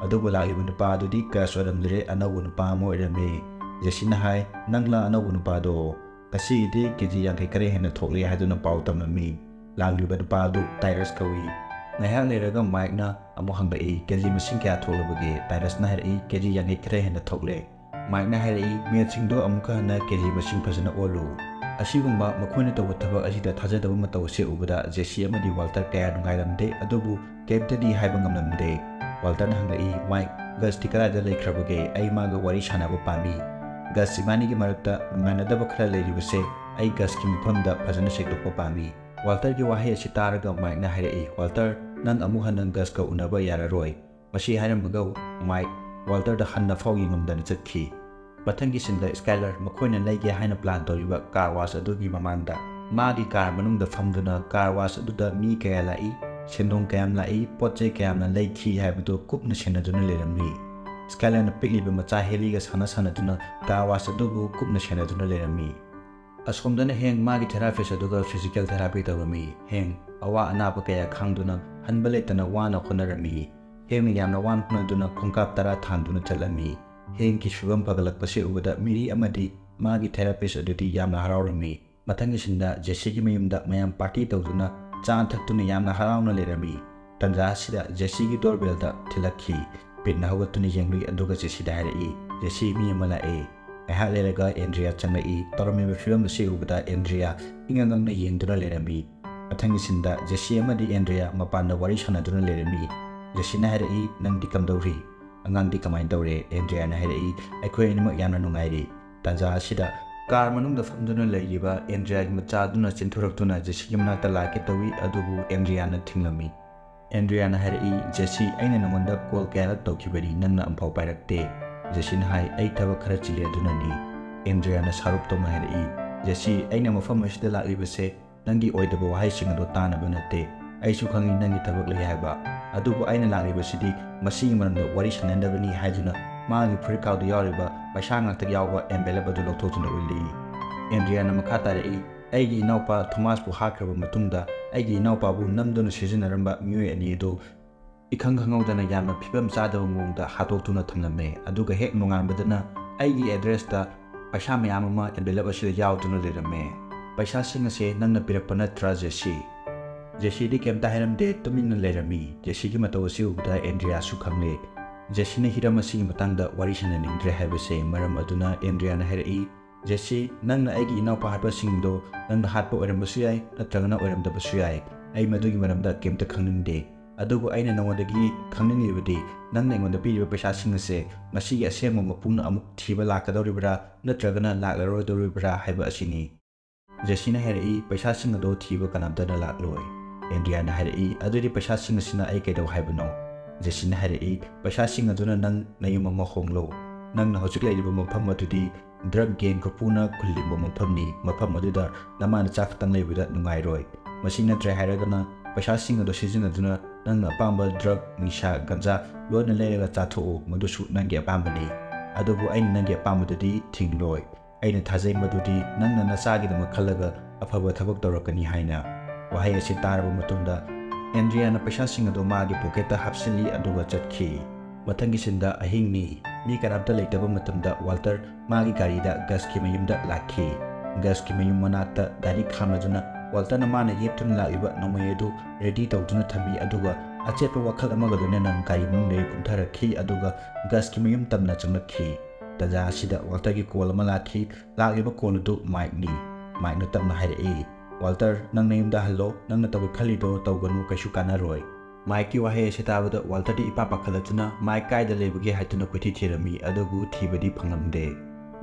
ꯑꯗꯨꯕꯨ ꯂꯥꯛꯂꯤꯕ ꯅꯨꯄꯥ ꯑꯗꯨꯗꯤ ꯒꯁ ꯑꯣꯏꯔꯝꯗ꯭ꯔꯦ, ꯑꯅꯧꯕ ꯅꯨꯄꯥ ꯑꯃ ꯑꯣꯏꯔꯝꯃꯤ꯫ ꯖꯦꯁꯤꯅ ꯍꯥꯏ, "ꯅꯪꯂ ꯑꯅꯧꯕ ꯅꯨꯄꯥꯗꯣ? ꯉꯁꯤꯒꯤꯗꯤ ꯀꯦ ꯖꯤ ꯌꯥꯡꯈꯩ ꯈꯔ ꯍꯦꯟꯅ ꯊꯣꯛꯂꯦ" ꯍꯥꯏꯗꯨꯅ ꯄꯥꯎ ꯇꯝꯂꯝꯃꯤ꯫ ꯂꯥꯛꯂꯤꯕ ꯅꯨꯄꯥ ꯑꯗꯨ ꯇꯥꯏꯔꯁ ꯀꯧꯏ꯫ ꯉꯥꯏꯍꯥꯛ ꯂꯩꯔꯒ ꯃꯥꯏꯛꯅ ꯑꯃꯨꯛ ꯍꯪꯂꯛꯏ, "ꯀꯦ ꯖꯤ ꯃꯁꯤꯡ ꯀꯌꯥ ꯊꯣꯛꯂꯕꯒꯦ?" ꯇꯥꯏꯔꯁꯅ ꯍꯥꯏꯔꯛꯏ, "ꯀꯦ ꯖꯤ ꯌꯥꯡꯈꯩ ꯈꯔ ꯍꯦꯟꯅ ꯊꯣꯛꯂꯦ"꯫ ꯃꯥꯏꯛꯅ ꯍꯥꯏꯔꯛꯏ, "ꯃꯦꯠꯁꯤꯡꯗꯣ ꯑꯃꯨꯛꯀ ꯍꯟꯅ ꯀꯦ ꯖꯤ ꯃꯁꯤꯡ ꯐꯖꯅ ꯑꯣꯜꯂꯨ"꯫ ꯑꯁꯤꯒꯨꯝꯕ ꯃꯈꯣꯏꯅ ꯇꯧꯕ ꯊꯕꯛ ꯑꯁꯤꯗ ꯊꯥꯖꯗꯕ ꯃꯇꯧ ꯑꯁꯤ ꯎꯕꯗ ꯖꯦꯁꯤ ꯑꯃꯗꯤ ꯋꯥꯜꯇꯔ ꯀꯌꯥ ꯅꯨꯡꯉꯥꯏꯔꯝꯗꯦ, ꯑꯗꯨꯕꯨ ꯀꯩꯝꯇꯗꯤ ꯍꯥꯏꯕ ꯉꯝꯂꯝꯗꯦ꯫ ꯋꯥꯜꯇꯔꯅ ꯍꯪꯂꯛꯏ, "ꯃꯥꯏꯛ, ꯒꯁꯇꯤ ꯀꯗꯥꯏꯗ ꯂꯩꯈ꯭ꯔꯕꯒꯦ? ꯑꯩ ꯃꯥꯒ ꯋꯥꯔꯤ ꯁꯥꯟꯅꯕ ꯄꯥꯝꯃꯤ꯫ ꯒꯁ ꯏꯕꯥꯅꯤꯒꯤ ꯃꯔꯛꯇ ꯅꯨꯡꯉꯥꯏꯅꯗꯕ ꯈꯔ ꯂꯩꯔꯤꯕꯁꯦ, ꯑꯩ ꯒꯁꯀꯤ ꯃꯐꯝꯗ ꯐꯖꯅ ꯁꯦꯡꯗꯣꯛꯄ ꯄꯥꯝꯃꯤ"꯫ ꯋꯥꯜꯇꯔꯒꯤ ꯋꯥꯍꯩ ꯑꯁꯤ ꯇꯥꯔꯒ ꯃꯥꯏꯛꯅ ꯍꯥꯏꯔꯛꯏ, "ꯋꯥꯜꯇꯔ, ꯅꯪ ꯑꯃꯨꯛ ꯍꯟꯅ ꯒꯁꯀ ꯎꯅꯕ ꯌꯥꯔꯔꯣꯏ"꯫ ꯃꯁꯤ ꯍꯥꯏꯔꯝꯃꯒ ꯃꯥꯏꯛ ꯋꯥꯜꯇꯔꯗ ꯍꯟꯅ ꯐꯥꯎ ꯌꯦꯡꯉꯝꯗꯅ ꯆꯠꯈꯤ꯫ ꯃꯊꯪꯒꯤ ꯁꯤꯟꯗ ꯁ꯭ꯀꯥꯏꯂꯔ ꯃꯈꯣꯏꯅ ꯂꯩꯒꯦ ꯍꯥꯏꯅ ꯄ꯭ꯂꯥꯟ ꯇꯧꯔꯤꯕ ꯀꯥꯔ ꯋꯥꯁ ꯑꯗꯨꯒꯤ ꯃꯃꯥꯡꯗ ꯃꯥꯒꯤ ꯀꯥꯔ ꯃꯅꯨꯡꯗ ꯐꯝꯗꯨꯅ ꯀꯥꯔ ꯋꯥꯁ ꯑꯗꯨꯗ ꯃꯤ ꯀꯌꯥ ꯂꯥꯛꯏ, ꯁꯦꯟꯗꯣꯡ ꯀꯌꯥꯝ ꯂꯥꯛꯏ, ꯄꯣꯠ ꯆꯩ ꯀꯌꯥꯝꯅ ꯂꯩꯈꯤ ꯍꯥꯏꯕꯗꯨ ꯀꯨꯞꯅ ꯁꯦꯟꯅꯗꯨꯅ ꯂꯩꯔꯝꯃꯤ꯫ ꯁ꯭ꯀꯥꯏꯂꯥꯅ ꯄꯤꯛꯂꯤꯕ ꯃꯆꯥ ꯍꯦꯂꯤꯒ ꯁꯥꯟꯅ ꯁꯥꯟꯅꯗꯨꯅ ꯀꯥꯔ ꯋꯥꯁ ꯑꯗꯨꯕꯨ ꯀꯨꯞꯅ ꯁꯦꯟꯅꯗꯨꯅ ꯂꯩꯔꯝꯃꯤ꯫ ꯑꯁꯣꯝꯗꯅ ꯍꯦꯡ ꯃꯥꯒꯤ ꯊꯦꯔꯥꯄꯤꯁ ꯑꯗꯨꯒ ꯐꯤꯖꯤꯀꯦꯜ ꯊꯦꯔꯥꯄꯤ ꯇꯧꯔꯝꯃꯤ꯫ ꯍꯦꯡ ꯑꯋꯥ ꯑꯅꯥꯕ ꯀꯌꯥ ꯈꯥꯡꯗꯨꯅ ꯍꯟꯕ ꯂꯩꯇꯅ ꯋꯥꯅ ꯍꯣꯠꯅꯔꯝꯃꯤ꯫ ꯍꯦꯡꯅ ꯌꯥꯝꯅ ꯋꯥꯅ ꯍꯣꯠꯅꯗꯨꯅ ꯈꯣꯡꯀꯥꯞ ꯇꯔꯥ ꯊꯥꯡꯗꯨꯅ ꯆꯠꯂꯝꯃꯤ꯫ ꯍꯦꯡꯒꯤ ꯐꯤꯕꯝ ꯐꯒꯠꯂꯛꯄꯁꯤ ꯎꯕꯗ ꯃꯤꯔꯤ ꯑꯃꯗꯤ ꯃꯥꯒꯤ ꯊꯦꯔꯥꯄꯤꯁ ꯑꯗꯨꯗꯤ ꯌꯥꯝꯅ ꯍꯔꯥꯎꯔꯝꯃꯤ꯫ ꯃꯊꯪꯒꯤ ꯁꯤꯟꯗ ꯖꯦꯁꯤꯒꯤ ꯃꯌꯨꯝꯗ ꯃꯌꯥꯝ ꯄꯥꯔꯇꯤ ꯇꯧꯗꯨꯅ ꯆꯥ ꯊꯛꯇꯨꯅ ꯌꯥꯝꯅ ꯍꯔꯥꯎꯅ ꯂꯩꯔꯝꯃꯤ꯫ ꯇꯟꯖꯥ ꯑꯁꯤꯗ ꯖꯦꯁꯤꯒꯤ ꯗꯣꯔꯕꯦꯜꯗ ꯊꯤꯜꯂꯛꯈꯤ꯫ ꯄꯤꯠꯅ ꯍꯧꯒꯠꯇꯨꯅ ꯌꯦꯡꯂꯨꯏ ꯑꯗꯨꯒ ꯖꯦꯁꯤꯗ ꯍꯥꯏꯔꯛꯏ, "ꯖꯦꯁꯤ, ꯃꯤ ꯑꯃ ꯂꯥꯛꯑꯦ!" ꯉꯥꯏꯍꯥꯛ ꯂꯩꯔꯒ ꯑꯦꯟꯗ꯭ꯔꯤꯌꯥ ꯆꯪꯂꯛꯏ꯫ ꯇꯧꯔꯝꯃꯤꯕ ꯐꯤꯕꯝ ꯑꯁꯤ ꯎꯕꯗ ꯑꯦꯟꯗ꯭ꯔꯤꯌꯥ ꯏꯉꯛ ꯉꯛꯅ ꯌꯦꯡꯗꯨꯅ ꯂꯩꯔꯝꯃꯤ꯫ ꯃꯊꯪꯒꯤ ꯁꯤꯟꯗ ꯖꯦꯁꯤ ꯑꯃꯗꯤ ꯑꯦꯟꯗ꯭ꯔꯤꯌꯥ ꯃꯄꯥꯟꯗ ꯋꯥꯔꯤ ꯁꯥꯟꯅꯗꯨꯅ ꯂꯩꯔꯝꯃꯤ꯫ ꯖꯦꯁꯤꯅ ꯍꯥꯏꯔꯛꯏ, "ꯅꯪꯗꯤ ꯀꯝꯗꯧꯔꯤ? ꯑꯉꯥꯡꯗꯤ ꯀꯃꯥꯏꯅ ꯇꯧꯔꯦ?" ꯑꯦꯟꯗ꯭ꯔꯤꯌꯥꯅ ꯍꯥꯏꯔꯛꯏ, "ꯑꯩꯈꯣꯏ ꯑꯅꯤꯃꯛ ꯌꯥꯝꯅ ꯅꯨꯡꯉꯥꯏꯔꯤ꯫" ꯇꯥꯟꯖꯥ ꯑꯁꯤꯗ ꯀꯥꯔ ꯃꯅꯨꯡꯗ ꯐꯝꯗꯨꯅ ꯂꯩꯔꯤꯕ ꯑꯦꯟꯗ꯭ꯔꯤꯌꯥꯒꯤ ꯃꯆꯥꯗꯨꯅ ꯆꯦꯟꯊꯣꯔꯛꯇꯨꯅ ꯖꯦꯁꯤꯒꯤ ꯃꯅꯥꯛꯇ ꯂꯥꯛꯀꯦ ꯇꯧꯏ, ꯑꯗꯨꯕꯨ ꯑꯦꯟꯗ꯭ꯔꯤꯌꯥꯅ ꯊꯤꯡꯂꯝꯃꯤ꯫ ꯑꯦꯟꯗ꯭ꯔꯤꯌꯥꯅ ꯍꯥꯏꯔꯛꯏ, "ꯖꯦꯁꯤ, ꯑꯩꯅ ꯅꯉꯣꯟꯗ ꯀꯣꯜ ꯀꯌꯥꯔꯛ ꯇꯧꯈꯤꯕꯅꯤ, ꯅꯪꯅ ꯑꯝꯐꯥꯎ ꯄꯥꯏꯔꯛꯇꯦ꯫" ꯖꯦꯁꯤꯅ ꯍꯥꯏ, "ꯑꯩ ꯊꯕꯛ ꯈꯔ ꯆꯤꯜꯂꯤ, ꯑꯗꯨꯅꯅꯤ꯫" ꯑꯦꯟꯗ꯭ꯔꯤꯌꯥꯅ ꯁꯥꯎꯔꯞ ꯇꯧꯅ ꯍꯥꯏꯔꯛꯏ, "ꯖꯦꯁꯤ, ꯑꯩꯅ ꯃꯐꯝ ꯑꯁꯤꯗ ꯂꯥꯛꯂꯤꯕꯁꯦ ꯅꯪꯒꯤ ꯑꯣꯏꯗꯕ ꯋꯥꯍꯩꯁꯤꯡ ꯑꯗꯣ ꯇꯥꯅꯕ ꯅꯠꯇꯦ꯫ ꯑꯩꯁꯨ ꯈꯪꯏ ꯅꯪꯒꯤ ꯊꯕꯛ ꯂꯩ ꯍꯥꯏꯕ꯫ ꯑꯗꯨꯕꯨ ꯑꯩꯅ ꯂꯥꯛꯂꯤꯕꯁꯤꯗꯤ ꯃꯁꯤꯒꯤ ꯃꯔꯝꯗ ꯋꯥꯔꯤ ꯁꯥꯟꯅꯅꯕꯅꯤ" ꯍꯥꯏꯗꯨꯅ ꯃꯥꯒꯤ ꯐꯨꯔꯤꯠꯈꯥꯎꯗ ꯌꯥꯎꯔꯤꯕ ꯄꯩꯁꯥ ꯉꯥꯛꯇ ꯌꯥꯎꯕ ꯑꯦꯟꯚꯦꯂꯞ ꯑꯗꯨ ꯂꯧꯊꯣꯛꯇꯨꯅ ꯎꯠꯂꯤ꯫ ꯑꯦꯟꯗ꯭ꯔꯤꯌꯥꯅ ꯃꯈꯥ ꯇꯥꯔꯛꯏ, "ꯑꯩꯒꯤ ꯏꯅꯥꯎꯄꯥ ꯊꯣꯃꯥꯁꯄꯨ ꯍꯥꯠꯈ꯭ꯔꯕ ꯃꯇꯨꯡꯗ ꯑꯩꯒꯤ ꯏꯅꯥꯎꯄꯥꯕꯨ ꯅꯝꯗꯨꯅ ꯁꯤꯖꯤꯟꯅꯔꯝꯕ ꯃꯤꯑꯣꯏ ꯑꯅꯤ ꯑꯗꯨ ꯏꯈꯪ ꯈꯪꯍꯧꯗꯅ ꯌꯥꯝꯅ ꯐꯤꯕꯝ ꯆꯥꯗꯕ ꯃꯑꯣꯡꯗ ꯍꯥꯠꯇꯣꯛꯇꯨꯅ ꯊꯝꯂꯝꯃꯦ꯫ ꯑꯗꯨꯒ ꯍꯦꯛ ꯅꯣꯡꯉꯥꯟꯕꯗꯅ ꯑꯩꯒꯤ ꯑꯦꯗ꯭ꯔꯦꯁꯇ ꯄꯩꯁꯥ ꯃꯌꯥꯝ ꯑꯃ ꯑꯦꯟꯚꯦꯂꯞ ꯑꯁꯤꯗ ꯌꯥꯎꯗꯨꯅ ꯂꯩꯔꯝꯃꯦ꯫ ꯄꯩꯁꯥꯁꯤꯡ ꯑꯁꯦ ꯅꯪꯅ ꯄꯤꯔꯛꯄ ꯅꯠꯇ꯭ꯔꯥ, ꯖꯦꯁꯤ?" ꯖꯦꯁꯤꯗꯤ ꯀꯩꯝꯇ ꯍꯥꯏꯔꯝꯗꯦ, ꯇꯨꯃꯤꯟꯅ ꯂꯩꯔꯝꯃꯤ꯫ ꯖꯦꯁꯤꯒꯤ ꯃꯇꯧ ꯑꯁꯤ ꯎꯕꯗ ꯑꯦꯟꯗ꯭ꯔꯤꯌꯥꯁꯨ ꯈꯪꯂꯦ꯫ ꯖꯦꯁꯤꯅ ꯍꯤꯔꯝ ꯑꯁꯤꯒꯤ ꯃꯇꯥꯡꯗ ꯋꯥꯔꯤ ꯁꯥꯟꯅꯅꯤꯡꯗ꯭ꯔꯦ ꯍꯥꯏꯕꯁꯦ꯫ ꯃꯔꯝ ꯑꯗꯨꯅ ꯑꯦꯟꯗ꯭ꯔꯤꯌꯥꯅ ꯍꯥꯏꯔꯛꯏ, "ꯖꯦꯁꯤ, ꯅꯪꯅ ꯑꯩꯒꯤ ꯏꯅꯥꯎꯄꯥ ꯍꯥꯠꯄꯁꯤꯡꯗꯣ ꯅꯪꯅ ꯍꯥꯠꯄ ꯑꯣꯏꯔꯝꯕꯁꯨ ꯌꯥꯏ, ꯅꯠꯇ꯭ꯔꯒꯅ ꯑꯣꯏꯔꯝꯗꯕꯁꯨ ꯌꯥꯏ꯫ ꯑꯩ ꯃꯗꯨꯒꯤ ꯃꯔꯝꯗ ꯀꯩꯝꯇ ꯈꯪꯅꯤꯡꯗꯦ꯫ ꯑꯗꯨꯕꯨ ꯑꯩꯅ ꯅꯉꯣꯟꯗꯒꯤ ꯈꯪꯅꯤꯡꯂꯤꯕꯗꯤ ꯅꯪꯅ ꯑꯩꯉꯣꯟꯗ ꯄꯤꯔꯤꯕ ꯄꯩꯁꯥꯁꯤꯡ ꯑꯁꯦ ꯃꯁꯤꯒꯤ ꯑꯁꯦꯡꯕ ꯃꯄꯨꯅ ꯑꯃꯨꯛ ꯊꯤꯕ ꯂꯥꯛꯀꯗꯧꯔꯤꯕ꯭ꯔꯥ ꯅꯠꯇ꯭ꯔꯒꯅ ꯂꯥꯛꯂꯔꯣꯏꯗꯧꯔꯤꯕ꯭ꯔꯥ ꯍꯥꯏꯕ ꯑꯁꯤꯅꯤ꯫" ꯖꯦꯁꯤꯅ ꯍꯥꯏꯔꯛꯏ, "ꯄꯩꯁꯥꯁꯤꯡ ꯑꯗꯣ ꯊꯤꯕ ꯀꯅꯥꯝꯇꯅ ꯂꯥꯛꯂꯣꯏ꯫" ꯑꯦꯟꯗ꯭ꯔꯤꯌꯥꯅ ꯍꯥꯏꯔꯛꯏ, "ꯑꯗꯨꯗꯤ ꯄꯩꯁꯥꯁꯤꯡ ꯑꯁꯤꯅ ꯑꯩ ꯀꯩꯗꯧ ꯍꯥꯏꯕꯅꯣ?" ꯖꯦꯁꯤꯅ ꯍꯥꯏꯔꯛꯏ, "ꯄꯩꯁꯥꯁꯤꯡ ꯑꯗꯨꯅ ꯅꯪ ꯅꯌꯨꯝ ꯑꯃ ꯍꯣꯡꯂꯣ꯫ ꯅꯪꯅ ꯍꯧꯖꯤꯛ ꯂꯩꯔꯤꯕ ꯃꯐꯝ ꯑꯗꯨꯗꯤ ꯗ꯭ꯔꯒ ꯒꯦꯡ ꯀꯥꯡꯕꯨꯅ ꯈꯨꯜꯂꯤꯕ ꯃꯐꯝꯅꯤ꯫ ꯃꯐꯝ ꯑꯗꯨꯗ ꯅꯃꯥ ꯅꯆꯥ ꯈꯛꯇꯪ ꯂꯩꯕꯗ ꯅꯨꯡꯉꯥꯏꯔꯣꯏ꯫ ꯃꯁꯤ ꯅꯠꯇ꯭ꯔꯦ ꯍꯥꯏꯔꯒꯅ ꯄꯩꯁꯥꯁꯤꯡ ꯑꯗꯨ ꯁꯤꯖꯤꯟꯅꯗꯨꯅ ꯅꯪꯅ ꯑꯄꯥꯝꯕ ꯗ꯭ꯔꯒ, ꯅꯤꯁꯥ, ꯒꯟꯖꯥ ꯂꯣꯏꯅ ꯂꯩꯔꯒ ꯆꯥꯊꯣꯛꯎ, ꯃꯗꯨꯁꯨ ꯅꯪꯒꯤ ꯑꯄꯥꯝꯕꯅꯤ꯫ ꯑꯗꯨꯕꯨ ꯑꯩꯅ ꯅꯪꯒꯤ ꯑꯄꯥꯝꯕꯗꯨꯗꯤ ꯊꯤꯡꯂꯣꯏ꯫ ꯑꯩꯅ ꯊꯥꯖꯩ ꯃꯗꯨꯗꯤ ꯅꯪꯅ ꯅꯆꯥꯒꯤꯗꯃꯛ ꯈꯜꯂꯒ ꯑꯐꯕ ꯊꯕꯛ ꯇꯧꯔꯛꯀꯅꯤ ꯍꯥꯏꯅ꯫ ꯋꯥꯍꯩ ꯑꯁꯤ ꯇꯥꯔꯕ ꯃꯇꯨꯡꯗ ꯑꯦꯟꯗ꯭ꯔꯤꯌꯥꯅ ꯄꯩꯁꯥꯁꯤꯡ ꯑꯗꯨ ꯃꯥꯒꯤ ꯄꯣꯀꯦꯠꯇ ꯍꯥꯞꯆꯤꯜꯂꯤ ꯑꯗꯨꯒ ꯆꯠꯈꯤ꯫ ꯃꯊꯪꯒꯤ ꯁꯤꯟꯗ ꯑꯍꯤꯡꯅꯤ꯫ ꯃꯤ ꯀꯅꯥꯝꯇ ꯂꯩꯇꯕ ꯃꯇꯝꯗ ꯋꯥꯜꯇꯔ ꯃꯥꯒꯤ ꯒꯥꯔꯤꯗ ꯒꯁꯀꯤ ꯃꯌꯨꯝꯗ ꯂꯥꯛꯈꯤ꯫ ꯒꯁꯀꯤ ꯃꯌꯨꯝ ꯃꯅꯥꯛꯇ ꯒꯥꯔꯤ ꯈꯥꯝꯂꯗꯨꯅ ꯋꯥꯜꯇꯔꯅ ꯃꯥꯅ ꯌꯦꯞꯇꯨꯅ ꯂꯥꯛꯂꯤꯕ ꯅꯣꯡꯃꯩ ꯑꯗꯨ ꯔꯦꯗꯤ ꯇꯧꯗꯨꯅ ꯊꯝꯃꯤ, ꯑꯗꯨꯒ ꯑꯆꯦꯠꯄ ꯋꯥꯈꯜ ꯑꯃꯒ ꯂꯣꯏꯅꯅ ꯒꯥꯔꯤ ꯃꯅꯨꯡꯗꯒꯤ ꯀꯨꯝꯊꯔꯛꯈꯤ, ꯑꯗꯨꯒ ꯒꯁꯀꯤ ꯃꯌꯨꯝ ꯇꯝꯅ ꯆꯪꯂꯛꯈꯤ꯫ ꯇꯥꯟꯖꯥ ꯑꯁꯤꯗ ꯋꯥꯜꯇꯔꯒꯤ ꯀꯣꯜ ꯑꯃ ꯂꯥꯛꯈꯤ꯫ ꯂꯥꯛꯂꯤꯕ ꯀꯣꯜ ꯑꯗꯨ ꯃꯥꯏꯛꯅꯤ꯫ ꯃꯥꯏꯛꯅ ꯇꯞꯅ ꯍꯥꯏꯔꯛꯏ, "ꯋꯥꯜꯇꯔ, ꯅꯪ ꯅꯌꯨꯝꯗ ꯍꯜꯂꯣ꯫ ꯅꯪꯅ ꯇꯧꯒꯦ ꯈꯜꯂꯤꯗꯣ ꯇꯧꯒꯅꯨ, ꯀꯩꯁꯨ ꯀꯥꯟꯅꯔꯣꯏ꯫" ꯃꯥꯏꯛꯀꯤ ꯋꯥꯍꯩ ꯑꯁꯤ ꯇꯥꯕꯗ ꯋꯥꯜꯇꯔꯗꯤ ꯏꯄꯥ ꯄꯥꯈꯠꯂꯗꯨꯅ ꯃꯥꯏꯛ ꯀꯥꯏꯗ ꯂꯩꯕꯒꯦ ꯍꯥꯏꯗꯨꯅ ꯀꯣꯏꯊꯤ ꯊꯤꯔꯝꯃꯤ, ꯑꯗꯨꯕꯨ ꯊꯤꯕꯗꯤ ꯐꯪꯂꯝꯗꯦ꯫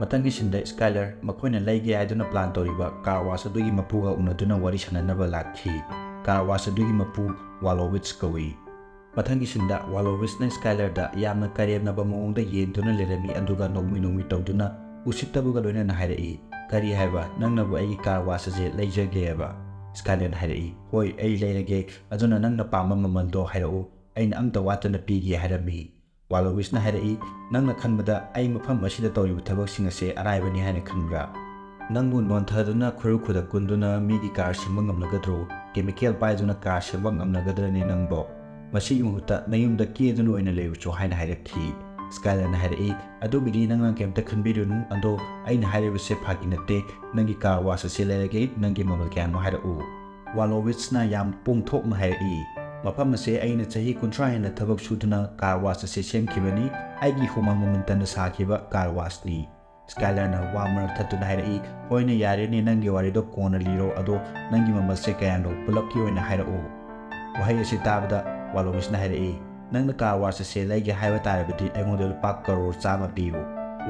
ꯃꯊꯪꯒꯤ ꯁꯤꯟꯗ ꯁ꯭ꯀꯥꯏꯂꯔ ꯃꯈꯣꯏꯅ ꯂꯩꯒꯦ ꯍꯥꯏꯗꯨꯅ ꯄ꯭ꯂꯥꯟ ꯇꯧꯔꯤꯕ ꯀꯥꯔ ꯋꯥꯁ ꯑꯗꯨꯒꯤ ꯃꯄꯨꯒ ꯎꯅꯗꯨꯅ ꯋꯥꯔꯤ ꯁꯥꯟꯅꯅꯕ ꯂꯥꯛꯈꯤ꯫ ꯀꯥꯔ ꯋꯥꯁ ꯑꯗꯨꯒꯤ ꯃꯄꯨ ꯋꯥꯂꯣꯋꯤꯠꯁ ꯀꯧꯏ꯫ ꯃꯊꯪꯒꯤ ꯁꯤꯟꯗ ꯋꯥꯂꯣꯋꯤꯁꯅ ꯁ꯭ꯀꯥꯏꯂꯔꯗ ꯌꯥꯝꯅ ꯀꯔꯦꯝꯅꯕ ꯃꯑꯣꯡꯗ ꯌꯦꯡꯗꯨꯅ ꯂꯩꯔꯝꯃꯤ, ꯑꯗꯨꯒ ꯅꯣꯡꯃꯤ ꯅꯣꯡꯃꯤ ꯇꯧꯗꯨꯅ ꯎꯁꯤꯠꯇꯕꯒ ꯂꯣꯏꯅꯅ ꯍꯥꯏꯔꯛꯏ, "ꯀꯔꯤ ꯍꯥꯏꯕ? ꯅꯪꯅꯕꯨ ꯑꯩꯒꯤ ꯀꯥꯔ ꯋꯥꯁ ꯑꯁꯦ ꯂꯩꯖꯒꯦ ꯍꯥꯏꯕ?" ꯁ꯭ꯀꯥꯏꯂꯔꯅ ꯍꯥꯏꯔꯛꯏ, "ꯍꯣꯏ, ꯑꯩ ꯂꯩꯔꯒꯦ, ꯑꯗꯨꯅ ꯅꯪꯅ ꯄꯥꯝꯕ ꯃꯃꯜꯗꯣ ꯍꯥꯏꯔꯛꯎ, ꯑꯩꯅ ꯑꯝꯇ ꯋꯥꯠꯇꯅ ꯄꯤꯒꯦ" ꯍꯥꯏꯔꯝꯃꯤ꯫ ꯋꯥꯂꯣꯋꯤꯁꯅ ꯍꯥꯏꯔꯛꯏ, "ꯅꯪꯅ ꯈꯟꯕꯗ ꯑꯩ ꯃꯐꯝ ꯑꯁꯤꯗ ꯇꯧꯔꯤꯕ ꯊꯕꯛꯁꯤꯡ ꯑꯁꯦ ꯑꯔꯥꯏꯕꯅꯤ ꯍꯥꯏꯅ ꯈꯟꯕ꯭ꯔꯥ? ꯅꯪꯕꯨ ꯅꯣꯟꯊꯗꯨꯅ ꯈꯨꯔꯨ ꯈꯨꯗꯛ ꯀꯨꯟꯗꯨꯅ ꯃꯤꯒꯤ ꯀꯥꯔ ꯁꯦꯝꯕ ꯉꯝꯂꯒꯗ꯭ꯔꯣ? ꯀꯦꯃꯤꯀꯦꯜ ꯄꯥꯏꯗꯨꯅ ꯀꯥꯔ ꯁꯦꯝꯕ ꯉꯝꯂꯒꯗ꯭ꯔꯅꯦ ꯅꯪꯕꯣ? ꯃꯁꯤꯒꯤ ꯃꯍꯨꯠꯇ ꯅꯌꯨꯝꯗ ꯀꯦꯗꯨꯅ ꯑꯣꯏꯅ ꯂꯩꯔꯨꯆꯣ" ꯍꯥꯏꯅ ꯍꯥꯏꯔꯛꯈꯤ꯫ ꯁ꯭ꯀꯥꯏꯂꯔꯅ ꯍꯥꯏꯔꯛꯏ, "ꯑꯗꯨꯒꯤꯗꯤ ꯅꯪꯅ ꯀꯩꯝꯇ ꯈꯟꯕꯤꯔꯨꯅꯨ, ꯑꯗꯣ ꯑꯩꯅ ꯍꯥꯏꯔꯤꯕꯁꯦ ꯐꯥꯒꯤ ꯅꯠꯇꯦ꯫ ꯅꯪꯒꯤ ꯀꯥꯔ ꯋꯥꯁ ꯑꯁꯤ ꯂꯩꯔꯒꯦ, ꯅꯪꯒꯤ ꯃꯃꯜ ꯀꯌꯥꯅꯣ ꯍꯥꯏꯔꯛꯎ"꯫ ꯋꯥꯂꯣꯋꯤꯠꯁꯅ ꯌꯥꯝ ꯄꯣꯡꯊꯣꯛꯅ ꯍꯥꯏꯔꯛꯏ, "ꯃꯐꯝ ꯑꯁꯦ ꯑꯩꯅ ꯆꯍꯤ ꯀꯨꯟꯊ꯭ꯔꯥ ꯍꯦꯟꯅ ꯊꯕꯛ ꯁꯨꯗꯨꯅ ꯀꯥꯔ ꯋꯥꯁ ꯑꯁꯤ ꯁꯦꯝꯈꯤꯕꯅꯤ꯫ ꯑꯩꯒꯤ ꯍꯨꯃꯥꯡ ꯃꯃꯟ ꯇꯟꯅ ꯁꯥꯈꯤꯕ ꯀꯥꯔ ꯋꯥꯁꯅꯤ"꯫ ꯁ꯭ꯀꯥꯏꯂꯔꯅ ꯋꯥ ꯃꯔꯛ ꯊꯠꯇꯨꯅ ꯍꯥꯏꯔꯛꯏ, "ꯍꯣꯏꯅꯦ, ꯌꯥꯔꯦꯅꯦ, ꯅꯪꯒꯤ ꯋꯥꯔꯤꯗꯣ ꯀꯣꯟꯅ ꯂꯤꯔꯣ, ꯑꯗꯣ ꯅꯪꯒꯤ ꯃꯃꯜꯁꯦ ꯀꯌꯥꯅꯣ? ꯄꯨꯂꯞꯀꯤ ꯑꯣꯏꯅ ꯍꯥꯏꯔꯛꯑꯣ"꯫ ꯋꯥꯍꯩ ꯑꯁꯤ ꯇꯥꯕꯗ ꯋꯥꯂꯣꯋꯤꯁꯅ ꯍꯥꯏꯔꯛꯏ, "ꯅꯪꯅ ꯀꯥꯔ ꯋꯥꯁ ꯑꯁꯦ ꯂꯩꯒꯦ ꯍꯥꯏꯕ ꯇꯥꯔꯕꯗꯤ ꯑꯩꯉꯣꯟꯗ ꯂꯨꯄꯥ ꯀꯔꯣꯔ ꯆꯥꯝꯃ ꯄꯤꯌꯨ"꯫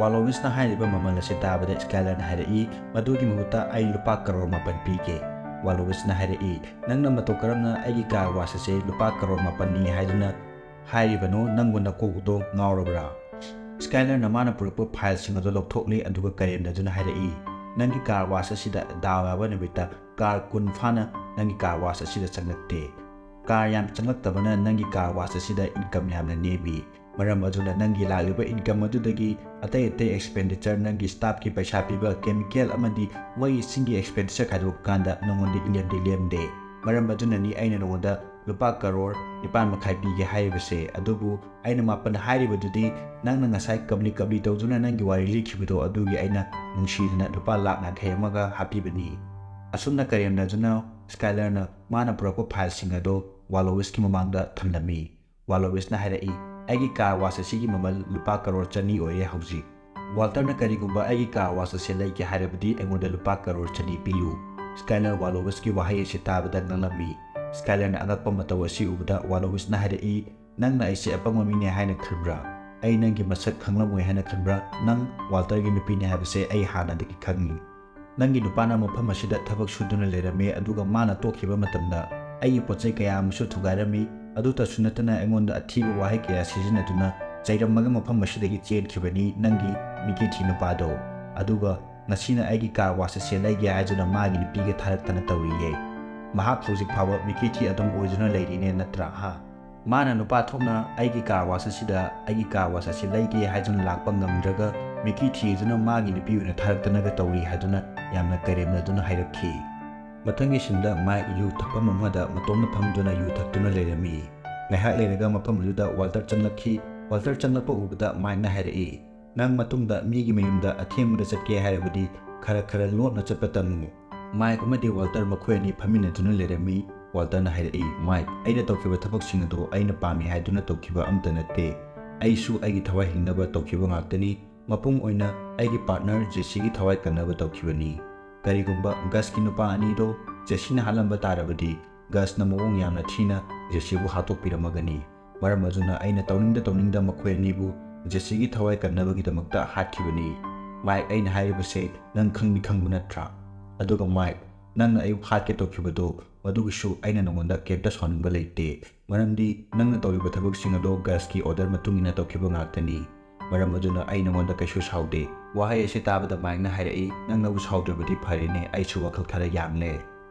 ꯋꯥꯂꯣꯋꯤꯁꯅ ꯍꯥꯏꯔꯤꯕ ꯃꯃꯜ ꯑꯁꯤ ꯇꯥꯕꯗ ꯁ꯭ꯀꯥꯏꯂꯔꯅ ꯍꯥꯏꯔꯛꯏ, "ꯃꯗꯨꯒꯤ ꯃꯍꯨꯠꯇ ꯑꯩ ꯂꯨꯄꯥ ꯀꯔꯣꯔ ꯃꯥꯄꯟ ꯄꯤꯒꯦ"꯫ ꯋꯥꯂꯣꯋꯤꯁꯅ ꯍꯥꯏꯔꯛꯏ, "ꯅꯪꯅ ꯃꯇꯧ ꯀꯔꯝꯅ ꯑꯩꯒꯤ ꯀꯥꯔ ꯋꯥꯁ ꯑꯁꯦ ꯂꯨꯄꯥ ꯀꯔꯣꯔ ꯃꯥꯄꯟꯅꯤ ꯍꯥꯏꯗꯨꯅ ꯍꯥꯏꯔꯤꯕꯅꯣ? ꯅꯪꯕꯨ ꯅꯀꯣꯛꯇꯣ ꯉꯥꯎꯔꯕ꯭ꯔꯥ?" ꯁ꯭ꯀꯥꯏꯂꯔꯅ ꯃꯥꯅ ꯄꯨꯔꯛꯄ ꯐꯥꯏꯜꯁꯤꯡ ꯑꯗꯨ ꯂꯧꯊꯣꯛꯂꯦ, ꯑꯗꯨꯒ ꯀꯔꯦꯝꯅꯗꯨꯅ ꯍꯥꯏꯔꯛꯏ, "ꯅꯪꯒꯤ ꯀꯥꯔ ꯋꯥꯁ ꯑꯁꯤꯗ ꯗꯥꯎ ꯌꯥꯕ ꯅꯨꯃꯤꯠꯇ ꯀꯥꯔ ꯀꯨꯟ ꯐꯥꯅ ꯅꯪꯒꯤ ꯀꯥꯔ ꯋꯥꯁ ꯑꯁꯤꯗ ꯆꯪꯂꯛꯇꯦ꯫ ꯀꯥꯔ ꯌꯥꯝ ꯆꯪꯂꯛꯇꯕꯅ ꯅꯪꯒꯤ ꯀꯥꯔ ꯋꯥꯁ ꯑꯁꯤꯗ ꯏꯟꯀꯝ ꯌꯥꯝꯅ ꯅꯦꯝꯃꯤ꯫ ꯃꯔꯝ ꯑꯗꯨꯅ ꯅꯪꯒꯤ ꯂꯥꯛꯂꯤꯕ ꯏꯟꯀꯝ ꯑꯗꯨꯗꯒꯤ ꯑꯇꯩ ꯑꯇꯩ ꯑꯦꯛꯁꯄꯦꯟꯗꯤꯆꯔ, ꯅꯪꯒꯤ ꯁ꯭ꯇꯥꯐꯀꯤ ꯄꯩꯁꯥ ꯄꯤꯕ, ꯀꯦꯃꯤꯀꯦꯜ ꯑꯃꯗꯤ ꯃꯩ ꯏꯁꯤꯡꯒꯤ ꯑꯦꯛꯁꯄꯦꯟꯗꯤꯆꯔ ꯈꯥꯏꯗꯣꯛꯄ ꯀꯥꯟꯗ ꯅꯉꯣꯟꯗ ꯏꯟꯀꯝꯗꯤ ꯂꯦꯝꯗꯦ꯫ ꯃꯔꯝ ꯑꯗꯨꯅꯅꯤ ꯑꯩꯅ ꯅꯉꯣꯟꯗ ꯂꯨꯄꯥ ꯀꯔꯣꯔ ꯅꯤꯄꯥꯟ ꯃꯈꯥꯏ ꯄꯤꯒꯦ ꯍꯥꯏꯔꯤꯕꯁꯦ꯫ ꯑꯗꯨꯕꯨ ꯑꯩꯅ ꯃꯥꯄꯟ ꯍꯥꯏꯔꯤꯕꯗꯨꯗꯤ ꯅꯪꯅ ꯉꯁꯥꯏ ꯀꯞꯂꯤ ꯀꯞꯂꯤ ꯇꯧꯗꯨꯅ ꯅꯪꯒꯤ ꯋꯥꯔꯤ ꯂꯤꯈꯤꯕꯗꯣ, ꯑꯗꯨꯒꯤ ꯑꯩꯅ ꯅꯨꯡꯁꯤꯗꯅ ꯂꯨꯄꯥ ꯂꯥꯛ ꯌꯥꯡꯈꯩ ꯑꯃꯒ ꯍꯥꯞꯄꯤꯕꯅꯤ꯫" ꯑꯁꯨꯝꯅ ꯀꯔꯦꯝꯅꯗꯨꯅ ꯁ꯭ꯀꯥꯏꯂꯔꯅ ꯃꯥꯅ ꯄꯨꯔꯛꯄ ꯐꯥꯏꯜꯁꯤꯡ ꯑꯗꯨ ꯋꯥꯂꯣꯋꯤꯁꯀꯤ ꯃꯃꯥꯡꯗ ꯊꯝꯂꯝꯃꯤ꯫ ꯋꯥꯂꯣꯋꯤꯁꯅ ꯍꯥꯏꯔꯛꯏ, "ꯑꯩꯒꯤ ꯀꯥꯔ ꯋꯥꯁ ꯑꯁꯤꯒꯤ ꯃꯃꯜ ꯂꯨꯄꯥ ꯀꯔꯣꯔ ꯆꯅꯤ ꯑꯣꯏꯔꯦ ꯍꯧꯖꯤꯛ꯫ ꯋꯥꯜꯇꯔꯅ ꯀꯔꯤꯒꯨꯝꯕ ꯑꯩꯒꯤ ꯀꯥꯔ ꯋꯥꯁ ꯑꯁꯤ ꯂꯩꯒꯦ ꯍꯥꯏꯔꯕꯗꯤ ꯑꯩꯉꯣꯟꯗ ꯂꯨꯄꯥ ꯀꯔꯣꯔ ꯆꯅꯤ ꯄꯤꯌꯨ꯫" ꯁ꯭ꯀꯥꯏꯂꯔ ꯋꯥꯂꯣꯋꯤꯁꯀꯤ ꯋꯥꯍꯩ ꯑꯁꯤ ꯇꯥꯕꯗ ꯉꯛꯂꯝꯃꯤ꯫ ꯁ꯭ꯀꯥꯏꯂꯔꯅ ꯑꯉꯛꯄ ꯃꯇꯧ ꯑꯁꯤ ꯎꯕꯗ ꯋꯥꯂꯣꯋꯤꯁꯅ ꯍꯥꯏꯔꯛꯏ, "ꯅꯪꯅ ꯑꯩꯁꯦ ꯑꯄꯪꯕ ꯃꯤꯅꯦ ꯍꯥꯏꯅ ꯈꯟꯕ꯭ꯔꯥ? ꯑꯩ ꯅꯪꯒꯤ ꯃꯁꯛ ꯈꯪꯂꯝꯃꯣꯏ ꯍꯥꯏꯅ ꯈꯟꯕ꯭ꯔꯥ? ꯅꯪ ꯋꯥꯜꯇꯔꯒꯤ ꯅꯨꯄꯤꯅꯦ ꯍꯥꯏꯕꯁꯦ ꯑꯩ ꯍꯥꯟꯅꯗꯒꯤ ꯈꯪꯉꯤ꯫ ꯅꯪꯒꯤ ꯅꯨꯄꯥꯅ ꯃꯐꯝ ꯑꯁꯤꯗ ꯊꯕꯛ ꯁꯨꯗꯨꯅ ꯂꯩꯔꯝꯃꯦ, ꯑꯗꯨꯒ ꯃꯥꯅ ꯇꯣꯛꯈꯤꯕ ꯃꯇꯝꯗ ꯑꯩꯒꯤ ꯄꯣꯠ ꯆꯩ ꯀꯌꯥ ꯑꯃꯁꯨ ꯊꯨꯒꯥꯏꯔꯝꯃꯤ꯫ ꯑꯗꯨꯇꯁꯨ ꯅꯠꯇꯅ ꯑꯩꯉꯣꯟꯗ ꯑꯊꯤꯕ ꯋꯥꯍꯩ ꯀꯌꯥ ꯁꯤꯖꯤꯟꯅꯗꯨꯅ ꯆꯩꯔꯝꯃꯒ ꯃꯐꯝ ꯑꯁꯤꯗꯒꯤ ꯆꯦꯟꯈꯤꯕꯅꯤ ꯅꯪꯒꯤ ꯃꯤꯀꯤꯊꯤ ꯅꯨꯄꯥꯗꯣ꯫ ꯑꯗꯨꯒ ꯉꯁꯤꯅ ꯑꯩꯒꯤ ꯀꯥꯔ ꯋꯥꯁ ꯑꯁꯤ ꯂꯩꯒꯦ ꯍꯥꯏꯗꯨꯅ ꯃꯥꯒꯤ ꯅꯨꯄꯤꯒ ꯊꯥꯔꯛꯇꯅ ꯇꯧꯔꯤꯌꯦ꯫ ꯃꯍꯥꯛ ꯍꯧꯖꯤꯛ ꯐꯥꯎꯕ ꯃꯤꯀꯤꯊꯤ ꯑꯗꯨꯝ ꯑꯣꯏꯗꯨꯅ ꯂꯩꯔꯤꯅꯦ ꯅꯠꯇ꯭ꯔꯥ, ꯍꯥ? ꯃꯥꯅ ꯅꯨꯄꯥ ꯊꯣꯛꯅ ꯑꯩꯒꯤ ꯀꯥꯔ ꯋꯥꯁ ꯑꯁꯤꯗ ꯑꯩꯒꯤ ꯀꯥꯔ ꯋꯥꯁ ꯑꯁꯤ ꯂꯩꯒꯦ ꯍꯥꯏꯗꯨꯅ ꯂꯥꯛꯄ ꯉꯝꯗ꯭ꯔꯒ ꯃꯤꯀꯤ ꯊꯤꯗꯨꯅ ꯃꯥꯒꯤ ꯅꯨꯄꯤ ꯑꯣꯏꯅ ꯊꯥꯔꯛꯇꯅꯒ ꯇꯧꯔꯤ" ꯍꯥꯏꯗꯨꯅ ꯌꯥꯝꯅ ꯀꯔꯦꯝꯅꯗꯨꯅ ꯍꯥꯏꯔꯛꯈꯤ꯫ ꯃꯊꯪꯒꯤ ꯁꯤꯟꯗ ꯃꯥꯏꯛ ꯌꯨ ꯊꯛꯐꯝ ꯑꯃꯗ ꯃꯇꯣꯝꯅ ꯐꯝꯗꯨꯅ ꯌꯨ ꯊꯛꯇꯨꯅ ꯂꯩꯔꯝꯃꯤ꯫ ꯉꯥꯏꯍꯥꯛ ꯂꯩꯔꯒ ꯃꯐꯝ ꯑꯗꯨꯗ ꯋꯥꯜꯇꯔ ꯆꯪꯂꯛꯈꯤ꯫ ꯋꯥꯜꯇꯔ ꯆꯪꯂꯛꯄ ꯎꯕꯗ ꯃꯥꯏꯛꯅ ꯍꯥꯏꯔꯛꯏ, "ꯅꯪ ꯃꯇꯨꯡꯗ ꯃꯤꯒꯤ ꯃꯌꯨꯝꯗ ꯑꯊꯦꯡꯕꯗ ꯆꯠꯀꯦ ꯍꯥꯏꯔꯕꯗꯤ ꯈꯔ ꯈꯔ ꯂꯣꯠꯅ ꯆꯠꯄ ꯇꯝꯃꯨ꯫" ꯃꯥꯏꯛ ꯑꯃꯗꯤ ꯋꯥꯜꯇꯔ ꯃꯈꯣꯏ ꯑꯅꯤ ꯐꯝꯃꯤꯟꯅꯗꯨꯅ ꯂꯩꯔꯝꯃꯤ꯫ ꯋꯥꯜꯇꯔꯅ ꯍꯥꯏꯔꯛꯏ, "ꯃꯥꯏꯛ, ꯑꯩꯅ ꯇꯧꯈꯤꯕ ꯊꯕꯛꯁꯤꯡ ꯑꯗꯨ ꯑꯩꯅ ꯄꯥꯝꯃꯤ ꯍꯥꯏꯗꯨꯅ ꯇꯧꯈꯤꯕ ꯑꯃꯠꯇ ꯅꯠꯇꯦ꯫ ꯑꯩꯁꯨ ꯑꯩꯒꯤ ꯊꯋꯥꯏ ꯍꯤꯡꯅꯕ ꯇꯧꯈꯤꯕ ꯉꯥꯛꯇꯅꯤ꯫ ꯃꯄꯨꯡ ꯑꯣꯏꯅ ꯑꯩꯒꯤ ꯄꯥꯔꯠꯅꯔ ꯖꯦꯁꯤꯒꯤ ꯊꯋꯥꯏ ꯀꯟꯅꯕ ꯇꯧꯈꯤꯕꯅꯤ꯫ ꯀꯔꯤꯒꯨꯝꯕ ꯒꯁꯀꯤ ꯅꯨꯄꯥ ꯑꯅꯤꯗꯣ ꯖꯦꯁꯤꯅ ꯍꯥꯠꯂꯝꯕ ꯇꯥꯔꯕꯗꯤ ꯒꯁꯅ ꯃꯑꯣꯡ ꯌꯥꯝꯅ ꯊꯤꯅ ꯖꯦꯁꯤꯕꯨ ꯍꯥꯠꯇꯣꯛꯄꯤꯔꯝꯃꯒꯅꯤ꯫ ꯃꯔꯝ ꯑꯗꯨꯅ ꯑꯩꯅ ꯇꯧꯅꯤꯡꯗ ꯇꯧꯅꯤꯡꯗ ꯃꯈꯣꯏ ꯑꯅꯤꯕꯨ ꯖꯦꯁꯤꯒꯤ ꯊꯋꯥꯏ ꯀꯟꯅꯕꯒꯤꯗꯃꯛꯇ ꯍꯥꯠꯈꯤꯕꯅꯤ꯫ ꯃꯥꯏꯛ, ꯑꯩꯅ ꯍꯥꯏꯔꯤꯕꯁꯦ ꯅꯪ ꯈꯪꯗꯤ ꯈꯪꯕ ꯅꯠꯇ꯭ꯔꯥ? ꯑꯗꯨꯒ ꯃꯥꯏꯛ, ꯅꯪꯅ ꯑꯩꯕꯨ ꯍꯥꯠꯀꯦ ꯇꯧꯈꯤꯕꯗꯣ ꯃꯗꯨꯒꯤꯁꯨ ꯑꯩꯅ ꯅꯉꯣꯟꯗ ꯀꯩꯝꯇ ꯁꯥꯎꯅꯤꯡꯕ ꯂꯩꯇꯦ, ꯃꯔꯝꯗꯤ ꯅꯪꯅ ꯇꯧꯔꯤꯕ ꯊꯕꯛꯁꯤꯡ ꯑꯗꯣ ꯒꯁꯀꯤ ꯑꯣꯔꯗꯔ ꯃꯇꯨꯡ ꯏꯟꯅ ꯇꯧꯈꯤꯕ ꯉꯥꯛꯇꯅꯤ꯫ ꯃꯔꯝ ꯑꯗꯨꯅ ꯑꯩ ꯅꯉꯣꯟꯗ ꯀꯩꯁꯨ ꯁꯥꯎꯗꯦ꯫ ꯋꯥꯍꯩ ꯑꯁꯤ ꯇꯥꯕꯗ ꯃꯥꯏꯛꯅ ꯍꯥꯏꯔꯛꯏ, "ꯅꯪꯅꯕꯨ ꯁꯥꯎꯗ꯭ꯔꯕꯗꯤ ꯐꯔꯦꯅꯦ, ꯑꯩꯁꯨ ꯋꯥꯈꯜ ꯈꯔ ꯌꯥꯡꯂꯦ"꯫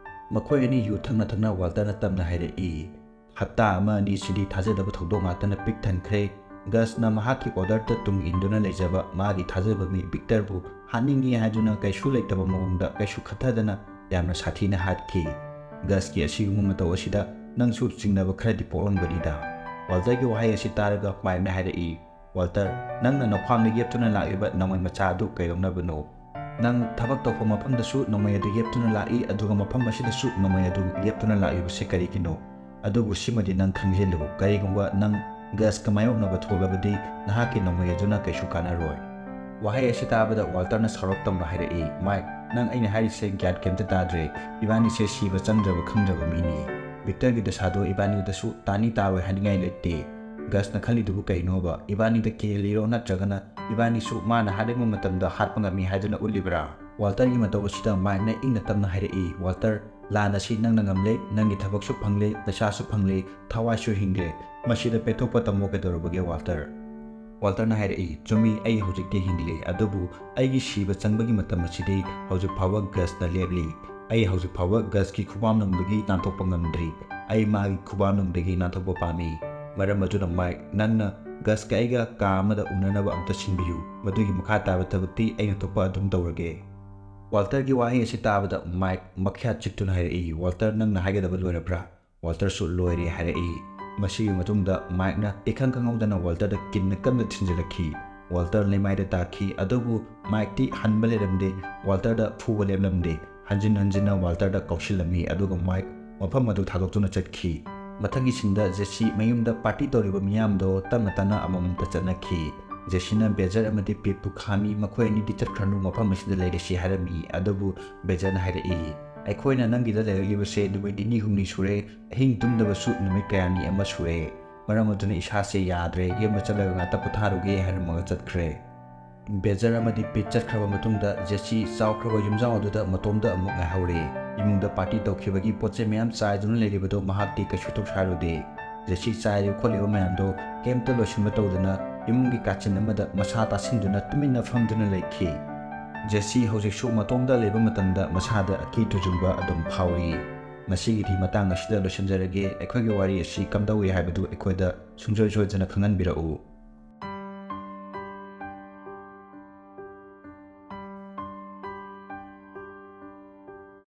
ꯃꯈꯣꯏ ꯑꯅꯤ ꯌꯨ ꯊꯛꯅ ꯊꯛꯅ ꯋꯥꯜꯇꯔꯅ ꯇꯞꯅ ꯍꯥꯏꯔꯛꯏ, "ꯍꯞꯇꯥ ꯑꯃ ꯑꯅꯤꯁꯤꯗꯤ ꯊꯥꯖꯗꯕ ꯊꯧꯗꯣꯛ ꯉꯥꯛꯇꯅ ꯄꯤꯛ ꯊꯟꯈ꯭ꯔꯦ꯫ ꯒꯁꯅ ꯃꯍꯥꯛꯀꯤ ꯑꯣꯔꯗꯔꯗ ꯇꯨꯡ ꯏꯟꯗꯨꯅ ꯂꯩꯖꯕ ꯃꯥꯒꯤ ꯊꯥꯖꯕ ꯃꯤ ꯕꯤꯛꯇꯔꯕꯨ ꯍꯥꯠꯅꯤꯡꯉꯤ ꯍꯥꯏꯗꯨꯅ ꯀꯩꯁꯨ ꯂꯩꯇꯕ ꯃꯑꯣꯡꯗ ꯀꯩꯁꯨ ꯈꯟꯊꯗꯅ ꯌꯥꯝꯅ ꯁꯥꯊꯤꯅ ꯍꯥꯠꯈꯤ꯫ ꯒꯁꯀꯤ ꯑꯁꯤꯒꯨꯝꯕ ꯃꯇꯧ ꯑꯁꯤꯗ ꯅꯪꯁꯨ ꯆꯤꯡꯅꯕ ꯈꯔꯗꯤ ꯄꯣꯛꯂꯝꯒꯅꯤꯗ"꯫ ꯋꯥꯜꯇꯔꯒꯤ ꯋꯥꯍꯩ ꯑꯁꯤ ꯇꯥꯔꯒ ꯃꯥꯏꯛꯅ ꯍꯥꯏꯔꯛꯏ, "ꯋꯥꯜꯇꯔ, ꯅꯪꯅ ꯅꯈ꯭ꯋꯥꯡꯗ ꯌꯦꯞꯇꯨꯅ ꯂꯥꯛꯂꯤꯕ ꯅꯣꯡꯃꯩ ꯃꯆꯥ ꯑꯗꯨ ꯀꯩꯗꯧꯅꯕꯅꯣ? ꯅꯪ ꯊꯕꯛ ꯇꯧꯐꯝ ꯃꯐꯝꯗꯁꯨ ꯅꯣꯡꯃꯩ ꯑꯗꯨ ꯌꯦꯞꯇꯨꯅ ꯂꯥꯛꯏ, ꯑꯗꯨꯒ ꯃꯐꯝ ꯑꯁꯤꯗꯁꯨ ꯅꯣꯡꯃꯩ ꯑꯗꯨ ꯌꯦꯞꯇꯨꯅ ꯂꯥꯛꯂꯤꯕꯁꯤ ꯀꯔꯤꯒꯤꯅꯣ? ꯑꯗꯨꯕꯨ ꯁꯤꯃꯗꯤ ꯅꯪ ꯈꯪꯖꯤꯜꯂꯨ, ꯀꯔꯤꯒꯨꯝꯕ ꯅꯪ ꯒꯁꯀ ꯃꯥꯌꯣꯛꯅꯕ ꯊꯣꯛꯂꯕꯗꯤ ꯅꯍꯥꯛꯀꯤ ꯅꯣꯡꯃꯩ ꯑꯗꯨꯅ ꯀꯩꯁꯨ ꯀꯥꯟꯅꯔꯣꯏ"꯫ ꯋꯥꯍꯩ ꯑꯁꯤ ꯇꯥꯕꯗ ꯋꯥꯜꯇꯔꯅ ꯁꯥꯎꯔꯞ ꯇꯝꯅ ꯍꯥꯏꯔꯛꯏ, "ꯃꯥꯏꯛ, ꯅꯪ ꯑꯩꯅ ꯍꯥꯏꯔꯤꯁꯦ ꯒ꯭ꯌꯥꯟ ꯀꯩꯝꯇ ꯇꯥꯗ꯭ꯔꯦ꯫ ꯏꯕꯥꯅꯤꯁꯦ ꯁꯤꯕ ꯆꯪꯗ꯭ꯔꯕ ꯈꯪꯗ꯭ꯔꯕ ꯃꯤꯅꯤ꯫ ꯕꯤꯛꯇꯔꯒꯤ ꯗꯁꯥꯗꯣ ꯏꯕꯥꯅꯤꯗꯁꯨ ꯇꯥꯅꯤ ꯇꯥꯔꯣꯏ ꯍꯥꯏꯅꯤꯡꯉꯥꯏ ꯂꯩꯇꯦ꯫ ꯒꯁꯅ ꯈꯜꯂꯤꯗꯨꯕꯨ ꯀꯩꯅꯣꯕ? ꯏꯕꯥꯅꯤꯗ ꯀꯤꯍꯜꯂꯤꯔꯣ, ꯅꯠꯇ꯭ꯔꯒꯅ ꯏꯕꯥꯅꯤꯁꯨ ꯃꯥꯅ ꯍꯥꯏꯅꯤꯡꯕ ꯃꯇꯝꯗ ꯍꯥꯠꯄ ꯉꯝꯃꯤ ꯍꯥꯏꯗꯨꯅ ꯎꯠꯂꯤꯕ꯭ꯔꯥ?" ꯋꯥꯜꯇꯔꯒꯤ ꯃꯇꯧ ꯑꯁꯤꯗ ꯃꯥꯏꯛꯅ ꯏꯪꯅ ꯇꯞꯅ ꯍꯥꯏꯔꯛꯏ, "ꯋꯥꯜꯇꯔ, ꯂꯥꯟ ꯑꯁꯤ ꯅꯪꯅ ꯉꯝꯂꯦ, ꯅꯪꯒꯤ ꯊꯕꯛꯁꯨ ꯐꯪꯂꯦ, ꯄꯩꯁꯥꯁꯨ ꯐꯪꯂꯦ, ꯊꯋꯥꯏꯁꯨ ꯍꯤꯡꯂꯦ꯫ ꯃꯁꯤꯗ ꯄꯦꯟꯊꯣꯛꯄ ꯇꯝꯃꯣ ꯀꯩꯗꯧꯔꯕꯒꯦ, ꯋꯥꯜꯇꯔ?" ꯋꯥꯜꯇꯔꯅ ꯍꯥꯏꯔꯛꯏ, "ꯆꯨꯝꯃꯤ, ꯑꯩ ꯍꯧꯖꯤꯛꯇꯤ ꯍꯤꯡꯂꯤ, ꯑꯗꯨꯕꯨ ꯑꯩꯒꯤ ꯁꯤꯕ ꯆꯪꯕꯒꯤ ꯃꯇꯝ ꯑꯁꯤꯗꯤ ꯍꯧꯖꯤꯛ ꯐꯥꯎꯕ ꯒꯁꯅ ꯂꯦꯞꯂꯤ꯫ ꯑꯩ ꯍꯧꯖꯤꯛ ꯐꯥꯎꯕ ꯒꯁꯀꯤ ꯈꯨꯕꯥꯝꯅꯨꯡꯗꯒꯤ ꯅꯥꯟꯊꯣꯛꯄ ꯉꯝꯗ꯭ꯔꯤ꯫ ꯑꯩ ꯃꯥꯒꯤ ꯈꯨꯕꯥꯝꯅꯨꯡꯗꯒꯤ ꯅꯥꯟꯊꯣꯛꯄ ꯄꯥꯝꯃꯤ꯫ ꯃꯔꯝ ꯑꯗꯨꯅ ꯃꯥꯏꯛ, ꯅꯪꯅ ꯒꯁꯀ ꯑꯩꯒ ꯀꯥ ꯑꯃꯗ ꯎꯅꯅꯕ ꯑꯝꯇ ꯁꯤꯟꯕꯤꯌꯨ꯫ ꯃꯗꯨꯒꯤ ꯃꯈꯥ ꯇꯥꯕ ꯊꯕꯛꯇꯤ ꯑꯩꯅ ꯊꯣꯛꯄ ꯑꯗꯨꯝ ꯇꯧꯔꯒꯦ"꯫ ꯋꯥꯜꯇꯔꯒꯤ ꯋꯥꯍꯩ ꯑꯁꯤ ꯇꯥꯕꯗ ꯃꯥꯏꯛ ꯃꯈ꯭ꯌꯥꯠ ꯆꯤꯛꯇꯨꯅ ꯍꯥꯏꯔꯛꯏ, "ꯋꯥꯜꯇꯔ, ꯅꯪꯅ ꯍꯥꯏꯒꯗꯕ ꯂꯣꯏꯔꯕ꯭ꯔꯥ?" ꯋꯥꯜꯇꯔꯁꯨ "ꯂꯣꯏꯔꯦ" ꯍꯥꯏꯔꯛꯏ꯫ ꯃꯁꯤꯒꯤ ꯃꯇꯨꯡꯗ ꯃꯥꯏꯛꯅ ꯏꯈꯪ ꯈꯪꯍꯧꯗꯅ ꯋꯥꯜꯇꯔꯗ ꯀꯤꯟꯅ ꯀꯟꯅ ꯊꯤꯟꯖꯤꯜꯂꯛꯈꯤ꯫ ꯋꯥꯜꯇꯔ ꯂꯩꯃꯥꯏꯗ ꯇꯥꯈꯤ, ꯑꯗꯨꯕꯨ ꯃꯥꯏꯛꯇꯤ ꯍꯟꯕ ꯂꯩꯔꯝꯗꯦ, ꯋꯥꯜꯇꯔꯗ ꯐꯨꯕ ꯂꯦꯞꯂꯝꯗꯦ꯫ ꯍꯟꯖꯤꯟ ꯍꯟꯖꯤꯟꯅ ꯋꯥꯜꯇꯔꯗ ꯀꯥꯎꯁꯤꯜꯂꯝꯃꯤ, ꯑꯗꯨꯒ ꯃꯥꯏꯛ ꯃꯐꯝ ꯑꯗꯨ ꯊꯥꯗꯣꯛꯇꯨꯅ ꯆꯠꯈꯤ꯫ ꯃꯊꯪꯒꯤ ꯁꯤꯟꯗ ꯖꯦꯁꯤ ꯃꯌꯨꯝꯗ ꯄꯥꯔꯇꯤ ꯇꯧꯔꯤꯕ ꯃꯤꯌꯥꯝꯗꯣ ꯇꯞꯅ ꯇꯞꯅ ꯑꯃꯃꯝꯇ ꯆꯠꯅꯈꯤ꯫ ꯖꯦꯁꯤꯅ ꯕꯦꯖꯔ ꯑꯃꯗꯤ ꯄꯤꯞꯄꯨ ꯈꯥꯝꯃꯤ, ꯃꯈꯣꯏ ꯑꯅꯤꯗꯤ ꯆꯠꯈ꯭ꯔꯅꯨ, ꯃꯐꯝ ꯑꯁꯤꯗ ꯂꯩꯔꯁꯤ ꯍꯥꯏꯔꯝꯃꯤ꯫ ꯑꯗꯨꯕꯨ ꯕꯦꯖꯔꯅ ꯍꯥꯏꯔꯛꯏ, "ꯑꯩꯈꯣꯏꯅ ꯅꯪꯒꯤꯗ ꯂꯩꯔꯛꯂꯤꯕꯁꯦ ꯅꯨꯃꯤꯠ ꯅꯤꯅꯤ ꯍꯨꯝꯅꯤ ꯁꯨꯔꯦ, ꯑꯍꯤꯡ ꯇꯨꯝꯗꯕꯁꯨ ꯅꯨꯃꯤꯠ ꯀꯌꯥꯅꯤ ꯑꯃ ꯁꯨꯔꯦ꯫ ꯃꯔꯝ ꯑꯗꯨꯅ ꯏꯁꯥꯁꯦ ꯌꯥꯗ꯭ꯔꯦ, ꯌꯨꯝꯗ ꯆꯠꯂꯒ ꯉꯥꯛꯇ ꯄꯣꯊꯥꯔꯨꯒꯦ" ꯍꯥꯏꯔꯝꯃꯒ ꯆꯠꯈ꯭ꯔꯦ꯫ ꯕꯦꯖꯔ ꯑꯃꯗꯤ ꯄꯤꯠ ꯆꯠꯈ꯭ꯔꯕ ꯃꯇꯨꯡꯗ ꯖꯦꯁꯤ ꯆꯥꯎꯈ꯭ꯔꯕ ꯌꯨꯝꯖꯥꯎ ꯑꯗꯨꯗ ꯃꯇꯣꯝꯗ ꯑꯃꯨꯛ ꯉꯥꯏꯍꯧꯔꯦ꯫ ꯏꯃꯨꯡꯗ ꯄꯥꯔꯇꯤ ꯇꯧꯈꯤꯕꯒꯤ ꯄꯣꯠ ꯆꯩ ꯃꯌꯥꯝ ꯆꯥꯏꯗꯨꯅ ꯂꯩꯔꯤꯕꯗꯣ ꯃꯍꯥꯛꯇꯤ ꯀꯩꯁꯨ ꯊꯧꯁꯥꯔꯨꯗꯦ꯫ ꯖꯦꯁꯤ ꯆꯥꯏꯔꯤꯕ ꯈꯣꯠꯂꯤꯕ ꯃꯌꯥꯝꯗꯣ ꯀꯩꯝꯇ ꯂꯣꯏꯁꯤꯟꯕ ꯇꯧꯗꯅ ꯏꯃꯨꯡꯒꯤ ꯀꯥꯆꯤꯟ ꯑꯃꯗ ꯃꯁꯥ ꯇꯥꯁꯤꯟꯗꯨꯅ ꯇꯨꯃꯤꯟꯅ ꯐꯝꯗꯨꯅ ꯂꯩꯈꯤ꯫ ꯖꯦꯁꯤ ꯍꯧꯖꯤꯛꯁꯨ ꯃꯇꯣꯝꯇ ꯂꯩꯕ ꯃꯇꯝꯗ ꯃꯁꯥꯗ ꯑꯀꯤ ꯇꯨꯖꯨꯡꯕ ꯑꯗꯨꯝ ꯐꯥꯎꯔꯤ꯫ ꯉꯁꯤꯒꯤꯗꯤ ꯃꯇꯥꯡ ꯑꯁꯤꯗ ꯂꯣꯏꯁꯤꯟꯖꯔꯒꯦ꯫ ꯑꯩꯈꯣꯏꯒꯤ ꯋꯥꯔꯤ ꯑꯁꯤ ꯀꯝꯗꯧꯏ ꯍꯥꯏꯕꯗꯨ ꯑꯩꯈꯣꯏꯗ ꯁꯨꯡꯁꯣꯏ ꯁꯣꯏꯗꯅ ꯈꯪꯍꯟꯕꯤꯔꯛꯎ꯫